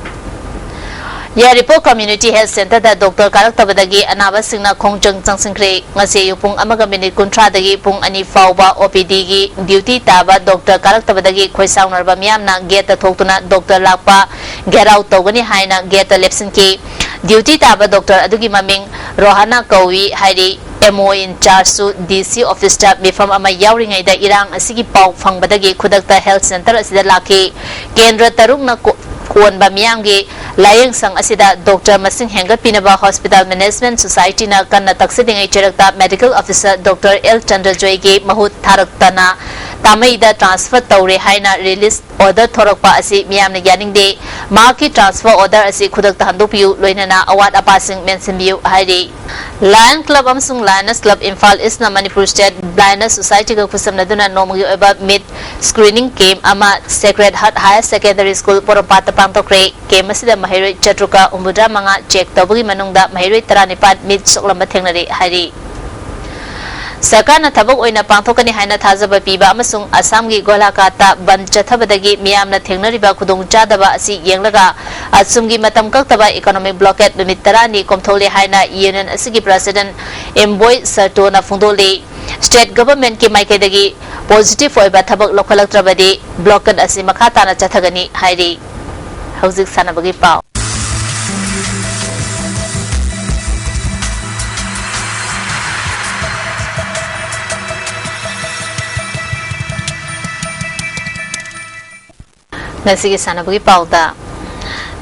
ꯌꯥꯏꯔꯤꯄꯣꯛ ꯀꯝꯃ꯭ꯌꯨꯅꯤꯇꯤ ꯍꯦꯜꯊ ꯁꯦꯟꯇꯔꯗ ꯗꯣꯛꯇꯔ ꯀꯥꯔꯛꯇꯕꯗꯒꯤ ꯑꯅꯥꯕꯁꯤꯡꯅ ꯈꯣꯡꯖꯪ ꯆꯪꯁꯤꯟꯈ꯭ꯔꯦ꯫ ꯉꯁꯤ ꯑꯌꯨꯛ ꯄꯨꯡ ꯑꯃꯒ ꯃꯤꯅꯤꯠ ꯀꯨꯟꯊ꯭ꯔꯥꯗꯒꯤ ꯄꯨꯡ ꯑꯅꯤ ꯐꯥꯎꯕ ꯑꯣ ꯄꯤ ꯗꯤꯒꯤ ꯗ꯭ꯌꯨꯇꯤ ꯇꯥꯕ ꯗꯣꯛꯇꯔ ꯀꯥꯔꯛꯇꯕꯗꯒꯤ ꯈꯣꯏꯁꯥꯎꯅꯔꯕ ꯃꯤꯌꯥꯝꯅ ꯒꯦꯠꯇ ꯊꯣꯛꯇꯨꯅ ꯗꯣꯛꯇꯔ ꯂꯥꯛꯄ ꯘꯦꯔꯥꯎ ꯇꯧꯒꯅꯤ ꯍꯥꯏꯅ ꯒꯦꯠꯇ ꯂꯦꯞꯁꯤꯟꯈꯤ꯫ ꯗ꯭ꯌꯨꯇꯤ ꯇꯥꯕ ꯗꯣꯛꯇꯔ ꯑꯗꯨꯒꯤ ꯃꯃꯤꯡ ꯔꯣꯍꯥꯅꯥ ꯀꯧꯏ ꯍꯥꯏꯔꯤ꯫ ꯑꯦꯝ ꯑꯣ ꯏꯟ ꯆꯥꯔꯖꯁꯨ ꯗꯤ ꯁꯤ ꯑꯣꯐꯤꯁꯇ ꯃꯤꯐꯝ ꯑꯃ ꯌꯥꯎꯔꯤꯉꯩꯗ ꯏꯔꯥꯡ ꯑꯁꯤꯒꯤ ꯄꯥꯎ ꯐꯪꯕꯗꯒꯤ ꯈꯨꯗꯛꯇ ꯍꯦꯜꯊ ꯁꯦꯟꯇꯔ ꯑꯁꯤꯗ ꯂꯥꯛꯈꯤ꯫ ꯀꯦꯟꯗ꯭ꯔ ꯇꯔꯨꯛꯅ ꯀꯣ-, ꯀꯣꯟꯕ ꯃꯤꯌꯥꯝꯒꯤ ꯂꯥꯌꯦꯡꯁꯪ ꯑꯁꯤꯗ ꯗꯣꯛꯇꯔ ꯃꯁꯤꯡ ꯍꯦꯟꯒꯠꯄꯤꯅꯕ ꯍꯣꯁꯄꯤꯇꯥꯜ ꯃꯦꯅꯦꯖꯃꯦꯟꯠ ꯁꯣꯁꯥꯏꯇꯤꯅ ꯀꯟꯅ ꯇꯛꯁꯤꯜꯂꯤꯉꯩ ꯆꯩꯔꯛꯇ ꯃꯦꯗꯤꯀꯦꯜ ꯑꯣꯐꯤꯁꯔ ꯗꯣꯛꯇꯔ ꯑꯦꯜ ꯆꯟꯗ꯭ꯔꯖꯣꯏꯒꯤ ꯃꯍꯨꯠ ꯊꯥꯔꯛꯇꯅ ꯇꯥꯃꯩꯗ transfer ꯇꯧꯔꯦ ꯍꯥꯏꯅ release order ꯊꯣꯔꯛꯄ ꯑꯁꯤ ꯃꯤꯌꯥꯝꯅ ꯌꯥꯅꯤꯡꯗꯦ꯫ ꯃꯍꯥꯛꯀꯤ transfer order ꯑꯁꯤ ꯈꯨꯗꯛꯇ ꯍꯟꯗꯣꯛꯄꯤꯌꯨ, ꯂꯣꯏꯅꯅ ꯑꯋꯥꯠ ꯑꯄꯥꯁꯤꯡ ꯃꯦꯟꯁꯤꯟꯕꯤꯌꯨ ꯍꯥꯏꯔꯤ꯫ Lion Club ꯑꯃꯁꯨꯡ Lioness Club Imphal ꯏꯁꯅ Manipur State Blindness Societyꯒ ꯈꯨꯠꯁꯝꯅꯗꯨꯅ ꯅꯣꯡꯃꯒꯤ ꯑꯣꯏꯕ meat screening camp ꯑꯃ Sacred Heart Higher Secondary School ꯄꯣꯔꯣꯝꯄꯥꯠꯇ ꯄꯥꯡꯊꯣꯛꯈ꯭ꯔꯦ꯫ Camp ꯑꯁꯤꯗ ꯃꯍꯩꯔꯣꯏ ꯆꯥꯇ꯭ꯔꯨꯛꯀ ꯍꯨꯝꯐꯨꯇꯔꯥ ꯃꯉꯥ check ꯇꯧꯕꯒꯤ ꯃꯅꯨꯡꯗ ꯃꯍꯩꯔꯣꯏ ꯇꯔꯥꯅꯤꯄꯥꯟ meat ꯁꯣꯛꯂꯝꯕ ꯊꯦꯡꯅꯔꯦ ꯍꯥꯏꯔꯤ꯫ ꯁꯔꯀꯥꯔꯅ ꯊꯕꯛ ꯑꯣꯏꯅ ꯄꯥꯡꯊꯣꯛꯀꯅꯤ ꯍꯥꯏꯅ ꯊꯥꯖꯕ ꯄꯤꯕ ꯑꯃꯁꯨꯡ ꯑꯁꯥꯝꯒꯤ ꯒꯣꯂꯥꯘꯥꯠꯇ ꯕꯟꯗ ꯆꯠꯊꯕꯗꯒꯤ ꯃꯤꯌꯥꯝꯅ ꯊꯦꯡꯅꯔꯤꯕ ꯈꯨꯗꯣꯡꯆꯥꯗꯕ ꯑꯁꯤ ꯌꯦꯡꯂꯒ ꯑꯁꯨꯝꯒꯤ ꯃꯇꯝ ꯀꯛꯇꯕ economic blockade ꯅꯨꯃꯤꯠ ꯇꯔꯥꯅꯤ ꯀꯣꯝꯊꯣꯛꯂꯦ ꯍꯥꯏꯅ union ꯑꯁꯤꯒꯤ president ꯏꯝꯕꯣꯏ ꯁꯔꯇꯣꯅ ꯐꯣꯡꯗꯣꯛꯂꯤ꯫ State governmentꯀꯤ ꯃꯥꯏꯀꯩꯗꯒꯤ positive ꯑꯣꯏꯕ ꯊꯕꯛ ꯂꯧꯈꯠꯂꯛꯇ꯭ꯔꯕꯗꯤ blockade ꯑꯁꯤ ꯃꯈꯥ ꯇꯥꯅ ꯆꯠꯊꯒꯅꯤ ꯍꯥꯏꯔꯤ꯫ ꯍꯧꯖꯤꯛ ꯁꯥꯟꯅꯕꯒꯤ ꯄꯥꯎ꯫ ꯉꯁꯤꯒꯤ ꯁꯥꯟꯅꯕꯒꯤ ꯄꯥꯎꯗ,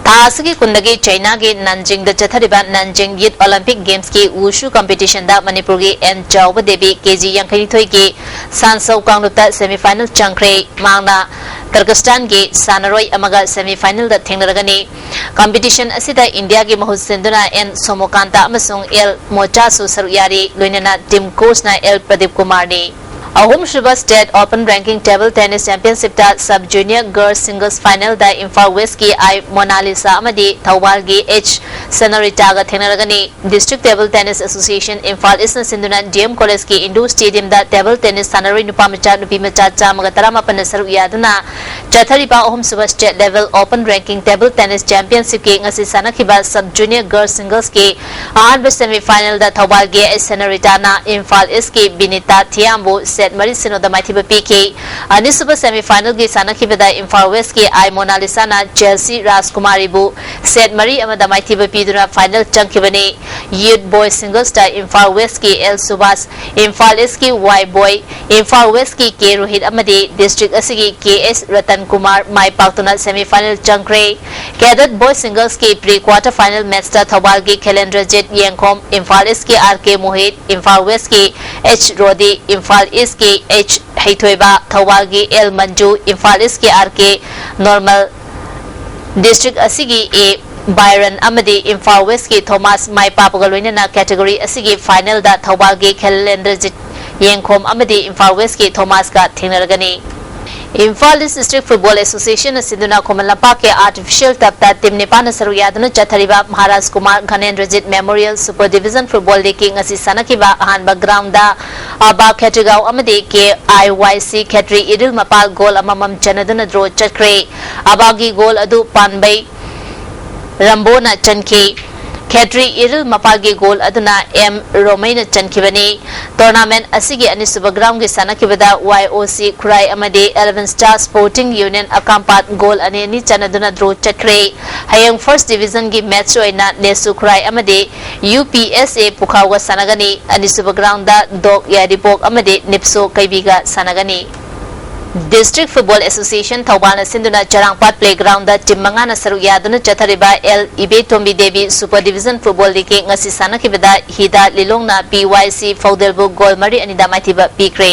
ꯊꯥ ꯑꯁꯤꯒꯤ ꯀꯨꯟꯗꯒꯤ ꯆꯩꯅꯥꯒꯤ ꯅꯥꯟꯖꯤꯡꯗ ꯆꯠꯊꯔꯤꯕ Nanjing Youth Olympic Gamesꯀꯤ Wushu competitionꯗ ꯃꯅꯤꯄꯨꯔꯒꯤ ꯑꯦꯟ ꯆꯥꯎꯕ ꯗꯦꯕꯤ KG ꯌꯥꯡꯈꯩꯅꯤꯊꯣꯏꯒꯤ ꯁꯥꯟꯁꯧ ꯀꯥꯡꯂꯨꯞꯇ semifinal ꯆꯪꯈ꯭ꯔꯦ꯫ ꯃꯍꯥꯛꯅ ꯀꯔꯒꯤꯁꯇꯥꯟꯒꯤ ꯁꯥꯟꯅꯔꯣꯏ ꯑꯃꯒ semifinalꯗ ꯊꯦꯡꯅꯔꯒꯅꯤ꯫ Competition ꯑꯁꯤꯗ ꯏꯟꯗꯤꯌꯥꯒꯤ ꯃꯍꯨꯠ ꯁꯤꯟꯗꯨꯅ ꯑꯦꯟ ꯁꯣꯃꯣꯀꯥꯟꯇ ꯑꯃꯁꯨꯡ ꯑꯦꯜ ꯃꯣꯆꯥꯁꯨ ꯁꯔꯨꯛ ꯌꯥꯔꯤ, ꯂꯣꯏꯅꯅ team coachꯅ ꯑꯦꯜ ꯄ꯭ꯔꯗꯤꯞ ꯀꯨꯃꯥꯔꯅꯤ꯫ ꯑꯍꯨꯝꯁꯨꯕ State Open Ranking Table Tennis Championshipꯇ Sub Junior Girls Singles Finalꯗ ꯏꯝꯐꯥꯜ Westꯀꯤ ꯑꯥꯏ ꯃꯣꯅꯥꯂꯤꯁꯥ ꯑꯃꯗꯤ ꯊꯧꯕꯥꯜꯒꯤ ꯑꯦꯆ ꯁꯦꯅꯣꯔꯤꯇꯥꯒ ꯊꯦꯡꯅꯔꯒꯅꯤ꯫ District Table Tennis Association Imphal ꯏꯁꯅ ꯁꯤꯟꯗꯨꯅ DM Collegeꯀꯤ indoor stadiumꯗ table tennis ꯁꯥꯟꯅꯔꯣꯏ ꯅꯨꯄꯥ ꯃꯆꯥ, ꯅꯨꯄꯤ ꯃꯆꯥ ꯆꯥꯝꯃꯒ ꯇꯔꯥꯃꯥꯄꯟꯅ ꯁꯔꯨꯛ ꯌꯥꯗꯨꯅ ꯆꯠꯊꯔꯤꯕ ꯑꯍꯨꯝꯁꯨꯕ State Level Open Ranking Table Tennis Championshipꯀꯤ ꯉꯁꯤ ꯁꯥꯟꯅꯈꯤꯕ Sub Junior Girls Singlesꯀꯤ ꯑꯍꯥꯟꯕ semifinalꯗ ꯊꯧꯕꯥꯜꯒꯤ ꯑꯦꯆ ꯁꯦꯅꯣꯔꯤꯇꯥꯅ ꯏꯝꯐꯥꯜ ꯏꯁꯀꯤ ꯕꯤꯅꯤꯇꯥ ꯊꯤꯌꯥꯝꯕꯨ set ꯃꯔꯤ ꯁꯤꯅꯣꯗ ꯃꯥꯏꯊꯤꯕ ꯄꯤꯈꯤ꯫ ꯑꯅꯤꯁꯨꯕ semifinalꯒꯤ ꯁꯥꯟꯅꯈꯤꯕꯗ ꯏꯝꯐꯥꯜ Westꯀꯤ ꯑꯥꯏ ꯃꯣꯅꯥꯂꯤꯁꯥꯅ ꯆꯦꯜꯁꯤ ꯔꯥꯖꯀꯨꯃꯥꯔꯤꯕꯨ set ꯃꯔꯤ ꯑꯃꯗ ꯃꯥꯏꯊꯤꯕ ꯄꯤꯗꯨꯅ final ꯆꯪꯈꯤꯕꯅꯤ꯫ Youth Boys Singlesꯇ ꯏꯝꯐꯥꯜ Westꯀꯤ ꯑꯦꯜ ꯁꯨꯕꯥꯁ, ꯏꯝꯐꯥꯜ Eastꯀꯤ ꯋꯥꯏ ꯕꯣꯏ, ꯏꯝꯐꯥꯜ Westꯀꯤ ꯀꯦ ꯔꯣꯍꯤꯠ ꯑꯃꯗꯤ district ꯑꯁꯤꯒꯤ ꯀꯦ ꯑꯦꯁ ꯔꯇꯟ ꯀꯤꯔꯟ ꯀꯨꯃꯥꯔ ꯃꯥꯏ ꯄꯥꯛꯇꯨꯅ semi final ꯆꯪꯈ꯭ꯔꯦ꯫ Cadet boys singles ꯀꯤ pre quarter final match ꯇ ꯊꯧꯕꯥꯜꯒꯤ ꯈꯦꯂꯦꯟꯗ꯭ꯔꯖꯤꯠ ꯌꯦꯡꯈꯣꯝ, ꯏꯝꯐꯥꯜ East ꯀꯤ R K ꯃꯣꯍꯤꯠ, ꯏꯝꯐꯥꯜ West ꯀꯤ H ꯔꯣꯗꯤ, ꯏꯝꯐꯥꯜ East ꯀꯤ H ꯍꯩꯊꯣꯏꯕ, ꯊꯧꯕꯥꯜꯒꯤ L Manju, Imphal East ꯀꯤ R K ꯅꯣꯔꯃꯜ, district ꯑꯁꯤꯒꯤ A ꯕꯥꯏꯔꯟ ꯑꯃꯗꯤ ꯏꯝꯐꯥꯜ West ꯀꯤ ꯊꯣꯃꯥꯁ ꯃꯥꯏ ꯄꯥꯛꯄꯒ ꯂꯣꯏꯅꯅ category ꯑꯁꯤꯒꯤ final ꯗ ꯊꯧꯕꯥꯜꯒꯤ ꯈꯦꯂꯦꯟꯗ꯭ꯔꯖꯤꯠ ꯌꯦꯡꯈꯣꯝ ꯑꯃꯗꯤ ꯏꯝꯐꯥꯜ West ꯀꯤ ꯊꯣꯃꯥꯁꯀ ꯊꯦꯡꯅꯔꯒꯅꯤ꯫ Imphal East District Football Association ꯅ ꯁꯤꯟꯗꯨꯅ ꯈꯨꯃꯟ ꯂꯝꯄꯥꯛꯀꯤ artificial turf ꯇ team ꯅꯤꯄꯥꯟꯅ ꯁꯔꯨꯛ ꯌꯥꯗꯨꯅ ꯆꯠꯊꯔꯤꯕ Maharaj Kumar ꯘꯅꯦꯟꯗ꯭ꯔꯖꯤꯠ Memorial Super Division Football League ꯀꯤ ꯉꯁꯤ ꯁꯥꯟꯅꯈꯤꯕ ꯑꯍꯥꯟꯕ ground ꯗ ꯑꯕꯥ ꯈꯦꯇ꯭ꯔꯤꯒꯥꯎ ꯑꯃꯗꯤ K I Y C ꯈꯦꯇ꯭ꯔꯤ ꯏꯔꯤꯜ ꯃꯄꯥꯜ goal ꯑꯃꯃꯝ ꯆꯟꯅꯗꯨꯅ draw ꯆꯠꯈ꯭ꯔꯦ꯫ ꯑꯕꯥꯒꯤ goal ꯑꯗꯨ ꯄꯥꯟꯕꯩ ꯔꯝꯕꯣꯅ ꯆꯟꯈꯤ꯫ ꯈꯦꯇ꯭ꯔꯤ ꯏꯔꯤꯜ ꯃꯄꯥꯜꯒꯤ goal ꯑꯗꯨꯅ M ꯔꯣꯃꯩꯅ ꯆꯟꯈꯤꯕꯅꯤ꯫ Tournament ꯑꯁꯤꯒꯤ ꯑꯅꯤꯁꯨꯕ ground ꯒꯤ ꯁꯥꯟꯅꯈꯤꯕꯗ Y O C ꯈꯨꯔꯥꯏ ꯑꯃꯗꯤ Eleven Star Sporting Union ꯑꯀꯥꯝꯄꯥꯠ goal ꯑꯅꯤ ꯑꯅꯤ ꯆꯟꯅꯗꯨꯅ draw ꯆꯠꯈ꯭ꯔꯦ꯫ ꯍꯌꯦꯡ first division ꯒꯤ match ꯑꯣꯏꯅ ꯅꯦꯁꯨ ꯈꯨꯔꯥꯏ ꯑꯃꯗꯤ U P S A ꯄꯨꯈꯥꯎꯒ ꯁꯥꯟꯅꯒꯅꯤ꯫ ꯑꯅꯤꯁꯨꯕ ground ꯗ ꯗꯣꯛ ꯌꯥꯏꯔꯤꯄꯣꯛ ꯑꯃꯗꯤ ꯅꯤꯞꯁꯣ ꯀꯩꯕꯤꯒ ꯁꯥꯟꯅꯒꯅꯤ꯫ District Football Association ꯊꯧꯕꯥꯜꯅ ꯁꯤꯟꯗꯨꯅ ꯆꯔꯥꯡꯄꯥꯠ playground ꯗ team ꯃꯉꯥꯅ ꯁꯔꯨꯛ ꯌꯥꯗꯨꯅ ꯆꯠꯊꯔꯤꯕ L ꯏꯕꯦꯇꯣꯝꯕꯤ Devi Super Division Football League ꯀꯤ ꯉꯁꯤ ꯁꯥꯟꯅꯈꯤꯕꯗ ꯍꯤꯗꯥ ꯂꯤꯂꯣꯡꯅ P Y C ꯐꯧꯗꯦꯜꯕꯨ goal ꯃꯔꯤ ꯑꯅꯤꯗ ꯃꯥꯏꯊꯤꯕ ꯄꯤꯈ꯭ꯔꯦ꯫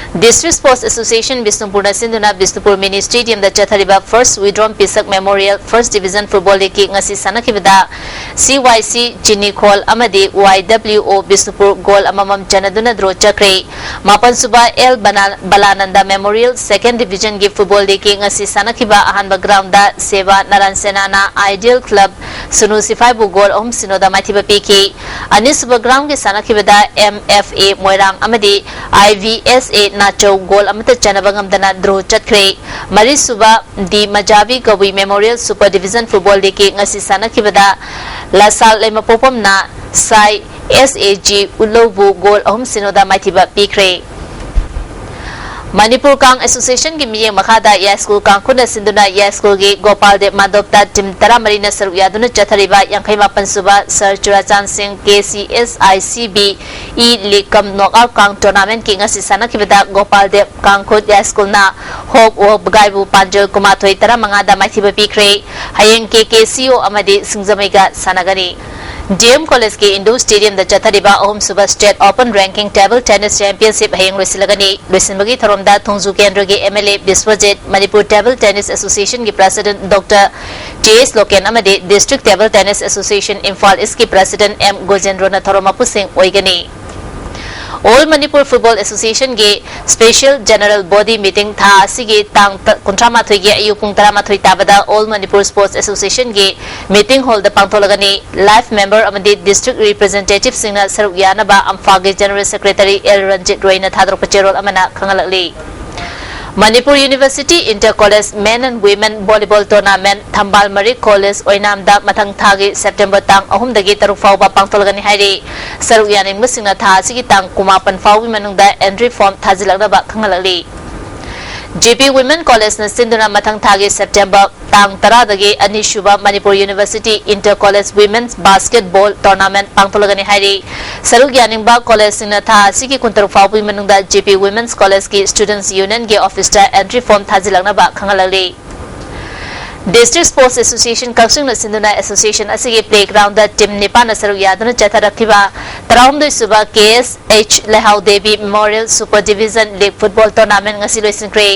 District Sports Association ꯕꯤꯁꯅꯨꯄꯨꯔꯅ ꯁꯤꯟꯗꯨꯅ ꯕꯤꯁꯅꯨꯄꯨꯔ Mini Stadium ꯗ ꯆꯠꯊꯔꯤꯕ First Widrom ꯄꯤꯁꯛ Memorial First Division Football League ꯀꯤ ꯉꯁꯤ ꯁꯥꯟꯅꯈꯤꯕꯗ C Y C ꯆꯤꯅꯤꯈꯣꯜ ꯑꯃꯗꯤ Y W O Bishnupur goal ꯑꯃꯃꯝ ꯆꯟꯅꯗꯨꯅ draw ꯆꯠꯈ꯭ꯔꯦ꯫ ꯃꯥꯄꯟꯁꯨꯕ L ꯕꯅꯥ-, ꯕꯂꯥꯅꯟꯗ Memorial Second Division ꯒꯤ Football League ꯀꯤ ꯉꯁꯤ ꯁꯥꯟꯅꯈꯤꯕ ꯑꯍꯥꯟꯕ ground ꯗ ꯁꯦꯕꯥ ꯅꯔꯥꯟ ꯁꯦꯅꯥꯅ Ideal Club ꯁꯨꯅꯨ ꯁꯤꯐꯥꯏꯕꯨ goal ꯑꯍꯨꯝ ꯁꯤꯅꯣꯗ ꯃꯥꯏꯊꯤꯕ ꯄꯤꯈꯤ꯫ ꯑꯅꯤꯁꯨꯕ ground ꯒꯤ ꯁꯥꯟꯅꯈꯤꯕꯗ M F A ꯃꯣꯏꯔꯥꯡ ꯑꯃꯗꯤ I V S A ꯅꯥꯆꯧ goal ꯑꯃꯠꯇ ꯆꯟꯅꯕ ꯉꯝꯗꯅ draw ꯆꯠꯈ꯭ꯔꯦ꯫ ꯃꯔꯤꯁꯨꯕ D ꯃꯖꯥꯕꯤ ꯀꯕꯨꯏ Memorial Super Division Football League ꯀꯤ ꯉꯁꯤ ꯁꯥꯟꯅꯈꯤꯕꯗ ꯂꯁꯥꯜ ꯂꯩꯃꯄꯣꯛꯄꯝꯅ ꯁꯥꯏ S A G ꯎꯠꯂꯧꯕꯨ goal ꯑꯍꯨꯝ ꯁꯤꯅꯣꯗ ꯃꯥꯏꯊꯤꯕ ꯄꯤꯈ꯭ꯔꯦ꯫ ꯃꯅꯤꯄꯨꯔ ꯀꯥꯡ Association ꯒꯤ ꯃꯤꯠꯌꯦꯡ ꯃꯈꯥꯗ ꯌꯥꯏꯁ꯭ꯀꯨꯜ ꯀꯥꯡꯈꯨꯠꯅ ꯁꯤꯟꯗꯨꯅ ꯌꯥꯏꯁ꯭ꯀꯨꯜꯒꯤ ꯒꯣꯄꯥꯜ ꯗꯦꯕ ꯃꯥꯟꯗꯣꯞꯇ team ꯇꯔꯥꯃꯔꯤꯅ ꯁꯔꯨꯛ ꯌꯥꯗꯨꯅ ꯆꯠꯊꯔꯤꯕ ꯌꯥꯡꯈꯩ ꯃꯥꯄꯟ ꯁꯨꯕ Sir ꯆꯨꯔꯥꯆꯥꯟ ꯁꯤꯡ K C S I C B E League cum Knockout ꯀꯥꯡ tournament ꯀꯤ ꯉꯁꯤ ꯁꯥꯟꯅꯈꯤꯕꯗ ꯒꯣꯄꯥꯜ ꯗꯦꯕ ꯀꯥꯡꯈꯨꯠ ꯌꯥꯏꯁ꯭ꯀꯨꯜꯅ ꯍꯣꯞ ꯋꯣꯕꯒꯥꯏꯕꯨ ꯄꯥꯟꯖꯜ ꯀꯨꯟꯃꯥꯊꯣꯏ ꯇꯔꯥꯃꯉꯥꯗ ꯃꯥꯏꯊꯤꯕ ꯄꯤꯈ꯭ꯔꯦ꯫ ꯍꯌꯦꯡ ꯀꯦ ꯀꯦ ꯁꯤ ꯑꯣ ꯑꯃꯗꯤ ꯁꯤꯡꯖꯃꯩꯒ ꯁꯥꯟꯅꯒꯅꯤ꯫ ꯗꯤ ꯑꯦꯝ ꯀꯣꯂꯦꯖꯀꯤ ꯏꯟꯗꯣꯔ ꯁ꯭ꯇꯦꯗꯤꯌꯝꯗ ꯆꯠꯊꯔꯤꯕ ꯑꯍꯨꯝꯁꯨꯕ state open ranking table tennis championship ꯍꯌꯦꯡ ꯂꯣꯏꯁꯤꯜꯂꯒꯅꯤ꯫ ꯂꯣꯏꯁꯤꯟꯕꯒꯤ ꯊꯧꯔꯝꯗ ꯊꯣꯡꯖꯨ ꯀꯦꯟꯗ꯭ꯔꯒꯤ M L A Biswajit, Manipur table tennis ꯑꯦꯁꯣꯁꯤꯌꯦꯁꯟꯒꯤ president doctor T S Loken ꯑꯃꯗꯤ district table tennis association Imphal ꯏꯁ꯭ꯠꯀꯤ ꯄ꯭ꯔꯦꯁꯤꯗꯦꯟꯠ ꯑꯦꯝ ꯒꯣꯖꯦꯟꯗ꯭ꯔꯣꯅ ꯊꯧꯔꯝ ꯃꯄꯨꯁꯤꯡ ꯑꯣꯏꯒꯅꯤ꯫ ꯑꯣꯜ ꯃꯅꯤꯄꯨꯔ ꯐꯨꯠꯕꯣꯜ ꯑꯦꯁꯣꯁꯤꯌꯦꯁꯟꯒꯤ ꯁ꯭ꯄꯦꯁꯤꯌꯦꯜ ꯖꯦꯅꯔꯦꯜ ꯕꯣꯗꯤ ꯃꯤꯇꯤꯡ ꯊꯥ ꯑꯁꯤꯒꯤ ꯇꯥꯡ ꯇ-, ꯀꯨꯟꯊ꯭ꯔꯥ ꯃꯥꯊꯣꯏꯒꯤ ꯑꯌꯨꯛ ꯄꯨꯡ ꯇꯔꯥꯃꯥꯊꯣꯏ ꯇꯥꯕꯗ ꯑꯣꯜ ꯃꯅꯤꯄꯨꯔ ꯁ꯭ꯄꯣꯔꯠꯁ ꯑꯦꯁꯣꯁꯤꯌꯦꯁꯟꯒꯤ ꯃꯤꯇꯤꯡ ꯍꯣꯜꯗ ꯄꯥꯡꯊꯣꯛꯂꯒꯅꯤ꯫ ꯂꯥꯏꯐ ꯃꯦꯝꯕꯔ ꯑꯃꯗꯤ ꯗꯤꯁꯇ꯭ꯔꯤꯛ ꯔꯤꯄ꯭ꯔꯖꯦꯟꯇꯦꯇꯤꯚꯁꯤꯡꯅ ꯁꯔꯨꯛ ꯌꯥꯅꯕ ꯑꯝꯐꯥꯒꯤ ꯖꯦꯅꯔꯦꯜ ꯁꯦꯀ꯭ꯔꯦꯇꯔꯤ ꯑꯦꯜ ꯔꯟꯖꯤꯠ ꯔꯣꯏꯅ ꯊꯥꯗꯣꯔꯛꯄ ꯆꯦꯔꯣꯜ ꯑꯃꯅ ꯈꯪꯍꯜꯂꯛꯂꯤ꯫ Manipur university inter college men and women volleyball tournament ꯊꯝꯕꯥꯜ ꯃꯔꯤꯛ ꯀꯣꯂꯦꯖ ꯑꯣꯏꯅꯥꯝꯗ ꯃꯊꯪ ꯊꯥꯒꯤ ꯁꯦꯞꯇꯦꯝꯕꯔ ꯇꯥꯡ ꯑꯍꯨꯝꯗꯒꯤ ꯇꯔꯨꯛ ꯐꯥꯎꯕ ꯄꯥꯡꯊꯣꯛꯂꯒꯅꯤ ꯍꯥꯏꯔꯤ꯫ ꯁꯔꯨꯛ ꯌꯥꯅꯤꯡꯕꯁꯤꯡꯅ ꯊꯥ ꯑꯁꯤꯒꯤ ꯇꯥꯡ ꯀꯨꯟꯃꯥꯄꯟ ꯐꯥꯎꯕꯒꯤ ꯃꯅꯨꯡꯗ ꯑꯦꯟꯇ꯭ꯔꯤ ꯐꯣꯔꯝ ꯊꯥꯖꯤꯜꯂꯛꯅꯕ ꯈꯪꯍꯜꯂꯛꯂꯤ꯫ ꯖꯦ ꯄꯤ ꯋꯤꯃꯦꯟ ꯀꯣꯂꯦꯖꯅ ꯁꯤꯟꯗꯨꯅ ꯃꯊꯪ ꯊꯥꯒꯤ ꯁꯦꯞꯇꯦꯝꯕꯔ ꯇꯥꯡ ꯇꯔꯥꯗꯒꯤ ꯑꯅꯤꯁꯨꯕ Manipur university inter college women's basketball tournament ꯄꯥꯡꯊꯣꯛꯂꯒꯅꯤ ꯍꯥꯏꯔꯤ꯫ ꯁꯔꯨꯛ ꯌꯥꯅꯤꯡꯕ ꯀꯣꯂꯦꯖꯁꯤꯡꯅ ꯊꯥ ꯑꯁꯤꯒꯤ ꯀꯨꯟꯇꯔꯨꯛ ꯐꯥꯎꯕꯒꯤ ꯃꯅꯨꯡꯗ ꯖꯦ ꯄꯤ ꯋꯤꯃꯦꯟꯁ ꯀꯣꯂꯦꯖꯀꯤ ꯁ꯭ꯇꯨꯗꯦꯟꯠꯁ ꯌꯨꯅꯤꯌꯟꯒꯤ ꯑꯣꯐꯤꯁꯇ ꯑꯦꯟꯇ꯭ꯔꯤ ꯐꯣꯔꯝ ꯊꯥꯖꯤꯜꯂꯛꯅꯕ ꯈꯪꯍꯜꯂꯛꯂꯤ꯫ ꯗꯤꯁꯇ꯭ꯔꯤꯛ ꯁ꯭ꯄꯣꯔꯠꯁ ꯑꯦꯁꯣꯁꯤꯌꯦꯁꯟ ꯀꯛꯆꯤꯡꯅ ꯁꯤꯟꯗꯨꯅ ꯑꯦꯁꯣꯁꯤꯌꯦꯁꯟ ꯑꯁꯤꯒꯤ ꯄ꯭ꯂꯦꯒ꯭ꯔꯥꯎꯟꯗ ꯇꯤꯝ ꯅꯤꯄꯥꯟꯅ ꯁꯔꯨꯛ ꯌꯥꯗꯨꯅ ꯆꯠꯊꯔꯛꯈꯤꯕ ꯇꯔꯥꯍꯨꯝꯗꯣꯏꯁꯨꯕ K S H Leihaodevi memorial super division league football tournament ꯉꯁꯤ ꯂꯣꯏꯁꯤꯟꯈ꯭ꯔꯦ꯫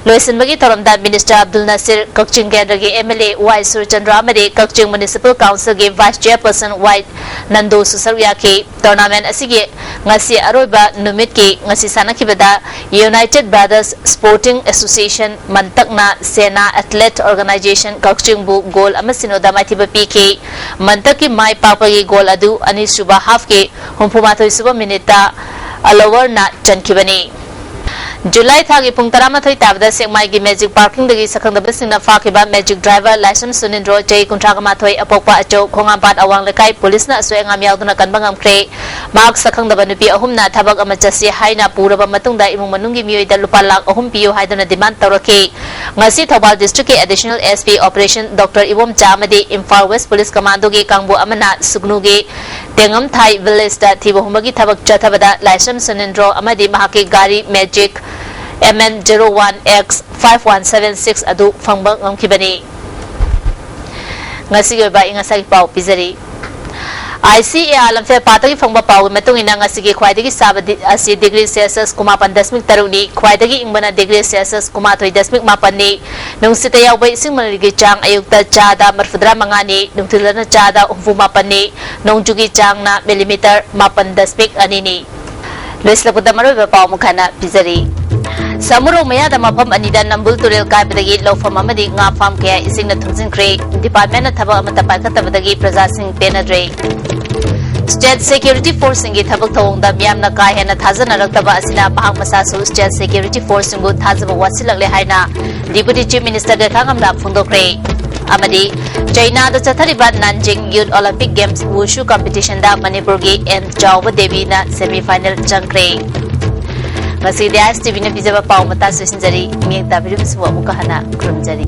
ꯂꯣꯏꯁꯤꯟꯕꯒꯤ ꯊꯧꯔꯝꯗ ꯃꯤꯅꯤꯁꯇꯔ ꯑꯕꯗꯨꯜ ꯅꯁꯤꯔ, ꯀꯛꯆꯤꯡ ꯀꯦꯟꯗ꯭ꯔꯒꯤ ꯑꯦꯝ ꯑꯦꯜ ꯑꯦ ꯋꯥꯏ ꯁꯨꯔꯆꯟꯗ꯭ꯔ ꯑꯃꯗꯤ ꯀꯛꯆꯤꯡ ꯃ꯭ꯌꯨꯅꯤꯁꯤꯄꯥꯜ ꯀꯥꯎꯟꯁꯤꯜꯒꯤ ꯚꯥꯏꯁ ꯆꯦꯌꯔꯄꯔꯁꯟ ꯋꯥꯏ ꯅꯟꯗꯣꯁꯨ ꯁꯔꯨꯛ ꯌꯥꯈꯤ꯫ ꯇꯣꯔꯅꯥꯃꯦꯟꯠ ꯑꯁꯤꯒꯤ ꯉꯁꯤ ꯑꯔꯣꯏꯕ ꯅꯨꯃꯤꯠꯀꯤ ꯉꯁꯤ ꯁꯥꯟꯅꯈꯤꯕꯗ ꯌꯨꯅꯥꯏꯇꯦꯗ ꯕ꯭ꯔꯗꯔꯁ ꯁ꯭ꯄꯣꯔꯇꯤꯡ ꯑꯦꯁꯣꯁꯤꯌꯦꯁꯟ ꯃꯟꯇꯛꯅ ꯁꯦꯅꯥ ꯑꯦꯊꯂꯦꯠ ꯑꯣꯔꯒꯅꯥꯏꯖꯦꯁꯟ ꯀꯛꯆꯤꯡꯕꯨ ꯒꯣꯜ ꯑꯃ ꯁꯤꯅꯣꯗ ꯃꯥꯏꯊꯤꯕ ꯄꯤꯈꯤ꯫ ꯃꯟꯇꯛꯀꯤ ꯃꯥꯏ ꯄꯥꯛꯄꯒꯤ ꯒꯣꯜ ꯑꯗꯨ ꯑꯅꯤꯁꯨꯕ ꯍꯥꯐꯀꯤ ꯍꯨꯝꯐꯨꯃꯥꯊꯣꯏꯁꯨꯕ ꯃꯤꯅꯤꯠꯇ ꯑꯂꯣꯋꯔꯅ ꯆꯟꯈꯤꯕꯅꯤ꯫ ꯖꯨꯂꯥꯏ ꯊꯥꯒꯤ ꯄꯨꯡ ꯇꯔꯥꯃꯥꯊꯣꯏ ꯇꯥꯕꯗ ꯁꯦꯛꯃꯥꯏꯒꯤ ꯃꯦꯖꯤꯛ ꯄꯥꯔꯀꯤꯡꯗꯒꯤ ꯁꯛꯈꯪꯗꯕꯁꯤꯡꯅ ꯐꯥꯈꯤꯕ ꯃꯦꯖꯤꯛ ꯗ꯭ꯔꯥꯏꯚꯔ ꯂꯥꯏꯁ꯭ꯔꯝ ꯁꯨꯅꯤꯟꯗ꯭ꯔꯣ, ꯆꯍꯤ ꯀꯨꯟꯊ꯭ꯔꯥ ꯃꯥꯊꯣꯏ, ꯑꯄꯣꯛꯄ ꯑꯆꯧ, ꯈꯣꯡꯉꯥꯝꯄꯥꯠ ꯑꯋꯥꯡ ꯂꯩꯀꯥꯏ, ꯄꯨꯂꯤꯁꯅ ꯑꯁꯣꯏ ꯑꯉꯥꯝ ꯌꯥꯎꯗꯅ ꯀꯟꯕ ꯉꯝꯈ꯭ꯔꯦ꯫ ꯃꯍꯥꯛ ꯁꯛꯈꯪꯗꯕ ꯅꯨꯄꯤ ꯑꯍꯨꯝꯅ ꯊꯕꯛ ꯑꯃ ꯆꯠꯁꯤ ꯍꯥꯏꯅ ꯄꯨꯔꯕ ꯃꯇꯨꯡꯗ ꯏꯃꯨꯡ ꯃꯅꯨꯡꯒꯤ ꯃꯤꯑꯣꯏꯗ ꯂꯨꯄꯥ ꯂꯥꯈ ꯑꯍꯨꯝ ꯄꯤꯌꯨ ꯍꯥꯏꯗꯨꯅ ꯗꯤꯃꯥꯟ ꯇꯧꯔꯛꯈꯤ꯫ ꯉꯁꯤ ꯊꯧꯕꯥꯜ ꯗꯤꯁꯇ꯭ꯔꯤꯛꯀꯤ additional S P operation doctor Ibomcha ꯑꯃꯗꯤ ꯏꯝꯐꯥꯜ ꯋꯦꯁ ꯄꯨꯂꯤꯁ ꯀꯃꯥꯟꯗꯣꯒꯤ ꯀꯥꯡꯕꯨ ꯑꯃꯅ ꯁꯨꯒꯅꯨꯒꯤ ꯇꯦꯡꯉꯝꯊꯥꯏ ꯚꯤꯂꯦꯖꯇ ꯊꯤꯕ ꯍꯨꯝꯕꯒꯤ ꯊꯕꯛ ꯆꯠꯊꯕꯗ ꯂꯥꯏꯁ꯭ꯔꯝ ꯁꯨꯅꯤꯟꯗ꯭ꯔꯣ ꯑꯃꯗꯤ ꯃꯍꯥꯛꯀꯤ ꯒꯥꯔꯤ magic M N zero one X five one seven six ꯑꯗꯨ ꯐꯪꯕ ꯉꯝꯈꯤꯕꯅꯤ꯫ ꯉꯁꯤꯒꯤ ꯑꯣꯏꯕ ꯑꯏꯪ ꯑꯁꯥꯒꯤ ꯄꯥꯎ ꯄꯤꯖꯔꯤ꯫ I C A R ꯂꯝꯐꯦꯜ ꯄꯥꯠꯇꯒꯤ ꯐꯪꯕ ꯄꯥꯎꯒꯤ ꯃꯇꯨꯡ ꯏꯟꯅ, ꯉꯁꯤꯒꯤ ꯈ꯭ꯋꯥꯏꯗꯒꯤ ꯁꯥꯕ ꯗꯤ-, ꯑꯁꯤ degree Celsius ꯀꯨꯟꯃꯥꯄꯟ ꯗꯁꯃꯤꯛ ꯇꯔꯨꯛꯅꯤ, ꯈ꯭ꯋꯥꯏꯗꯒꯤ ꯏꯪꯕꯅ degree Celsius ꯀꯨꯟꯃꯥꯊꯣꯏ ꯗꯁꯃꯤꯛ ꯃꯥꯄꯟꯅꯤ꯫ ꯅꯨꯡꯁꯤꯠꯇ ꯌꯥꯎꯕ ꯏꯁꯤꯡ ꯃꯅꯤꯜꯒꯤ ꯆꯥꯡ ꯑꯌꯨꯛꯇ ꯆꯥꯗ ꯃꯔꯤꯐꯨꯇꯔꯥ ꯃꯉꯥꯅꯤ, ꯅꯨꯡꯊꯤꯜꯗꯅ ꯆꯥꯗ ꯍꯨꯝꯐꯨ ꯃꯥꯄꯟꯅꯤ, ꯅꯣꯡꯖꯨꯒꯤ ꯆꯥꯡꯅ millimeter ꯃꯥꯄꯟ ꯗꯁꯃꯤꯛ ꯑꯅꯤꯅꯤ꯫ ꯂꯣꯏꯁꯤꯜꯂꯛꯄꯗ ꯃꯔꯨꯑꯣꯏꯕ ꯄꯥꯎ ꯑꯃꯨꯛ ꯍꯟꯅ ꯄꯤꯖꯔꯤ꯫ ꯁꯃꯨꯔꯧ ꯃꯌꯥꯗ ꯃꯐꯝ ꯑꯅꯤꯗ ꯅꯝꯕꯨꯜ ꯇꯨꯔꯦꯜ ꯀꯥꯏꯕꯗꯒꯤ ꯂꯧꯐꯝ ꯑꯃꯗꯤ ꯉꯥ farm ꯀꯌꯥ ꯏꯁꯤꯡꯅ ꯊꯨꯝꯖꯤꯟꯈ꯭ꯔꯦ꯫ Department ꯅ ꯊꯕꯛ ꯑꯃꯠꯇ ꯄꯥꯏꯈꯠꯇꯕꯗꯒꯤ ꯄ꯭ꯔꯖꯥꯁꯤꯡ ꯄꯦꯟꯅꯗ꯭ꯔꯦ꯫ State Security Force ꯁꯤꯡꯒꯤ ꯊꯕꯛ ꯊꯧꯑꯣꯡꯗ ꯃꯤꯌꯥꯝꯅ ꯀꯥ ꯍꯦꯟꯅ ꯊꯥꯖꯅꯔꯛꯇꯕ ꯑꯁꯤꯅ ꯃꯍꯥꯛ ꯃꯁꯥꯁꯨ State Security Force ꯁꯤꯡꯕꯨ ꯊꯥꯖꯕ ꯋꯥꯠꯁꯤꯜꯂꯛꯂꯦ ꯍꯥꯏꯅ Deputy Chief Minister ꯒꯩꯈꯥꯉꯝꯂꯥ ꯐꯣꯡꯗꯣꯛꯈ꯭ꯔꯦ꯫ ꯑꯃꯗꯤ ꯆꯩꯅꯥꯗ ꯆꯠꯊꯔꯤꯕ Nanjing Youth Olympic Games Wushu competition ꯗ ꯃꯅꯤꯄꯨꯔꯒꯤ ꯑꯦꯟ ꯆꯥꯎꯕ ꯗꯦꯕꯤꯅ semi final ꯆꯪꯈ꯭ꯔꯦ꯫ ꯉꯁꯤꯗꯤ ꯑꯥꯏ ꯑꯦꯁ ꯇꯤ ꯚꯤ ꯅ ꯄꯤꯖꯕ ꯄꯥꯎ ꯃꯇꯥꯡ ꯂꯣꯏꯁꯤꯟꯖꯔꯤ꯫ ꯃꯤꯠꯌꯦꯡ ꯇꯥꯕꯤꯔꯤꯕꯁꯤꯕꯨ ꯑꯃꯨꯛꯀ ꯍꯟꯅ ꯈꯨꯔꯨꯝꯖꯔꯤ꯫